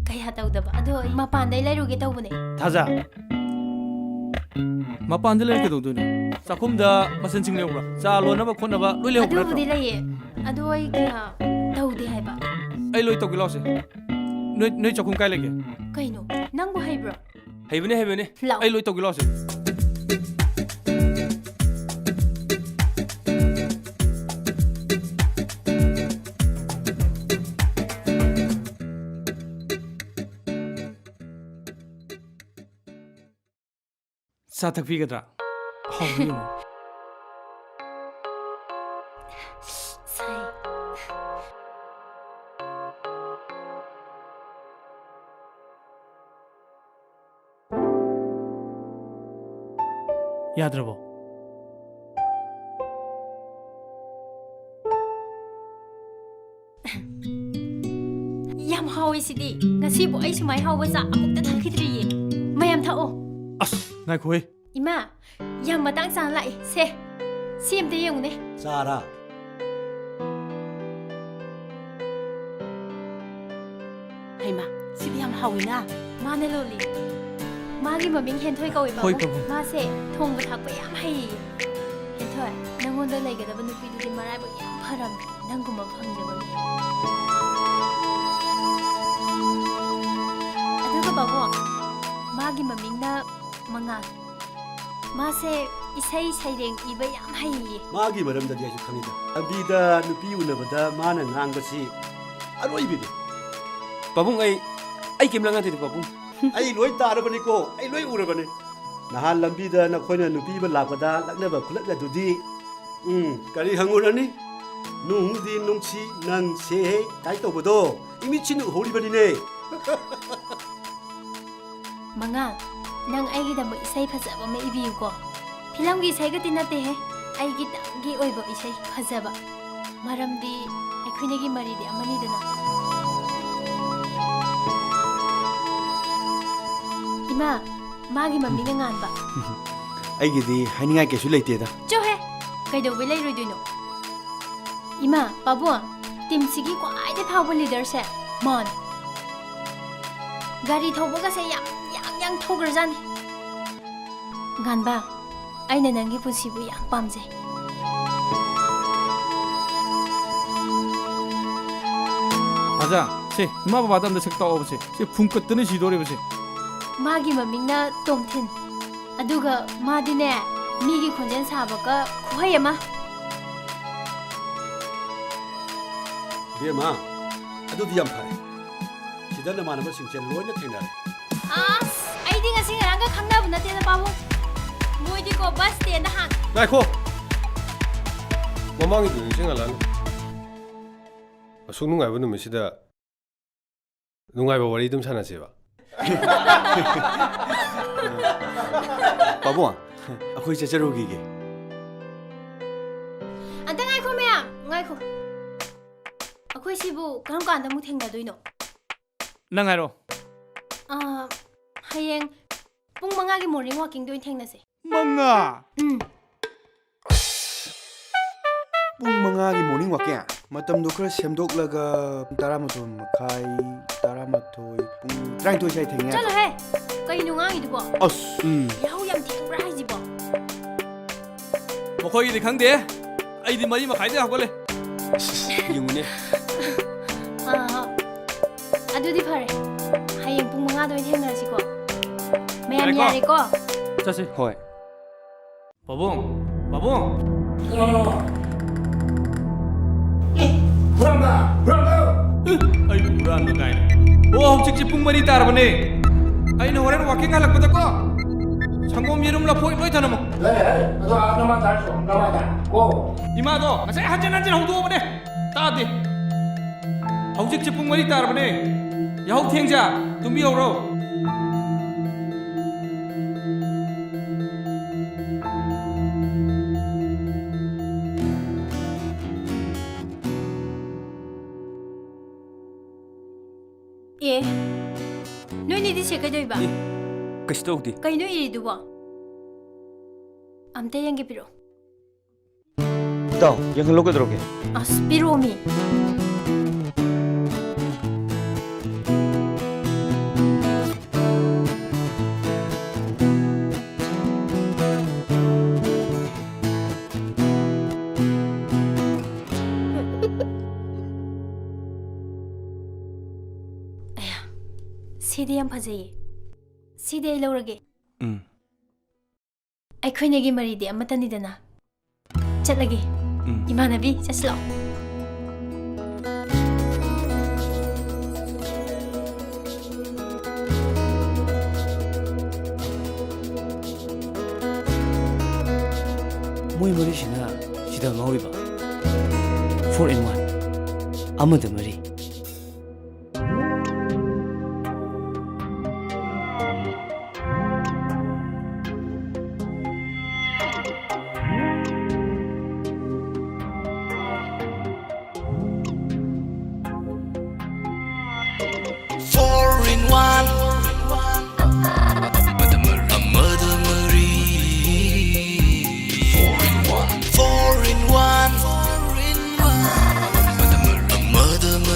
ꯀꯌꯥ ꯇꯧꯗꯕ꯫ ꯑꯗꯣ ꯑꯩ ꯃꯄꯥꯟꯗꯩ ꯂꯩꯔꯨꯒꯦ ꯇꯧꯕꯅꯦ꯫ ꯊꯥꯖ, ꯃꯄꯥꯟꯗ ꯂꯩꯔ ꯀꯩꯗꯧꯗꯣꯏꯅꯣ? ꯆꯥꯛꯈꯨꯝꯗ ꯃꯆꯜꯁꯤꯡ ꯂꯩꯍꯧꯕ꯭ꯔꯥ? ꯆꯥ ꯂꯣꯟꯅꯕ ꯈꯣꯠꯅꯕ ꯂꯣꯏ ꯂꯩꯍꯧꯕ ꯅꯠꯇ꯭ꯔꯣ? ꯑꯗꯨꯕꯨꯗꯤ ꯂꯩꯌꯦ꯫ ꯑꯗꯣ ꯑꯩ ꯀꯌꯥ ꯇꯧꯗꯦ ꯍꯥꯏꯕ꯫ ꯑꯩ ꯂꯣꯏ ꯇꯧꯒꯦ ꯂꯥꯎꯁꯦ꯫ ꯅꯣꯏ, ꯅꯣꯏ ꯆꯥꯛꯈꯨꯝ ꯀꯥꯏ ꯂꯩꯒꯦ? ꯀꯩꯅꯣ? ꯅꯪꯕꯨ ꯍꯩꯕ꯭ꯔꯣ? ꯍꯩꯕꯅꯦ, ꯍꯩꯕꯅꯦ꯫ ꯂꯥꯎ꯫ ꯑꯩ ꯂꯣꯏ ꯇꯧꯒꯦ ꯂꯥꯎꯁꯦ꯫ ꯆꯥ ꯊꯛꯄꯤꯒꯗ꯭ꯔꯥ? ꯍꯥꯎꯕ꯭ꯔꯥ ꯌꯦꯡꯉꯨ꯫ ꯁꯥꯏ꯫ ꯌꯥꯗ꯭ꯔꯕꯣ? ꯌꯥꯝ ꯍꯥꯎꯋꯤ ꯁꯤꯗꯤ꯫ ꯉꯁꯤꯕꯨ ꯑꯩ ꯁꯨꯃꯥꯏ ꯍꯥꯎꯕ ꯆꯥ ꯑꯃꯨꯛꯇ ꯊꯛꯈꯤꯗ꯭ꯔꯤꯌꯦ꯫ ꯃꯌꯥꯝ ꯊꯛꯑꯣ꯫ ꯑꯁ, ꯉꯥꯏꯈꯣꯍꯦ꯫ ꯏꯃꯥ, ꯌꯥꯝ ꯃꯇꯥꯡ ꯆꯥꯅ ꯂꯥꯛꯑꯦ꯫ ꯁꯦ, ꯁꯤ ꯑꯝꯇ ꯌꯦꯡꯉꯨꯅꯦ꯫ ꯆꯥꯔꯥ? ꯍꯩꯃꯥ, ꯁꯤꯗꯤ ꯌꯥꯝ ꯍꯥꯎꯋꯤꯅ꯫ ꯃꯥꯅ ꯂꯣꯜꯂꯤ꯫ ꯃꯥꯒꯤ ꯃꯃꯤꯡ ꯍꯦꯟꯊꯣꯏ ꯀꯧꯋꯦ, ꯍꯣꯏ, ꯄꯥꯕꯨꯡ꯫ ꯄꯥꯕꯨꯡ꯫ ꯃꯥꯁꯦ ꯊꯣꯡꯕ ꯊꯥꯛꯄ ꯌꯥꯝ ꯍꯩꯌꯦ꯫ ꯍꯦꯟꯊꯣꯏ, ꯅꯪꯉꯣꯟꯗ ꯂꯩꯒꯗꯕ ꯅꯨꯄꯤꯗꯨꯗꯤ ꯃꯔꯥꯏꯕꯛ ꯌꯥꯝ ꯐꯔꯝꯅꯦ, ꯅꯪꯒꯨꯝꯕ ꯐꯪꯖꯕꯒꯤ꯫ ꯑꯗꯨꯒ ꯄꯥꯕꯨꯡ, ꯃꯥꯒꯤ ꯃꯃꯤꯡꯅ ꯃꯉꯥꯜ꯫ ꯃꯥꯁꯦ ꯏꯁꯩ ꯁꯩꯔꯦꯡ ꯏꯕ ꯌꯥꯝ ꯍꯩꯌꯦ꯫ ꯃꯥꯒꯤ ꯃꯔꯝꯗꯗꯤ ꯑꯩꯁꯨ ꯈꯪꯉꯤꯗ꯫ ꯂꯝꯕꯤꯗ ꯅꯨꯄꯤ ꯎꯅꯕꯗ ꯃꯥꯅ ꯉꯥꯡꯕꯁꯤ ꯑꯔꯣꯏꯕꯤꯅꯤ꯫ ꯄꯥꯕꯨꯡ, ꯑꯩ, ꯑꯩ ꯀꯩꯝ ꯂꯥꯡꯅꯗꯦꯗ, ꯄꯥꯕꯨꯡ꯫ ꯑꯩ ꯂꯣꯏ ꯇꯥꯔꯕꯅꯤꯀꯣ, ꯑꯩ ꯂꯣꯏ ꯎꯔꯕꯅꯤ꯫ ꯅꯍꯥꯟ ꯂꯝꯕꯤꯗ ꯅꯈꯣꯏꯅ ꯅꯨꯄꯤ ꯑꯃ ꯂꯥꯛꯄꯗ ꯂꯛꯅꯕ ꯈꯨꯂꯛꯅꯗꯨꯗꯤ꯫ ꯎꯝ, ꯀꯔꯤ ꯍꯪꯉꯨꯔꯅꯤ? ꯅꯨꯡꯗꯤ ꯅꯨꯡꯁꯤ ꯅꯪꯁꯦ ꯀꯥꯏ ꯇꯧꯕꯗꯣ ꯏꯃꯤꯠꯁꯤꯅ ꯎꯍꯧꯔꯤꯕꯅꯤꯅꯦ꯫ ꯃꯉꯥꯜ, ꯅꯪ ꯑꯩꯒꯤꯗꯃꯛ ꯏꯁꯩ ꯐꯖꯕ ꯑꯃ ꯏꯕꯤꯌꯨꯀꯣ꯫ ꯐꯤꯂꯝꯒꯤ ꯏꯁꯩꯒꯗꯤ ꯅꯠꯇꯦꯍꯦ, ꯑꯩꯒꯤꯗꯪꯒꯤ ꯑꯣꯏꯕ ꯏꯁꯩ ꯐꯖꯕ꯫ ꯃꯔꯝꯗꯤ ꯑꯩꯈꯣꯏꯅꯤꯒꯤ ꯃꯔꯤꯗꯤ ꯑꯃꯅꯤꯗꯅ꯫ ꯏꯃꯥ, ꯃꯥꯒꯤ ꯃꯃꯤꯡꯅ ꯉꯥꯟꯕ꯫ ꯑꯩꯒꯤꯗꯤ ꯍꯥꯏꯅꯤꯡꯉꯥꯏ ꯀꯩꯁꯨ ꯂꯩꯇꯦꯗ꯫ ꯆꯣꯍꯦ! ꯀꯩꯗꯧꯕꯩ ꯂꯩꯔꯣꯏꯗꯣꯏꯅꯣ? ꯏꯃꯥ, ꯄꯥꯕꯨꯡ, ꯇꯤꯝꯁꯤꯒꯤ ꯈ꯭ꯋꯥꯏꯗꯩ ꯐꯥꯎꯕ ꯂꯤꯗꯔꯁꯦ ꯃꯥꯅꯦ꯫ ꯒꯥꯔꯤ ꯊꯧꯕꯒꯁꯦ ꯌꯥꯝ ꯌꯥꯡ ꯌꯥꯡ ꯊꯧꯒ꯭ꯔꯖꯥꯠꯅꯤ꯫ ꯒꯥꯟꯕ, ꯑꯩꯅ ꯅꯪꯒꯤ ꯄꯨꯟꯁꯤꯕꯨ ꯌꯥꯝ ꯄꯥꯝꯖꯩ꯫ ꯑꯖꯥ, ꯁꯦ, ꯏꯃꯥ ꯕꯕꯥꯗ ꯑꯝꯇ ꯁꯛ ꯇꯥꯛꯑꯣꯕꯁꯦ꯫ ꯁꯦ, ꯐꯨꯝꯀꯠꯇꯅ ꯁꯤꯗꯣꯔꯦꯕꯁꯦ꯫ ꯃꯥꯒꯤ ꯃꯃꯤꯡꯅ ꯇꯣꯝꯊꯤꯟ꯫ ꯑꯗꯨꯒ ꯃꯥꯗꯤꯅꯦ, ꯃꯤꯒꯤ ꯈꯣꯟꯖꯦꯜ ꯁꯥꯕꯒ ꯈꯨꯍꯩ ꯑꯃ꯫ ꯏꯕꯦꯝꯃ, ꯑꯗꯨꯗꯤ ꯌꯥꯝ ꯐꯔꯦ꯫ ꯁꯤꯗ ꯅꯃꯥꯟꯅꯕꯁꯤꯡꯁꯦ ꯂꯣꯏꯅ ꯊꯦꯡꯅꯔꯦ꯫ ꯑꯁ, ꯑꯩꯗꯤ ꯉꯁꯤ ꯉꯔꯥꯡꯒ ꯈꯪꯅꯕ ꯅꯠꯇꯦꯗ, ꯄꯥꯕꯨꯡ꯫ ꯃꯣꯏꯗꯤꯀꯣ, ꯕꯁ ꯁ꯭ꯇꯦꯟꯗ ꯍꯥꯟ- ꯉꯥꯏꯈꯣ! ꯃꯃꯥꯡꯒꯤꯗꯨ ꯅꯤꯡꯁꯤꯡꯍꯜꯂꯅꯨ꯫ ꯑꯁꯨꯛ ꯅꯨꯡꯉꯥꯏꯕ ꯅꯨꯃꯤꯠꯁꯤꯗ ꯅꯨꯡꯉꯥꯏꯕ ꯋꯥꯔꯤ ꯑꯗꯨꯝ ꯁꯥꯟꯅꯁꯦꯕ꯫ ꯄꯥꯕꯨꯡ, ꯑꯩꯈꯣꯏ ꯆꯠꯆꯔꯨꯈꯤꯒꯦ꯫ ꯑꯝꯇ ꯉꯥꯏꯈꯣ ꯃꯌꯥꯝ, ꯉꯥꯏꯈꯣ꯫ ꯑꯩꯈꯣꯏ ꯁꯤꯕꯨ ꯀꯔꯝ ꯀꯥꯟꯗ ꯑꯃꯨꯛ ꯊꯦꯡꯅꯗꯣꯏꯅꯣ? ꯅꯪ ꯍꯥꯏꯔꯣ꯫ ꯑꯥ, ꯍꯌꯦꯡ ꯄꯨꯡ ꯃꯉꯥꯒꯤ morning walkingꯗ ꯑꯣꯏꯅ ꯊꯦꯡꯅꯁꯦ꯫ ꯃꯉꯥ? ꯎꯝ꯫ ꯄꯨꯡ ꯃꯉꯥꯒꯤ morning walking? ꯃꯇꯝꯗꯣ ꯈꯔ ꯁꯦꯝꯗꯣꯛꯂꯒ ꯄꯨꯡ ꯇꯔꯥꯃꯥꯊꯣꯏ ꯃꯈꯥꯏ, ꯇꯔꯥꯃꯥꯊꯣꯏ, ꯄꯨꯡ ꯇꯔꯥꯅꯤꯊꯣꯏ ꯁ꯭ꯋꯥꯏ ꯊꯦꯡꯅ ꯌꯥꯗ꯭ꯔꯣ? ꯆꯠꯂꯣꯍꯦ! ꯀꯩꯅꯣ ꯉꯥꯡꯉꯤꯗꯨꯕꯣ? ꯑꯁ! ꯎꯝ꯫ ꯌꯥꯍꯧ ꯌꯥꯝ ꯊꯦꯡꯕ꯭ꯔꯥ ꯍꯥꯏꯁꯤꯕꯣ? ꯃꯈꯣꯏꯒꯤꯗꯤ ꯈꯪꯗꯦ꯫ ꯑꯩꯗꯤ ꯃꯔꯤ ꯃꯈꯥꯏꯗ ꯍꯧꯒꯠꯂꯦ꯫ ꯌꯦꯡꯉꯨꯅꯦ꯫ ꯑꯥ, ꯑꯗꯨꯗꯤ ꯐꯔꯦ꯫ ꯍꯌꯦꯡ ꯄꯨꯡ ꯃꯉꯥꯗ ꯑꯣꯏꯅ ꯊꯦꯡꯅꯔꯁꯤꯀꯣ꯫ ꯃꯌꯥꯝ ꯌꯥꯔꯦꯀꯣ? ꯌꯥꯔꯦꯀꯣ? ꯆꯠꯁꯤ꯫ ꯍꯣꯏ꯫ ꯄꯥꯕꯨꯡ, ꯄꯥꯕꯨꯡ꯫ ꯑꯦ, ꯍꯨꯔꯥꯟꯕ! ꯍꯨꯔꯥꯟꯕ! ꯑꯦ, ꯑꯩꯕꯨ ꯍꯨꯔꯥꯟꯕ ꯀꯥꯏꯅ꯫ ꯑꯣ, ꯍꯧꯖꯤꯛꯁꯦ ꯄꯨꯡ ꯃꯔꯤ ꯇꯥꯔꯕꯅꯦ꯫ ꯑꯩꯅ ꯍꯣꯔꯦꯟ walking ꯍꯜꯂꯛꯄꯗꯀꯣ, ꯁꯪꯒꯣꯝ, ꯌꯦꯔꯨꯝ, ꯂꯐꯣꯏ ꯂꯣꯏ ꯊꯅꯝꯃꯨ꯫ ꯂꯩ, ꯂꯩ꯫ ꯑꯗꯣ, ꯑꯥ, ꯅꯃꯥꯗ ꯍꯥꯏꯔꯁꯨ, ꯅꯃꯥꯗ꯫ ꯀꯣ꯫ ꯏꯃꯥꯗꯣ ꯉꯁꯥꯏ ꯍꯟꯖꯤꯟ ꯍꯟꯖꯤꯟ ꯍꯧꯗꯣꯛꯑꯕꯅꯦ, ꯇꯥꯗꯦ꯫ ꯍꯧꯖꯤꯛꯁꯦ ꯄꯨꯡ ꯃꯔꯤ ꯇꯥꯔꯕꯅꯦ꯫ ꯌꯥꯍꯧ ꯊꯦꯡꯖ, ꯇꯨꯝꯕꯤꯍꯧꯔꯣ꯫ ꯑꯦ, ꯅꯣꯏꯅꯤꯗꯤ ꯁꯦ ꯀꯩꯗꯧꯏꯕ? ꯑꯦ, ꯀꯩꯁꯨ ꯇꯧꯗꯦ꯫ ꯀꯩꯅꯣ ꯏꯔꯤꯗꯨꯕꯣ? ꯑꯝꯇ ꯌꯦꯡꯒꯦ ꯄꯤꯔꯛꯑꯣ꯫ ꯇꯥꯎ, ꯌꯦꯡꯍꯜꯂꯣ, ꯀꯩꯗꯧꯔꯒꯦ? ꯑꯁ, ꯄꯤꯔꯛꯑꯣꯃꯤ꯫ ꯑꯌꯥ, ꯁꯤꯗꯤ ꯌꯥꯝ ꯐꯖꯩꯌꯦ꯫ ꯁꯤꯗꯤ ꯑꯩ ꯂꯧꯔꯒꯦ꯫ ꯎꯝ꯫ ꯑꯩꯈꯣꯏꯅꯤꯒꯤ ꯃꯔꯤꯗꯤ ꯑꯃꯠꯇꯅꯤꯗꯅ꯫ ꯆꯠꯂꯒꯦ꯫ ꯎꯝ꯫ ꯏꯃꯥꯟꯅꯕꯤ, ꯆꯠꯁꯤ ꯂꯥꯛꯑꯣ꯫ ꯃꯣꯏ ꯃꯔꯤꯁꯤꯅ ꯁꯤꯗ ꯉꯥꯎꯔꯤꯕ? Four in one꯫ ꯑꯃꯗ ꯃꯔꯤ꯫ Four in one. ꯑꯃꯗ ꯃꯔꯤ꯫ Four in one. Four in one. Four in one. ꯑꯃꯗ ꯃꯔꯤ꯫ ꯑꯃꯗ ꯃꯔꯤ꯫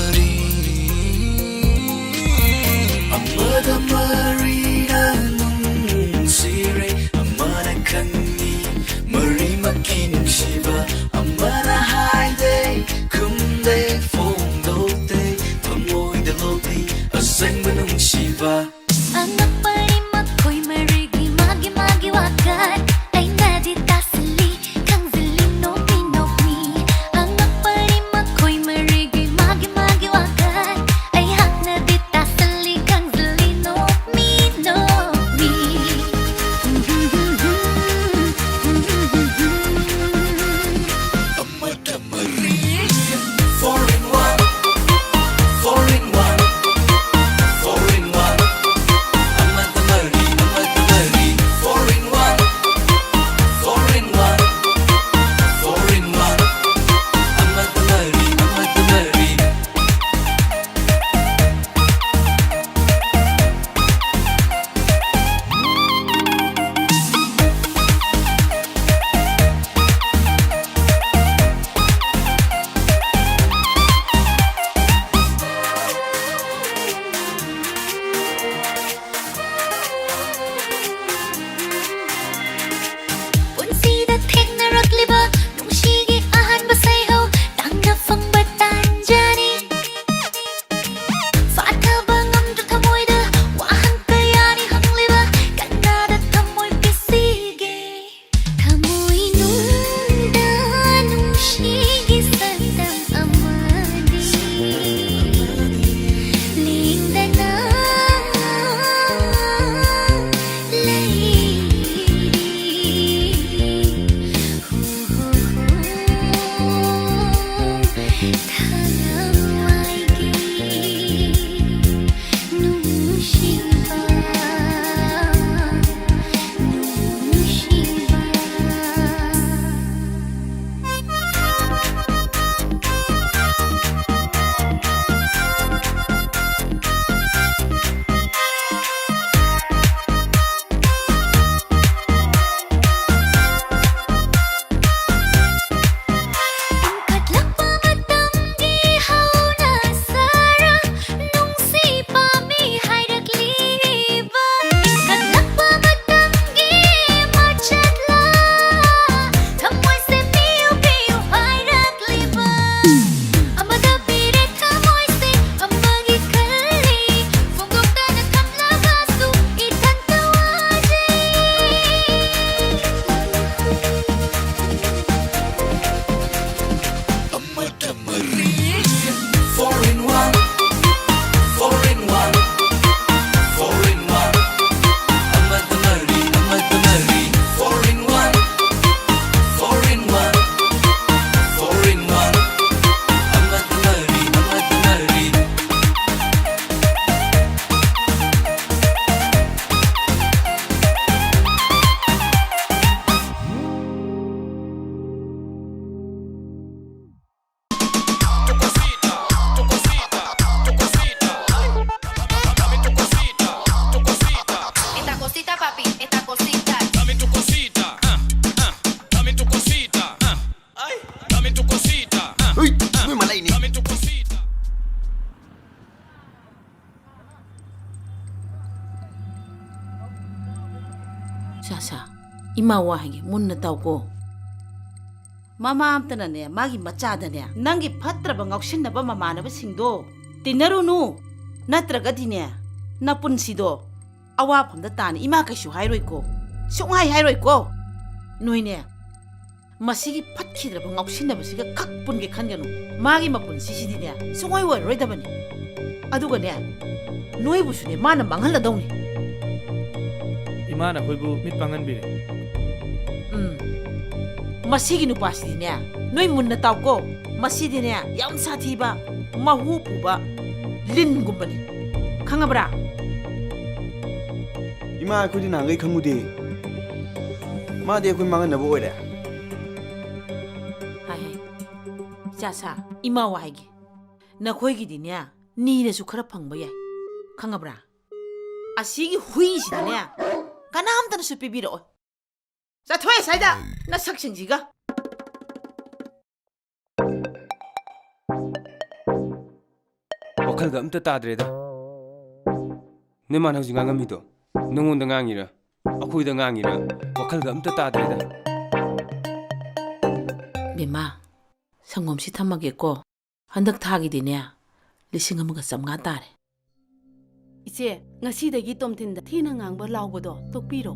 Papi, esta cosita. Dame tu cosita, ah, ah. Dame tu cosita, ah. Ay, dame tu cosita, ah, ꯍꯨꯏ, ah. ꯅꯣꯏ ꯃꯥ ꯂꯩꯅꯤ꯫ Dame tu cosita. ꯁꯥ, ꯁꯥ, ꯏꯃꯥ ꯋꯥ ꯍꯥꯏꯒꯦ, ꯃꯨꯟꯅ ꯇꯥꯎꯀꯣ꯫ ꯃꯃꯥ ꯑꯝꯇꯅꯅꯦ, ꯃꯥꯒꯤ ꯃꯆꯥꯗꯅꯦ, ꯅꯪꯒꯤ ꯐꯠꯇ꯭ꯔꯕ ꯉꯥꯎꯁꯤꯟꯅꯕ ꯃꯃꯥꯟꯅꯕꯁꯤꯡꯗꯣ ꯇꯤꯟꯅꯔꯨꯅꯨ, ꯅꯠꯇ꯭ꯔꯒꯗꯤꯅꯦ, ꯅꯄꯨꯟꯁꯤꯗꯣ ꯑꯋꯥꯐꯝꯗ ꯇꯥꯅꯤ꯫ ꯏꯃꯥ ꯀꯩꯁꯨ ꯍꯥꯏꯔꯣꯏꯀꯣ, ꯁꯨꯡꯍꯥꯏ ꯍꯥꯏꯔꯣꯏꯀꯣ꯫ ꯅꯣꯏꯅꯦ, ꯃꯁꯤꯒꯤ ꯐꯠꯈꯤꯗ꯭ꯔꯕ ꯉꯥꯎꯁꯤꯟꯅꯕꯁꯤꯒ ꯈꯛ ꯄꯨꯟꯒꯦ ꯈꯟꯒꯅꯨ꯫ ꯃꯥꯒꯤ ꯃꯄꯨꯟꯁꯤꯁꯤꯗꯤꯅꯦ, ꯁꯨꯡꯑꯣꯏ ꯑꯣꯏꯔꯔꯣꯏꯗꯕꯅꯤ꯫ ꯑꯗꯨꯒꯅꯦ, ꯅꯣꯏꯕꯨꯁꯨꯅꯦ, ꯃꯥꯅ ꯃꯥꯡꯍꯜꯂꯗꯧꯅꯤ꯫ ꯏꯃꯥꯅ ꯑꯩꯈꯣꯏꯕꯨ ꯃꯤꯠ ꯄꯥꯡꯍꯟꯕꯤꯔꯦ꯫ ꯎꯝ꯫ ꯃꯁꯤꯒꯤ ꯅꯨꯄꯥꯁꯤꯗꯤꯅꯦ, ꯅꯣꯏ ꯃꯨꯟꯅ ꯇꯥꯎꯀꯣ꯫ ꯃꯁꯤꯗꯤꯅꯦ, ꯌꯥꯝ ꯁꯥꯊꯤꯕ, ꯃꯍꯨ ꯄꯨꯕ ꯂꯤꯟꯒꯨꯝꯕꯅꯤ꯫ ꯈꯪꯉꯕ꯭ꯔꯥ? ꯏꯃꯥ, ꯑꯩꯈꯣꯏꯗꯤ ꯅꯍꯥꯟꯈꯩ ꯈꯪꯉꯨꯗꯦ꯫ ꯃꯥꯗꯤ ꯑꯩꯈꯣꯏ ꯃꯥꯡꯍꯟꯅꯕ ꯑꯣꯏꯔꯦ꯫ ꯍꯥꯏ, ꯍꯥꯏ꯫ ꯏꯆꯥ ꯁꯥ, ꯏꯃꯥ ꯋꯥ ꯍꯥꯏꯒꯦ꯫ ꯅꯈꯣꯏꯒꯤꯗꯤꯅꯦ, ꯅꯤꯔꯁꯨ ꯈꯔ ꯐꯪꯕ ꯌꯥꯏ꯫ ꯈꯪꯉꯕ꯭ꯔꯥ? ꯑꯁꯤꯒꯤ ꯍꯨꯏꯁꯤꯗꯤꯅꯦ, ꯀꯅꯥꯝꯇꯅꯁꯨ ꯄꯤꯕꯤꯔꯛꯑꯣꯏ꯫ ꯆꯠꯊꯣꯛꯑꯦ ꯁ꯭ꯋꯥꯏꯗ, ꯅꯁꯛꯁꯤꯡꯁꯤꯒ꯫ ꯋꯥꯈꯜꯒ ꯑꯝꯇ ꯇꯥꯗ꯭ꯔꯦꯗ꯫ ꯅꯣꯏ ꯃꯥꯅ ꯍꯧꯖꯤꯛ ꯉꯥꯡꯉꯝꯃꯤꯗꯣ ꯅꯉꯣꯟꯗ ꯉꯥꯡꯉꯤꯔꯥ, ꯑꯩꯈꯣꯏꯗ ꯉꯥꯡꯉꯤꯔꯥ? ꯋꯥꯈꯜꯒ ꯑꯝꯇ ꯇꯥꯗ꯭ꯔꯦꯗ꯫ ꯕꯦꯝꯃ, ꯁꯪꯒꯣꯝꯁꯤ ꯊꯝꯃꯒꯦꯀꯣ꯫ ꯍꯟꯗꯛ ꯊꯥꯒꯤꯗꯤꯅꯦ, ꯂꯤꯁꯤꯡ ꯑꯃꯒ ꯆꯥꯝꯃꯉꯥ ꯇꯥꯔꯦ꯫ ꯏꯆꯦ, ꯉꯁꯤꯗꯒꯤ ꯇꯣꯝꯊꯤꯟꯗ ꯊꯤꯅ ꯉꯥꯡꯕ ꯂꯥꯎꯕꯗꯣ ꯇꯣꯛꯄꯤꯔꯣ꯫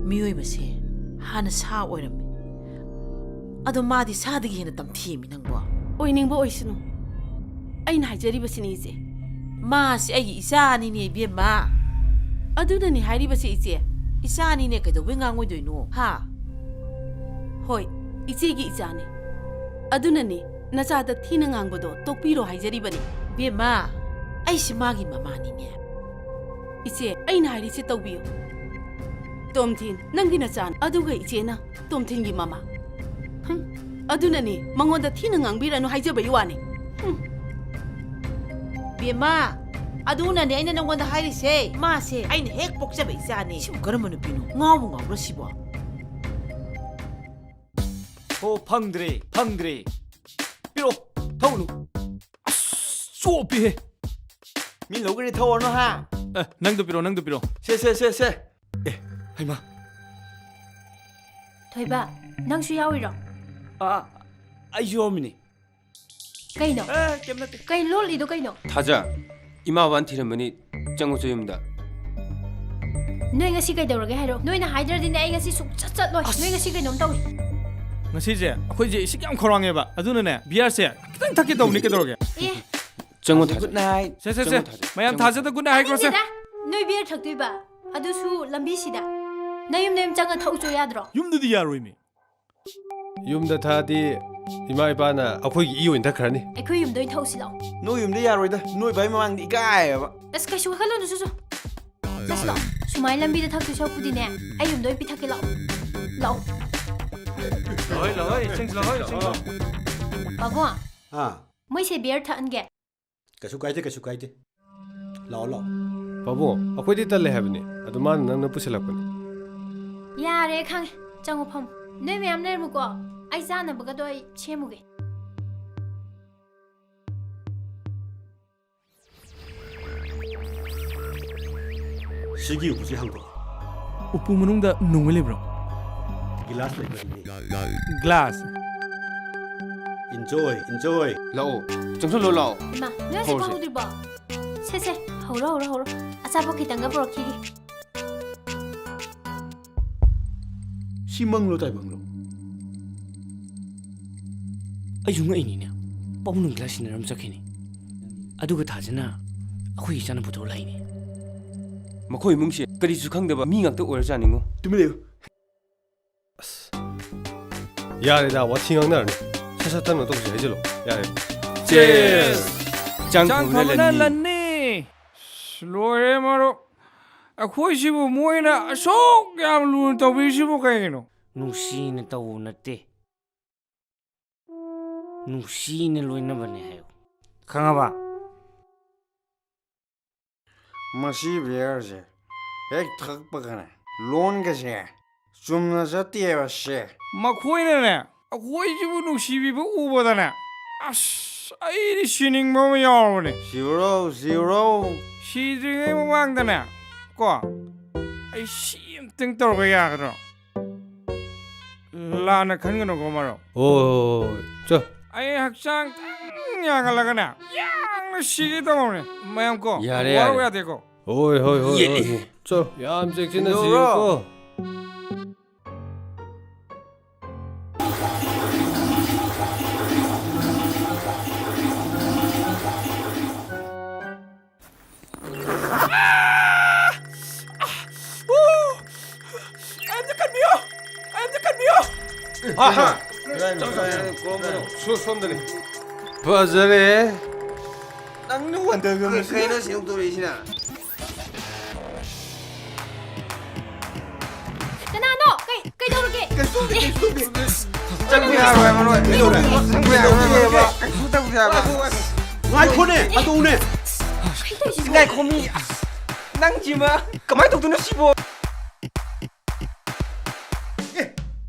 ꯃꯤꯑꯣꯏꯕꯁꯦ ꯍꯥꯟꯅ ꯁꯥ ꯑꯣꯏꯔꯝꯃꯤ, ꯑꯗꯣ ꯃꯥꯗꯤ ꯁꯥꯗꯒꯤ ꯍꯦꯟꯅ ꯇꯝꯊꯤꯃꯤ ꯅꯪꯕꯣ꯫ ꯑꯣꯏꯅꯤꯡꯕ ꯑꯣꯏꯁꯅꯨ, ꯑꯩꯅ ꯍꯥꯏꯖꯔꯤꯕꯁꯤꯅꯤ ꯏꯆꯦ꯫ ꯃꯥꯁꯤ ꯑꯩꯒꯤ ꯏꯆꯥꯅꯤꯅꯦ ꯏꯕꯦꯝꯃ꯫ ꯑꯗꯨꯅꯅꯤ ꯍꯥꯏꯔꯤꯕꯁꯦ ꯏꯆꯦ꯫ ꯏꯆꯥꯅꯤꯅꯦ, ꯀꯩꯗꯧꯕꯩ ꯉꯥꯡꯉꯣꯏꯗꯣꯏꯅꯣ, ꯍꯥ? ꯍꯣꯏ, ꯏꯆꯦꯒꯤ ꯏꯆꯥꯅꯤ꯫ ꯑꯗꯨꯅꯅꯤ ꯅꯆꯥꯗ ꯊꯤꯅ ꯉꯥꯡꯕꯗꯣ ꯇꯣꯛꯄꯤꯔꯣ ꯍꯥꯏꯖꯔꯤꯕꯅꯤ꯫ ꯕꯦꯝꯃ, ꯑꯩꯁꯤ ꯃꯥꯒꯤ ꯃꯃꯥꯅꯤꯅꯦ꯫ ꯏꯆꯦ, ꯑꯩꯅ ꯍꯥꯏꯔꯤꯁꯦ ꯇꯧꯕꯤꯌꯨ꯫ ꯇꯣꯝꯊꯤꯟ, ꯅꯪꯒꯤ ꯅꯆꯥꯅꯤ, ꯑꯗꯨꯒ ꯏꯆꯦꯅ ꯇꯣꯝꯊꯤꯟꯒꯤ ꯃꯃꯥ꯫ ꯍꯨꯝ, ꯑꯗꯨꯅꯅꯤ ꯃꯉꯣꯟꯗ ꯊꯤꯅ ꯉꯥꯡꯕꯤꯔꯅꯨ ꯍꯥꯏꯖꯕꯒꯤ ꯋꯥꯅꯤ꯫ ꯍꯨꯝ꯫ ꯕꯦꯝꯃ, ꯑꯗꯨꯅꯅꯦ ꯑꯩꯅ ꯅꯪꯉꯣꯟꯗ ꯍꯥꯏꯔꯤꯁꯦ꯫ ꯃꯥꯁꯦ ꯑꯩꯅ ꯍꯦꯛ ꯄꯣꯛꯆꯕ ꯏꯆꯥꯅꯦ꯫ ꯁꯤꯕꯨ ꯀꯔꯝꯕ ꯅꯨꯄꯤꯅꯣ? ꯉꯥꯎꯕꯨ ꯉꯥꯎꯕ꯭ꯔꯥ ꯁꯤꯕꯣ? ꯍꯣ, ꯐꯪꯗ꯭ꯔꯦ, ꯐꯪꯗ꯭ꯔꯦ꯫ ꯄꯤꯔꯛꯑꯣ, ꯊꯛꯎꯅꯨ꯫ ꯑꯁ, ꯆꯣꯞꯄꯤꯍꯦ꯫ ꯃꯤ ꯂꯧꯒ꯭ꯔꯦ, ꯊꯛꯑꯣꯅꯣ ꯍꯥ? ꯑꯦ, ꯅꯪꯗꯣ ꯄꯤꯔꯛꯑꯣ, ꯅꯪꯗꯣ ꯄꯤꯔꯛꯑꯣ꯫ ꯁꯦ, ꯁꯦ, ꯁꯦ, ꯁꯦ꯫ ꯑꯦ, ꯍꯩꯃꯥ꯫ ꯊꯣꯏꯕ, ꯅꯪꯁꯨ ꯌꯥꯎꯔꯤꯔꯣ? ꯑꯥ, ꯑꯩꯁꯨ ꯌꯥꯎꯔꯝꯃꯤꯅꯦ꯫ ꯀꯩꯅꯣ? ꯑꯦ, ꯀꯩꯝ ꯅꯠꯇꯦ꯫ ꯀꯩ ꯂꯣꯠꯂꯤꯗꯣ ꯀꯩꯅꯣ? ꯊꯥꯖ, ꯏꯃꯥ ꯕꯕꯥꯅ ꯊꯤꯔꯝꯃꯅꯤ, ꯆꯪꯉꯨꯆꯣ ꯌꯨꯝꯗ꯫ ꯅꯣꯏ ꯉꯁꯤ ꯀꯩꯗꯧꯔꯒꯦ ꯍꯥꯏꯔꯣ? ꯅꯣꯏꯅ ꯍꯥꯏꯗ꯭ꯔꯗꯤꯅꯦ ꯑꯩ ꯉꯁꯤ ꯁꯨꯡꯆꯠ ꯆꯠꯂꯣꯏ꯫ ꯑꯁ! ꯅꯣꯏ ꯉꯁꯤ ꯀꯩꯅꯣꯝ ꯇꯧꯏ꯫ ꯉꯁꯤꯁꯦ ꯑꯩꯈꯣꯏꯁꯦ ꯏꯁꯤꯡ ꯌꯥꯝ ꯈꯧꯔꯥꯡꯉꯦꯕ, ꯑꯗꯨꯅꯅꯦ ꯕꯤꯌꯥꯔꯁꯦ ꯈꯤꯇꯪ ꯊꯛꯀꯦ ꯇꯧꯕꯅꯤ, ꯀꯩꯗꯧꯔꯒꯦ? ꯑꯦ꯫ ꯆꯪꯉꯣ, ꯊꯥꯖ꯫ Good night. ꯁꯦ, ꯁꯦ, ꯁꯦ꯫ ꯆꯪꯉꯣ, ꯊꯥꯖ꯫ ꯃꯌꯥꯝ ꯆꯪꯉꯣ, ꯊꯥꯖꯗ ꯊꯥꯖ꯫ Good night ꯍꯥꯏꯈ꯭ꯔꯣꯁꯦ꯫ ꯇꯥꯅꯤꯡꯗꯦꯗ꯫ ꯅꯣꯏ ꯕꯤꯌꯔ ꯊꯛꯇꯣꯏꯕ? ꯑꯗꯨꯁꯨ ꯂꯝꯕꯤꯁꯤꯗ? ꯅꯌꯨꯝ, ꯅꯌꯨꯝ ꯆꯪꯉ ꯊꯛꯎꯆꯣ ꯌꯥꯗ꯭ꯔꯣ? ꯌꯨꯝꯗꯗꯤ ꯌꯥꯔꯣꯏꯃꯤ꯫ ꯌꯨꯝꯗ ꯊꯛꯑꯗꯤ ꯏꯃꯥ ꯏꯄꯥꯅ ꯑꯩꯈꯣꯏꯒꯤ ꯏ ꯑꯣꯏꯅ ꯊꯛꯈ꯭ꯔꯅꯤ꯫ ꯑꯩꯈꯣꯏ ꯌꯨꯝꯗ ꯑꯣꯏꯅ ꯊꯛꯎꯁꯤ ꯂꯥꯛꯑꯣ꯫ ꯅꯣꯏ ꯌꯨꯝꯗ ꯌꯥꯔꯣꯏꯗ, ꯅꯣꯏ ꯕꯥꯏ ꯃꯃꯥꯡꯗ ꯏꯀꯥꯏꯌꯦꯕ꯫ ꯑꯁ, ꯀꯩꯁꯨ ꯈꯜꯂꯨꯅꯨ, ꯁꯨꯁꯨ꯫ ꯆꯠꯁꯤ ꯂꯥꯛꯑꯣ꯫ ꯁꯨꯃꯥꯏꯅ ꯂꯝꯕꯤꯗ ꯊꯛꯇꯣꯏ ꯁꯔꯨꯛꯄꯨꯗꯤꯅꯦ, ꯑꯩ ꯌꯨꯝꯗ ꯑꯣꯏꯅ ꯄꯤꯊꯛꯀꯦ ꯂꯥꯛꯑꯣ꯫ ꯂꯥꯛꯑꯣ꯫ ꯂꯥꯛꯑꯣꯏ, ꯂꯥꯛꯑꯣꯏ, ꯏꯁꯤꯡ ꯂꯥꯛꯑꯣꯏ, ꯏꯁꯤꯡ ꯂꯥꯛꯑꯣ꯫ ꯄꯥꯕꯨꯡ, ꯑꯥ꯫ ꯃꯣꯏꯁꯦ ꯕꯤꯌꯔ ꯊꯛꯍꯟꯒꯦ꯫ ꯀꯩꯁꯨ ꯀꯥꯏꯗꯦ, ꯀꯩꯁꯨ ꯀꯥꯏꯗꯦ꯫ ꯂꯥꯛꯑꯣ, ꯂꯥꯛꯑꯣ꯫ ꯄꯥꯕꯨꯡ, ꯑꯩꯈꯣꯏꯗꯤ ꯇꯜꯂꯦ ꯍꯥꯏꯕꯅꯤ, ꯑꯗꯨ ꯃꯥꯅ ꯅꯪꯅ ꯄꯨꯁꯤꯜꯂꯛꯄꯅꯤ꯫ ꯌꯥꯔꯦ, ꯈꯪꯉꯦ꯫ ꯆꯪꯉꯣ, ꯐꯝꯃꯣ꯫ ꯅꯣꯏ ꯃꯌꯥꯝ ꯂꯩꯔꯝꯃꯨꯀꯣ, ꯑꯩ ꯆꯥꯅꯕꯒꯗꯣ ꯑꯩ ꯁꯦꯝꯃꯨꯒꯦ꯫ ꯁꯤꯒꯤ ꯎꯄꯨꯁꯤ ꯍꯥꯡꯗꯣꯛꯑꯣ꯫ ꯎꯄꯨ ꯃꯅꯨꯡꯗ ꯅꯣꯡꯃꯩ ꯂꯩꯕ꯭ꯔꯣ? ꯒꯤꯂꯥꯁ ꯂꯩꯕꯅꯤ꯫ ꯒ꯭ꯂꯥꯁ꯫ Enjoy, enjoy꯫ ꯂꯥꯛꯑꯣ, ꯆꯪꯁꯜꯂꯣ, ꯂꯥꯛꯑꯣ꯫ ꯏꯃꯥ, ꯅꯣꯏ ꯍꯧꯖꯤꯛ ꯍꯧꯔꯁꯦ꯫ ꯐꯥꯎꯗ꯭ꯔꯤꯕꯣ? ꯁꯦ, ꯁꯦ, ꯍꯧꯔꯣ, ꯍꯧꯔꯣ, ꯍꯧꯔꯣ꯫ ꯑꯆꯥꯄꯣꯠ ꯈꯤꯇꯪꯒ ꯄꯨꯔꯛꯈꯤꯒꯦ꯫ ꯁꯤ ꯃꯪꯂꯣ ꯇꯥꯏꯕꯪꯂꯣ? ꯑꯩꯁꯨ ꯉꯛꯏꯅꯤꯅꯦ꯫ ꯄꯥꯕꯨꯡꯅ ꯒ꯭ꯂꯥꯁ ꯁꯤꯟꯅꯔꯝ ꯆꯠꯈꯤꯅꯤ꯫ ꯑꯗꯨꯒ ꯊꯥꯖꯅ ꯑꯩꯈꯣꯏꯒꯤ ꯏꯆꯥꯅ ꯄꯨꯊꯣꯔ ꯂꯥꯛꯏꯅꯦ꯫ ꯃꯈꯣꯏ ꯏꯃꯨꯡꯁꯦ ꯀꯔꯤꯁꯨ ꯈꯪꯗꯕ ꯃꯤ ꯉꯥꯛꯇ ꯑꯣꯏꯔꯖꯥꯠꯅꯤꯉꯣ꯫ ꯇꯨꯃꯤꯟ ꯂꯩꯌꯨ꯫ ꯑꯁ, ꯌꯥꯔꯦꯗ, ꯋꯥꯊꯤ ꯉꯥꯡꯅꯔꯅꯨ꯫ ꯁꯠ ꯁꯠ ꯊꯛꯅ ꯇꯧꯁꯤ ꯍꯥꯏꯖꯤꯜꯂꯣ꯫ ꯌꯥꯔꯦ꯫ Cheers! ꯍꯛꯆꯥꯡ ꯍꯛꯆꯥꯡ ꯐꯕꯅ ꯐꯕꯅ ꯂꯟꯅꯤ꯫ ꯂꯟꯅꯤ꯫ ꯑꯁ, ꯂꯣꯏꯔꯦ ꯃꯔꯨꯞ꯫ ꯑꯩꯈꯣꯏꯁꯤꯕꯨ ꯃꯣꯏꯅ ꯑꯁꯨꯛ ꯌꯥꯝ ꯂꯨꯅ ꯇꯧꯕꯤꯔꯤꯁꯤꯕꯨ ꯀꯩꯒꯤꯅꯣ? ꯅꯨꯡꯁꯤꯅ ꯇꯧꯕ ꯅꯠꯇꯦ꯫ ꯅꯨꯡꯁꯤꯅ ꯂꯣꯏꯅꯕꯅꯦ ꯍꯥꯏꯌꯨ꯫ ꯈꯪꯉꯕ? ꯃꯁꯤ ꯕꯤꯌꯔꯁꯦ ꯍꯦꯛ ꯊꯛꯄꯒꯅꯦ ꯂꯣꯟꯒꯁꯦ ꯆꯨꯝꯅ ꯆꯠꯇꯦꯕ ꯁꯦ꯫ ꯃꯈꯣꯏꯅꯅꯦ ꯑꯩꯈꯣꯏꯁꯤꯕꯨ ꯅꯨꯡꯁꯤꯕꯤꯕ ꯎꯕꯗꯅꯦ, ꯑꯁ, ꯑꯩꯗꯤ ꯁꯤꯅꯤꯡꯕ ꯑꯃ ꯌꯥꯎꯔꯕꯅꯦ꯫ ꯁꯤꯔꯣ, ꯁꯤꯔꯣ꯫ ꯁꯤꯗ꯭ꯔꯤꯉꯩ ꯃꯃꯥꯡꯗꯅꯦ ꯀꯣ, ꯑꯩ ꯁꯤ ꯑꯝꯇꯪ ꯇꯧꯔꯒ ꯌꯥꯒꯗ꯭ꯔꯣ? ꯂꯥꯟꯅ ꯈꯟꯒꯅꯨꯀꯣ ꯃꯔꯨꯞ꯫ ꯑꯣ, ꯆꯣ꯫ ꯑꯩ ꯍꯛꯆꯥꯡ ꯇꯪ ꯌꯥꯡꯍꯜꯂꯒꯅꯦ, ꯌꯥꯡꯅ ꯁꯤꯒꯦ ꯇꯧꯔꯕꯅꯦ ꯃꯌꯥꯝ ꯀꯣ꯫ ꯌꯥꯔꯦ, ꯋꯥꯔꯧ ꯌꯥꯔꯦ꯫ ꯌꯥꯗꯦꯀꯣ꯫ ꯍꯣꯏ, ꯍꯣꯏ, ꯍꯣꯏ, ꯌꯦ꯫ ꯍꯣꯏ꯫ ꯆꯣ, ꯌꯥꯝ ꯆꯦꯛꯁꯤꯟꯅ ꯁꯤꯒꯦꯀꯣ꯫ ꯑꯝꯇ ꯀꯟꯕꯤꯌꯨ! ꯑꯝꯇ ꯀꯟꯕꯤꯌꯨ! ꯍꯥ, ꯍꯥ꯫ ꯀꯗꯥꯏꯅꯣ, ꯀꯗꯥꯏꯅꯣ? ꯁꯣ-, ꯁꯣꯝꯗꯅꯤ꯫ ꯐꯖꯔꯦ꯫ ꯅꯪꯅ ꯋꯥꯟꯗꯔꯒ ꯀꯩ-, ꯃꯁꯤꯗ꯫ ꯀꯩꯅꯣ ꯁꯤ ꯍꯧꯗꯣꯔꯛꯏꯁꯤꯅ? ꯀꯅꯥꯅꯣ? ꯀꯩ, ꯀꯩꯗꯧꯔꯒꯦ? ꯀꯩꯁꯨ ꯇꯧꯗꯦ, ꯀꯩꯁꯨ ꯇꯧꯗꯦ꯫ ꯆꯪꯕ ꯌꯥꯔꯣꯏ, ꯃꯔꯣꯏ꯫ ꯀꯩꯗꯧꯔꯦ? ꯆꯪꯕ ꯌꯥꯔꯣꯏ꯫ ꯀꯩꯁꯨ ꯇꯧꯗꯦ ꯍꯥꯏꯕ꯫ ꯉꯥꯏꯈꯣꯅꯦ, ꯍꯟꯗꯣꯛꯎꯅꯦ꯫ ꯀꯩ ꯇꯧꯔꯤꯁꯤꯕꯣ? ꯉꯥꯏꯈꯣꯃꯤ꯫ ꯅꯪꯁꯤꯃ ꯀꯃꯥꯏꯅ ꯇꯧꯗꯣꯏꯅꯣ ꯁꯤꯕꯣ? ꯑꯦ,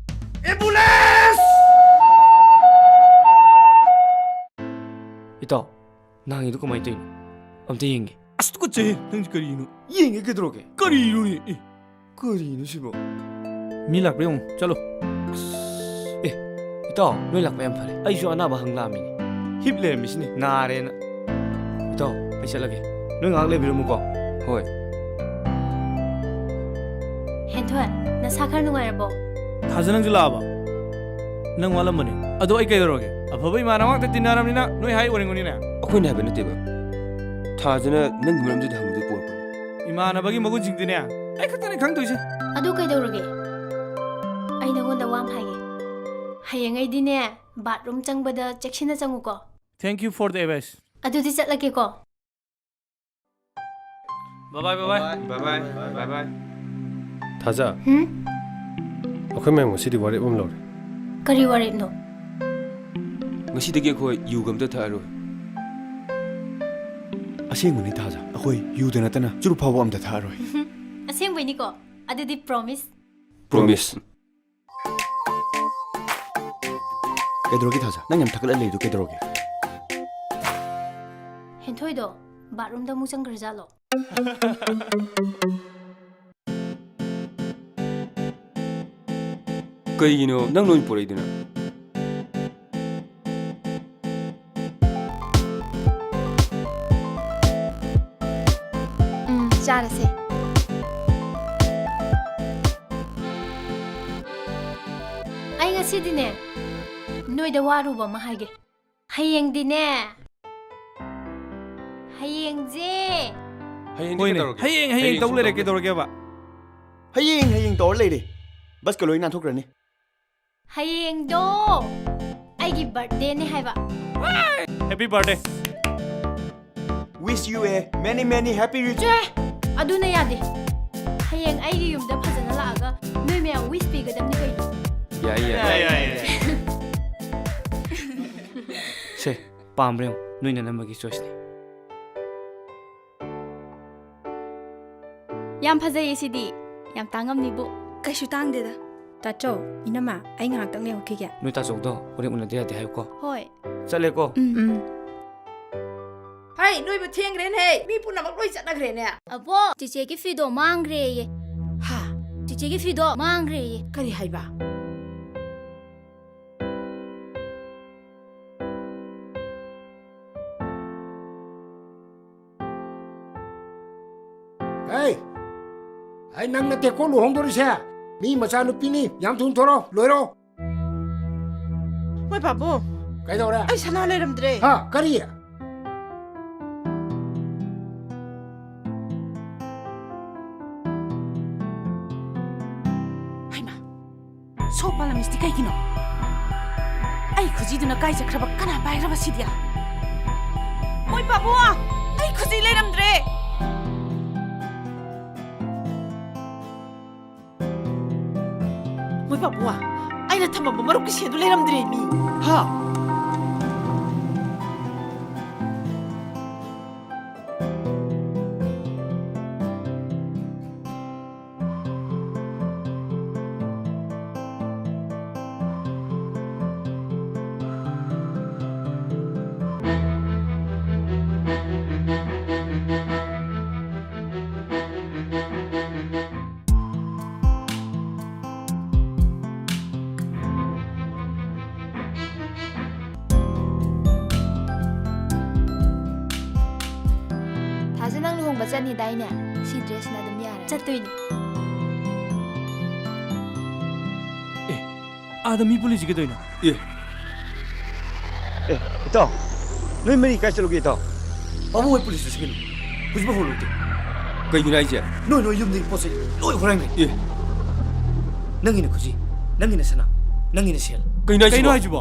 ꯑꯦꯝꯕꯨꯂꯦꯟꯁ! ꯏꯇꯥꯎ, ꯅꯍꯥꯟꯒꯤꯗꯨ ꯀꯃꯥꯏꯅ ꯇꯧꯔꯤꯅꯣ? ꯑꯝꯇ ꯌꯦꯡꯒꯦ꯫ ꯑꯁ, ꯇꯨꯀꯠꯆꯩꯍꯦ! ꯅꯪꯁꯤ ꯀꯔꯤꯅꯣ? ꯌꯦꯡꯒꯦ ꯀꯩꯗꯧꯔꯒꯦ? ꯀꯔꯤꯅꯣꯅꯦ? ꯑꯦ, ꯀꯔꯤꯅꯣ ꯁꯤꯕꯣ? ꯃꯤ ꯂꯥꯛꯄ꯭ꯔꯥ ꯌꯦꯡꯉꯨ, ꯆꯠꯂꯣ꯫ ꯑꯁ, ꯑꯦ, ꯏꯇꯥꯎ, ꯅꯣꯏ ꯂꯥꯛꯄ ꯌꯥꯝ ꯐꯔꯦ꯫ ꯑꯩꯁꯨ ꯑꯅꯥꯕ ꯍꯪ ꯂꯥꯛꯑꯝꯃꯤꯅꯦ꯫ ꯍꯤꯞ ꯂꯩꯔꯝꯃꯤꯁꯤꯅꯦ, ꯅꯥꯔꯦꯅ꯫ ꯏꯇꯥꯎ, ꯑꯩ ꯆꯠꯂꯒꯦ꯫ ꯅꯣꯏ ꯉꯥꯏꯍꯥꯛ ꯂꯩꯕꯤꯔꯝꯃꯨꯀꯣ꯫ ꯍꯣꯏ꯫ ꯍꯦꯟꯊꯣꯏ, ꯅꯁꯥ ꯈꯔ ꯅꯨꯡꯉꯥꯏꯔꯕꯣ? ꯊꯥꯖ, ꯅꯪꯁꯨ ꯂꯥꯛꯑꯕ? ꯅꯪ ꯋꯥꯠꯂꯝꯕꯅꯦ꯫ ꯑꯗꯣ ꯑꯩ ꯀꯩꯗꯧꯔꯒꯦ? ꯑꯐꯕ ꯏꯃꯥꯟꯅꯕ ꯉꯥꯛꯇ ꯇꯤꯟꯅꯔꯕꯅꯤꯅ ꯅꯣꯏ ꯍꯥꯏ ꯑꯣꯏꯔꯝꯒꯅꯤꯅꯦ꯫ ꯑꯩꯈꯣꯏꯅ ꯍꯥꯏꯕ ꯅꯠꯇꯦꯕ꯫ ꯊꯥꯖꯅ ꯅꯪꯒꯤ ꯃꯔꯝꯗꯨꯗ ꯍꯪꯕꯗꯨ ꯄꯣꯔꯛꯄꯅꯤ꯫ ꯏꯃꯥꯟꯅꯕꯒꯤ ꯃꯒꯨꯟꯁꯤꯡꯗꯨꯅꯦ ꯑꯩ ꯈꯛꯇꯅꯦ ꯈꯪꯗꯣꯏꯁꯦ꯫ ꯑꯗꯨ ꯀꯩꯗꯧꯔꯒꯦ? ꯑꯩ ꯅꯉꯣꯟꯗ ꯋꯥ ꯑꯃ ꯍꯥꯏꯒꯦ꯫ ꯍꯌꯦꯡꯉꯩꯗꯤꯅꯦ, ꯕꯥꯠꯔꯨꯝ ꯆꯪꯕꯗ ꯆꯦꯛꯁꯤꯟꯅ ꯆꯪꯉꯨꯀꯣ꯫ Thank you for the advice. ꯑꯗꯨꯗꯤ ꯆꯠꯂꯒꯦꯀꯣ꯫ Bye bye, bye bye. Bye bye, bye bye. ꯊꯥꯖ꯫ ꯍꯨꯝ? ꯑꯩꯈꯣꯏ ꯃꯌꯥꯝ ꯉꯁꯤꯗꯤ ꯋꯥꯔꯦꯞ ꯑꯃ ꯂꯧꯔꯦ꯫ ꯀꯔꯤ ꯋꯥꯔꯦꯞꯅꯣ? ꯉꯁꯤꯗꯒꯤ ꯑꯩꯈꯣꯏ ꯌꯨꯒ ꯑꯝꯇ ꯊꯛꯑꯔꯣꯏ꯫ ꯑꯁꯦꯡꯕꯅꯤ ꯊꯥꯖ, ꯑꯩꯈꯣꯏ ꯌꯨꯗ ꯅꯠꯇꯅ ꯆꯨꯔꯨꯞ ꯐꯥꯎꯕ ꯑꯝꯇ ꯊꯛꯑꯔꯣꯏ꯫ ꯑꯁꯦꯡꯕꯩꯅꯤꯀꯣ? ꯑꯗꯨꯗꯤ promise꯫ Promise꯫ ꯀꯩꯗꯧꯔꯒꯦ ꯊꯥꯖ? ꯅꯪ ꯌꯥꯝ ꯊꯛꯀꯠꯂ ꯂꯩꯗꯨ ꯀꯩꯗꯧꯔꯒꯦ? ꯍꯦꯟꯊꯣꯏꯗꯣ bathroomꯗ ꯑꯃꯨꯛ ꯆꯪꯈ꯭ꯔꯖꯥꯠꯂꯣ? ꯀꯩꯒꯤꯅꯣ ꯅꯪ ꯂꯣꯏ ꯄꯨꯔꯛꯏꯗꯨꯅ? ꯎꯝ, ꯆꯥꯔꯁꯦ꯫ ꯑꯩ ꯉꯁꯤꯗꯤꯅꯦ, ꯅꯣꯏꯗ ꯋꯥꯔꯨꯕ ꯑꯃ ꯍꯥꯏꯒꯦ꯫ ꯍꯌꯦꯡꯗꯤꯅꯦ, ꯍꯌꯦꯡꯁꯦ꯫ ꯍꯌꯦꯡꯗꯤ ꯍꯣꯏꯅꯦ, ꯀꯩꯗꯧꯔꯒꯦ? ꯍꯌꯦꯡ ꯍꯌꯦꯡ ꯇꯧ ꯁꯨꯝ ꯂꯩꯔꯦ ꯇꯧ ꯀꯩꯗꯧꯔꯒꯦꯕ? ꯍꯌꯦꯡ ꯍꯌꯦꯡ ꯇꯧꯔ ꯂꯩꯔꯦ꯫ ꯕꯁꯀ ꯂꯣꯏ ꯅꯥꯟꯊꯣꯛꯈ꯭ꯔꯅꯤ꯫ ꯍꯌꯦꯡꯗꯣ ꯑꯩꯒꯤ birthdayꯅꯦ ꯍꯥꯏꯕ꯫ Happy birthday꯫ Wish you a many many happy return. ꯆꯦ, ꯑꯗꯨꯅ ꯌꯥꯗꯦ꯫ ꯍꯌꯦꯡ ꯑꯩꯒꯤ ꯌꯨꯝꯗ ꯐꯖꯅ ꯂꯥꯛꯑꯒ ꯅꯣꯏ ꯃꯌꯥꯝ wish ꯄꯤꯒꯗꯕꯅꯤ ꯀꯩꯅꯣ꯫ ꯌꯥꯏ ꯌꯥꯏ꯫ ꯁꯦ, ꯄꯥꯝꯕ꯭ꯔꯥ ꯌꯦꯡꯉꯣ, ꯅꯣꯏ ꯅꯅꯝꯃꯒꯤ choiceꯅꯦ꯫ ꯌꯥꯝ ꯐꯖꯩꯌꯦ ꯁꯤꯗꯤ꯫ ꯌꯥꯝ ꯇꯥꯡꯉꯝꯅꯤꯕꯨ꯫ ꯀꯩꯁꯨ ꯇꯥꯡꯗꯦꯗ꯫ ꯇꯥꯆꯧ, ꯏꯅꯝꯃ, ꯑꯩ ꯉꯥꯏꯍꯥꯛꯇꯪ ꯂꯩꯍꯧꯈꯤꯒꯦ꯫ ꯅꯣꯏ ꯇꯥꯆꯧꯗꯣ ꯍꯣꯔꯦꯟ ꯎꯅꯗ ꯌꯥꯗꯦ ꯍꯥꯏꯌꯨꯀꯣ꯫ ꯍꯣꯏ꯫ ꯆꯠꯂꯦꯀꯣ꯫ ꯎꯝ꯫ ꯍꯩ, ꯅꯣꯏꯕꯨ ꯊꯦꯡꯈ꯭ꯔꯦꯅꯦ꯫ ꯃꯤ ꯄꯨꯝꯅꯃꯛ ꯂꯣꯏ ꯆꯠꯅꯈ꯭ꯔꯦꯅꯦ꯫ ꯑꯕꯣꯛ, ꯆꯤꯆꯦꯒꯤ ꯐꯤꯗꯣ ꯃꯥꯡꯈ꯭ꯔꯦꯌꯦ꯫ ꯍꯥ, ꯆꯤꯆꯦꯒꯤ ꯐꯤꯗꯣ ꯃꯥꯡꯈ꯭ꯔꯦꯌꯦ꯫ ꯀꯔꯤ ꯍꯥꯏꯕ? ꯍꯩ! ꯍꯩ, ꯅꯪ ꯅꯠꯇꯦꯀꯣ ꯂꯨꯍꯣꯡꯗꯣꯔꯤꯁꯦ? ꯃꯤ ꯃꯆꯥꯅꯨꯄꯤꯅꯤ꯫ ꯌꯥꯝ ꯊꯨꯅ ꯊꯣꯔꯣ, ꯂꯣꯏꯔꯣ꯫ ꯃꯣꯏ ꯄꯥꯕꯨꯡ, ꯀꯩꯗꯧꯔꯦ? ꯑꯩ ꯁꯅꯥ ꯂꯩꯔꯝꯗ꯭ꯔꯦ꯫ ꯍꯥ, ꯀꯔꯤ? ꯍꯩꯃꯥ, ꯁꯣ ꯄꯥꯜꯂꯝꯃꯤꯁꯤꯗꯤ ꯀꯩꯒꯤꯅꯣ? ꯑꯩ ꯈꯨꯖꯤꯗꯨꯅ ꯀꯥꯏ ꯆꯠꯈ꯭ꯔꯕ? ꯀꯅꯥ ꯄꯥꯏꯈ꯭ꯔꯕ ꯁꯤꯗꯤ? ꯃꯣꯏ ꯄꯥꯕꯨꯡ, ꯑꯩ ꯈꯨꯖꯤ ꯂꯩꯔꯝꯗ꯭ꯔꯦ꯫ ꯃꯣꯏ ꯄꯥꯕꯨꯡ, ꯑꯩꯅ ꯊꯝꯃꯝꯕ ꯃꯔꯨꯞꯀꯤ ꯁꯦꯟꯗꯨ ꯂꯩꯔꯝꯗ꯭ꯔꯦ ꯃꯤ꯫ ꯍꯥ? ꯆꯠꯅꯤꯗꯥꯏꯅꯦ? ꯁꯤ dressꯅ ꯑꯗꯨꯝ ꯌꯥꯔꯦ꯫ ꯆꯠꯇꯣꯏꯅꯦ꯫ ꯑꯦ, ꯑꯥꯗ ꯃꯤ ꯄꯨꯜꯂꯤꯁꯤ ꯀꯩꯗꯧꯔꯤꯅꯣ? ꯑꯦ꯫ ꯑꯦ, ꯏꯇꯥꯎ, ꯅꯣꯏ ꯃꯔꯤ ꯀꯥꯏ ꯆꯠꯂꯨꯒꯦ, ꯏꯇꯥꯎ? ꯄꯥꯕꯨꯡ ꯍꯣꯏ ꯄꯨꯂꯤꯁꯇ ꯆꯠꯈꯤꯅꯨ꯫ ꯍꯧꯖꯤꯛꯐꯥꯎ ꯍꯧꯔꯛꯇꯦ꯫ ꯀꯩꯒꯤꯅꯣ ꯍꯥꯏꯁꯦ? ꯅꯣꯏ, ꯅꯣꯏ ꯌꯨꯝꯗꯒꯤ ꯄꯣꯠ ꯆꯩ ꯂꯣꯏ ꯍꯨꯔꯥꯟꯈ꯭ꯔꯦ꯫ ꯑꯦ꯫ ꯅꯪꯒꯤꯅ ꯈꯨꯖꯤ, ꯅꯪꯒꯤꯅ ꯁꯅꯥ, ꯅꯪꯒꯤꯅ ꯁꯦꯜ꯫ ꯀꯩꯅꯣ ꯍꯥꯏꯁꯤꯕꯣ? ꯀꯩꯅꯣ ꯍꯥꯏꯁꯤꯕꯣ?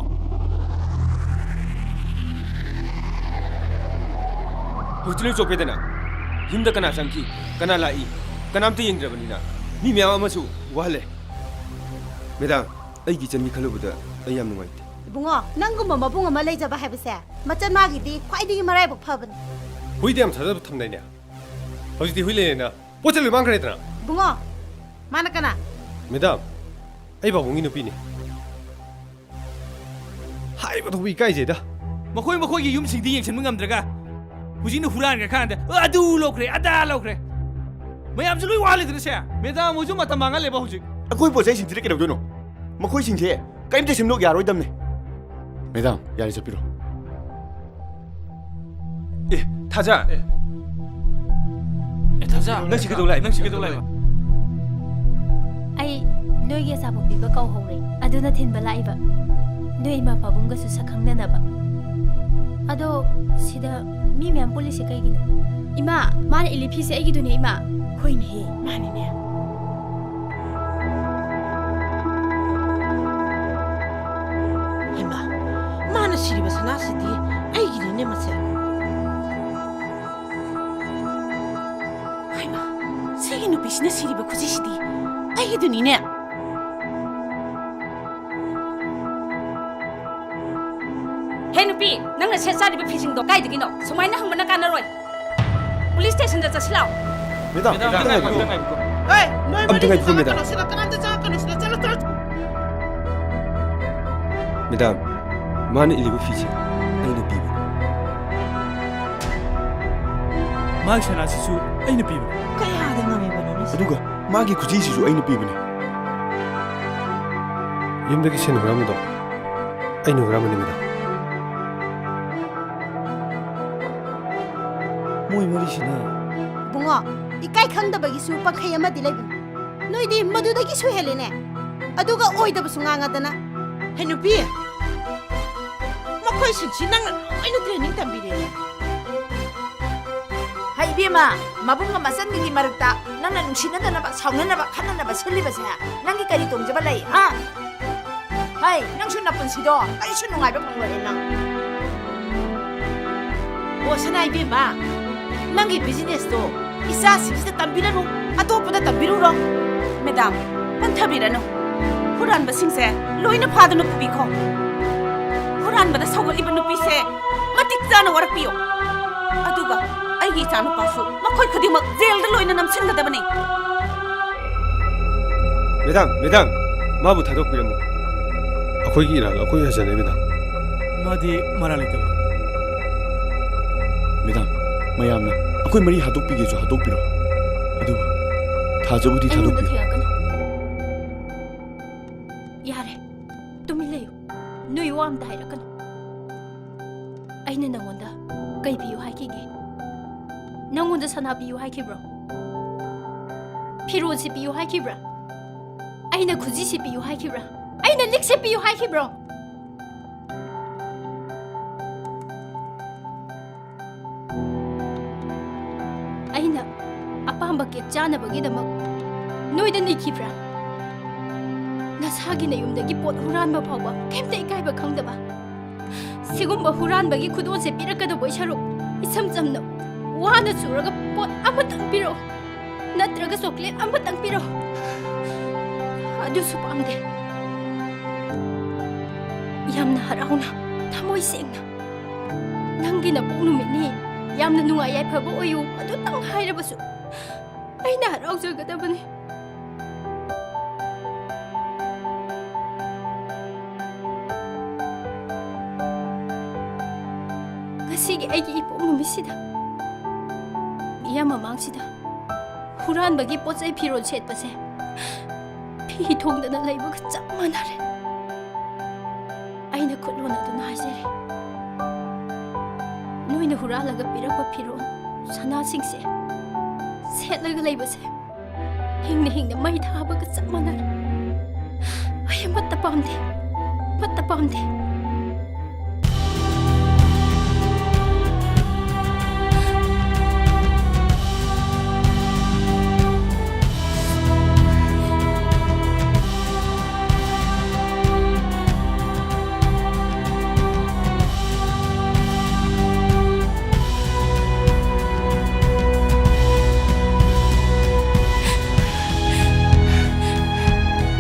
ꯍꯧꯖꯤꯛ ꯂꯣꯏ ꯆꯣꯞꯄꯦꯗꯅ꯫ ꯌꯨꯝꯗ ꯀꯅꯥ ꯆꯪꯈꯤ, ꯀꯅꯥ ꯂꯥꯛꯏ, ꯀꯅꯥꯝꯇ ꯌꯦꯡꯗ꯭ꯔꯕꯅꯤꯅ ꯃꯤ ꯃꯌꯥꯝ ꯑꯃꯁꯨ ꯋꯥꯍꯜꯂꯦ꯫ ꯃꯦꯗꯥꯝ, ꯑꯩꯒꯤ ꯏꯆꯟꯒꯤ ꯈꯜꯂꯨꯕꯗ ꯑꯩ ꯌꯥꯝ ꯅꯨꯡꯉꯥꯏꯇꯦ꯫ ꯏꯕꯨꯡꯉꯣ, ꯅꯪꯒꯨꯝꯕ ꯃꯕꯨꯡ ꯑꯃ ꯂꯩꯖꯕ ꯍꯥꯏꯕꯁꯦ ꯃꯆꯟ ꯃꯥꯒꯤꯗꯤ ꯈ꯭ꯋꯥꯏꯗꯒꯤ ꯃꯔꯥꯏꯕꯛ ꯐꯕꯅꯤ꯫ ꯍꯨꯏꯗ ꯌꯥꯝ ꯊꯥꯖꯕ ꯊꯝꯗꯥꯏꯅꯦ? ꯍꯧꯖꯤꯛꯇꯤ ꯍꯨꯏ ꯂꯩꯔꯦꯅ ꯄꯣꯠ ꯆꯩ ꯂꯣꯏ ꯃꯥꯡꯈ꯭ꯔꯦꯗꯅ꯫ ꯏꯕꯨꯡꯉꯣ, ꯃꯥꯅ ꯀꯅꯥ? ꯃꯦꯗꯥꯝ, ꯑꯩ ꯄꯥꯕꯨꯡꯒꯤ ꯅꯨꯄꯤꯅꯤ꯫ ꯍꯥꯏꯕ ꯊꯣꯛꯄ ꯏꯀꯥꯏꯖꯩꯗ꯫ ꯃꯈꯣꯏ ꯃꯈꯣꯏꯒꯤ ꯌꯨꯝꯁꯤꯡꯗꯤ ꯌꯦꯡꯁꯤꯟꯕ ꯉꯝꯗ꯭ꯔꯒ ꯍꯧꯖꯤꯛꯅ ꯍꯨꯔꯥꯟꯈ꯭ꯔꯀꯥꯟꯗ, "ꯑ, ꯑꯗꯨ ꯂꯧꯈ꯭ꯔꯦ, ꯑꯗꯥ ꯂꯧꯈ꯭ꯔꯦ"꯫ ꯃꯌꯥꯝꯁꯨ ꯂꯣꯏ ꯋꯥꯍꯜꯂꯦꯗꯅ ꯁꯦ꯫ ꯃꯦꯗꯥꯝ ꯍꯣꯏꯁꯨ ꯃꯇꯝ ꯃꯥꯡꯍꯜꯂꯦꯕ ꯍꯧꯖꯤꯛ꯫ ꯑꯩꯈꯣꯏ ꯄꯣꯠ ꯆꯩꯁꯤꯡꯁꯤꯗꯤ ꯀꯩꯗꯧꯗꯣꯏꯅꯣ? ꯃꯈꯣꯏꯁꯤꯡꯁꯦ ꯀꯔꯤꯝꯇ ꯁꯦꯝꯗꯣꯛ ꯌꯥꯔꯣꯏꯗꯕꯅꯦ꯫ ꯃꯦꯗꯥꯝ, ꯌꯥꯔꯦ, ꯆꯠꯄꯤꯔꯣ꯫ ꯑꯦ, ꯊꯥꯖ꯫ ꯑꯦ꯫ ꯑꯦ, ꯊꯥꯖ꯫ ꯅꯪ ꯁꯤ ꯀꯩꯗꯧ ꯂꯥꯛꯏ? ꯅꯪ ꯁꯤ ꯀꯩꯗꯧ ꯂꯥꯛꯏ? ꯑꯩ ꯅꯣꯏꯒꯤ ꯑꯆꯥꯄꯣꯠ ꯄꯤꯕ ꯀꯧꯍꯧꯔꯦ, ꯑꯗꯨꯅ ꯊꯤꯟꯕ ꯂꯥꯛꯏꯕ꯫ ꯅꯣꯏ ꯏꯃꯥ ꯄꯥꯕꯨꯡꯒꯁꯨ ꯁꯛ ꯈꯪꯅꯅꯕ꯫ ꯑꯗꯣ ꯁꯤꯗ ꯃꯤ ꯃꯌꯥꯝ ꯄꯨꯜꯂꯤꯁꯦ ꯀꯩꯒꯤꯅꯣ? ꯏꯃꯥ, ꯃꯥꯅ ꯏꯜꯂꯤ ꯐꯤꯁꯦ ꯑꯩꯒꯤꯗꯨꯅꯦ, ꯏꯃꯥ꯫ ꯍꯣꯏꯅꯦꯍꯦ, ꯃꯥꯅꯤꯅꯦ꯫ ꯍꯩꯃꯥ, ꯃꯥꯅ ꯁꯤꯔꯤꯕ ꯁꯅꯥꯁꯤꯗꯤ ꯑꯩꯒꯤꯅꯤꯅꯦ ꯃꯁꯦ꯫ ꯍꯩꯃꯥ, ꯁꯤꯒꯤ ꯅꯨꯄꯤꯁꯤꯅ ꯁꯤꯔꯤꯕ ꯈꯨꯖꯤꯁꯤꯗꯤ ꯑꯩꯒꯤꯗꯨꯅꯤꯅꯦ꯫ ꯍꯦ ꯅꯨꯄꯤ, ꯅꯪꯅ ꯁꯦꯠ ꯆꯥꯔꯤꯕ ꯐꯤꯁꯤꯡꯗꯣ ꯀꯥꯏꯗꯒꯤꯅꯣ? ꯁꯨꯃꯥꯏꯅ ꯍꯪꯕꯅ ꯀꯥꯟꯅꯔꯣꯏ꯫ ꯄꯨꯂꯤꯁ ꯁ꯭ꯇꯦꯁꯟꯗ ꯆꯠꯁꯤ ꯂꯥꯛꯑꯣ꯫ ꯃꯦꯗꯥꯝ, ꯃꯦꯗꯥꯝ, ꯑꯝꯇ ꯉꯥꯏꯕꯤꯌꯨ꯫ ꯑꯝꯇ ꯉꯥꯏꯕꯤꯌꯨ꯫ ꯑꯦ, ꯅꯣꯏ ꯑꯝꯇ ꯃꯔꯤꯁꯨ ꯉꯥꯏꯕꯤꯌꯨ, ꯃꯦꯗꯥꯝ꯫ ꯆꯪꯉꯛꯀꯅꯨ ꯁꯤꯗ, ꯀꯅꯥꯝꯇ ꯆꯪꯉꯛꯀꯅꯨ ꯁꯤꯗ, ꯆꯠꯂꯣ, ꯆꯠꯂꯣ꯫ ꯃꯦꯗꯥꯝ, ꯃꯥꯅ ꯏꯜꯂꯤꯕ ꯐꯤꯁꯦ ꯑꯩꯅ ꯄꯤꯕꯅꯤ꯫ ꯃꯥꯒꯤ ꯁꯅꯥꯁꯤꯁꯨ ꯑꯩꯅ ꯄꯤꯕꯅꯤ꯫ ꯀꯌꯥꯗ ꯉꯝꯃꯤꯕꯅꯣꯅꯦ ꯁꯤ? ꯑꯗꯨꯒ ꯃꯥꯒꯤ ꯈꯨꯖꯤꯁꯤꯁꯨ ꯑꯩꯅ ꯄꯤꯕꯅꯤ꯫ ꯌꯨꯝꯗꯒꯤ ꯁꯦꯟ ꯍꯨꯔꯥꯟꯕꯗꯣ ꯑꯩꯅ ꯍꯨꯔꯥꯟꯕꯅꯤ, ꯃꯦꯗꯥꯝ꯫ ꯃꯣꯏ ꯃꯔꯤꯁꯤꯅ ꯀꯣ, ꯏꯀꯥꯏ ꯈꯪꯗꯕꯒꯤꯁꯨ ꯄꯪꯈꯩ ꯑꯃꯗꯤ ꯂꯩꯕꯅꯤ꯫ ꯅꯣꯏꯗꯤ ꯃꯗꯨꯗꯒꯤꯁꯨ ꯍꯦꯜꯂꯦꯅꯦ꯫ ꯑꯗꯨꯒ ꯑꯣꯏꯗꯕꯁꯨ ꯉꯥꯡꯉꯗꯅ꯫ ꯍꯦ ꯅꯨꯄꯤ, ꯃꯈꯣꯏꯁꯤꯡꯁꯤ ꯅꯪꯅ ꯂꯣꯏꯅ training ꯇꯝꯕꯤꯔꯦꯅꯦ꯫ ꯍꯩ ꯏꯕꯦꯝꯃ, ꯃꯕꯨꯡꯒ ꯃꯆꯟꯒꯒꯤ ꯃꯔꯛꯇ ꯅꯪꯅ ꯅꯨꯡꯁꯤꯅꯗꯅꯕ, ꯁꯥꯎꯅꯅꯕ, ꯈꯠꯅꯅꯕ ꯁꯤꯜꯂꯤꯕꯁꯦ ꯅꯪꯒꯤ ꯀꯔꯤ ꯇꯣꯡꯖꯕ ꯂꯩ, ꯍꯥ? ꯍꯩ, ꯅꯪꯁꯨ ꯅꯄꯨꯟꯁꯤꯗꯣ ꯀꯔꯤꯁꯨ ꯅꯨꯡꯉꯥꯏꯕ ꯐꯪꯂꯣꯏ ꯅꯪ꯫ ꯑꯣ ꯁꯅꯥ ꯏꯕꯦꯝꯃ, ꯅꯪꯒꯤ businessꯇꯣ ꯏꯆꯥꯁꯤꯡꯁꯤꯗ ꯇꯝꯕꯤꯔꯅꯨ, ꯑꯇꯣꯞꯄꯗ ꯇꯝꯕꯤꯔꯨꯔꯣ꯫ ꯃꯦꯗꯥꯝ, ꯍꯟꯊꯕꯤꯔꯅꯨ꯫ ꯍꯨꯔꯥꯟꯕꯁꯤꯡꯁꯦ ꯂꯣꯏꯅ ꯐꯥꯗꯨꯅ ꯄꯨꯕꯤꯈꯣ꯫ ꯍꯨꯔꯥꯟꯕꯗ ꯁꯧꯒꯠꯂꯤꯕ ꯅꯨꯄꯤꯁꯦ ꯃꯇꯤꯛ ꯆꯥꯅ ꯋꯥꯔꯛꯄꯤꯌꯣ꯫ ꯑꯗꯨꯒ ꯑꯩꯒꯤ ꯏꯆꯥꯅꯨꯄꯥꯁꯨ ꯃꯈꯣꯏ ꯈꯨꯗꯤꯡꯃꯛ ꯖꯦꯜꯗ ꯂꯣꯏꯅ ꯅꯝꯁꯤꯟꯒꯗꯕꯅꯤ꯫ ꯃꯦꯗꯥꯝ, ꯃꯦꯗꯥꯝ, ꯃꯥꯕꯨ ꯊꯥꯗꯣꯛꯄꯤꯔꯝꯃꯨ꯫ ꯑꯩꯈꯣꯏꯒꯤ ꯏꯔꯥꯜ ꯑꯩꯈꯣꯏ ꯍꯥꯏꯖꯔꯦ, ꯃꯦꯗꯥꯝ꯫ ꯃꯥꯗꯤ ꯃꯔꯥꯜ ꯂꯩꯇꯕꯅꯤ꯫ ꯃꯦꯗꯥꯝ, ꯃꯌꯥꯝꯅ ꯑꯩꯈꯣꯏ ꯃꯔꯤ ꯍꯥꯠꯇꯣꯛꯄꯤꯒꯦꯁꯨ ꯍꯥꯠꯇꯣꯛꯄꯤꯔꯣ, ꯑꯗꯨꯕꯨ ꯊꯥꯖꯕꯨꯗꯤ ꯑꯩꯉꯣꯟꯗ ꯊꯥꯗꯣꯛꯄꯤꯌꯨ꯫ ꯊꯤꯔꯛꯀꯅꯨ꯫ ꯌꯥꯔꯦ, ꯇꯨꯃꯤꯟ ꯂꯩꯌꯨ꯫ ꯅꯣꯏ ꯋꯥ ꯑꯝꯇ ꯍꯥꯏꯔꯛꯀꯅꯨ꯫ ꯑꯩꯅ ꯅꯉꯣꯟꯗ ꯀꯩ ꯄꯤꯌꯨ ꯍꯥꯏꯈꯤꯒꯦ? ꯅꯉꯣꯟꯗ ꯁꯅꯥ ꯄꯤꯌꯨ ꯍꯥꯏꯈꯤꯕ꯭ꯔꯣ? ꯐꯤꯔꯣꯜꯁꯤ ꯄꯤꯌꯨ ꯍꯥꯏꯈꯤꯕ꯭ꯔꯥ? ꯑꯩꯅ ꯈꯨꯖꯤꯁꯤ ꯄꯤꯌꯨ ꯍꯥꯏꯈꯤꯕ꯭ꯔꯥ? ꯑꯩꯅ ꯂꯤꯛꯁꯦ ꯄꯤꯌꯨ ꯍꯥꯏꯈꯤꯕ꯭ꯔꯣ? ꯑꯩꯅ ꯑꯄꯥꯝꯕ ꯀꯦꯛ ꯆꯥꯅꯕꯒꯤꯗꯃꯛ ꯅꯣꯏꯗ ꯅꯤꯈꯤꯕ꯭ꯔꯥ? ꯅꯁꯥꯒꯤ ꯅꯌꯨꯝꯗꯒꯤ ꯄꯣꯠ ꯍꯨꯔꯥꯟꯕ ꯐꯥꯎꯕ ꯀꯩꯝꯇ ꯏꯀꯥꯏꯕ ꯈꯪꯗꯕ? ꯁꯤꯒꯨꯝꯕ ꯍꯨꯔꯥꯟꯕꯒꯤ ꯈꯨꯗꯣꯜꯁꯦ ꯄꯤꯔꯛꯀꯗꯧꯕꯩ ꯁꯔꯨꯛ, ꯏꯆꯝ ꯆꯝꯅ ꯋꯥꯅ ꯆꯨꯔꯒ ꯄꯣꯠ ꯑꯃꯇꯪ ꯄꯤꯔꯛꯑꯣ, ꯅꯠꯇ꯭ꯔꯒ ꯆꯣꯀ꯭ꯂꯦꯠ ꯑꯃꯇꯪ ꯄꯤꯔꯛꯑꯣ꯫ ꯑꯗꯨꯁꯨ ꯄꯥꯝꯗꯦ꯫ ꯌꯥꯝꯅ ꯍꯔꯥꯎꯅ, ꯊꯃꯣꯏ ꯁꯦꯡꯅ, "ꯅꯪꯒꯤ ꯅꯄꯣꯛ ꯅꯨꯃꯤꯠꯅꯤ, ꯌꯥꯝꯅ ꯅꯨꯡꯉꯥꯏ ꯌꯥꯏꯐꯕ ꯑꯣꯏꯌꯨ" ꯑꯗꯨꯇꯪ ꯍꯥꯏꯔꯕꯁꯨ ꯑꯩꯅ ꯍꯔꯥꯎꯖꯒꯗꯕꯅꯤ꯫ ꯉꯁꯤꯒꯤ ꯑꯩꯒꯤ ꯏꯄꯣꯛ ꯅꯨꯃꯤꯠꯁꯤꯗ, ꯃꯤꯌꯥꯝ ꯃꯃꯥꯡꯁꯤꯗ ꯍꯨꯔꯥꯟꯕꯒꯤ ꯄꯣꯠ ꯆꯩ ꯐꯤꯔꯣꯜ ꯁꯦꯠꯄꯁꯦ ꯐꯤ ꯊꯣꯡꯗꯅ ꯂꯩꯕꯒ ꯆꯞ ꯃꯥꯟꯅꯔꯦ꯫ ꯑꯩꯅ ꯈꯨꯠ ꯂꯣꯟꯅꯗꯨꯅ ꯍꯥꯏꯖꯔꯤ, ꯅꯣꯏꯅ ꯍꯨꯔꯥꯜꯂꯒ ꯄꯤꯔꯛꯄ ꯐꯤꯔꯣꯜ ꯁꯅꯥꯁꯤꯡꯁꯦ ꯁꯦꯠꯂꯒ ꯂꯩꯕꯁꯦ ꯍꯤꯡꯅ ꯍꯤꯡꯅ ꯃꯩ ꯊꯥꯕꯒ ꯆꯞ ꯃꯥꯟꯅꯔꯦ꯫ ꯑꯩ ꯑꯃꯠꯇ ꯄꯥꯝꯗꯦ, ꯑꯃꯠꯇ ꯄꯥꯝꯗꯦ꯫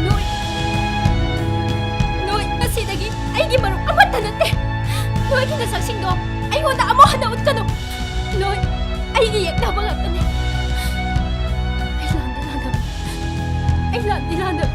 ꯅꯣꯏ, ꯅꯣꯏ ꯉꯁꯤꯗꯒꯤ ꯑꯩꯒꯤ ꯃꯔꯨꯞ ꯑꯃꯠꯇ ꯅꯠꯇꯦ꯫ ꯅꯣꯏꯒꯤ ꯅꯁꯛꯁꯤꯡꯗꯣ ꯑꯩꯉꯣꯟꯗ ꯑꯃꯨꯛ ꯍꯟꯅ ꯎꯠꯀꯅꯨ꯫ ꯅꯣꯏ ꯑꯩꯒꯤ ꯌꯦꯛꯅꯕ ꯉꯥꯛꯇꯅꯤ꯫ ꯑꯩ ꯂꯥꯟꯗꯤ ꯂꯥꯟꯗꯕꯅꯤ꯫ ꯑꯩ ꯂꯥꯟꯗꯤ ꯂꯥꯟꯗꯕꯅꯤ꯫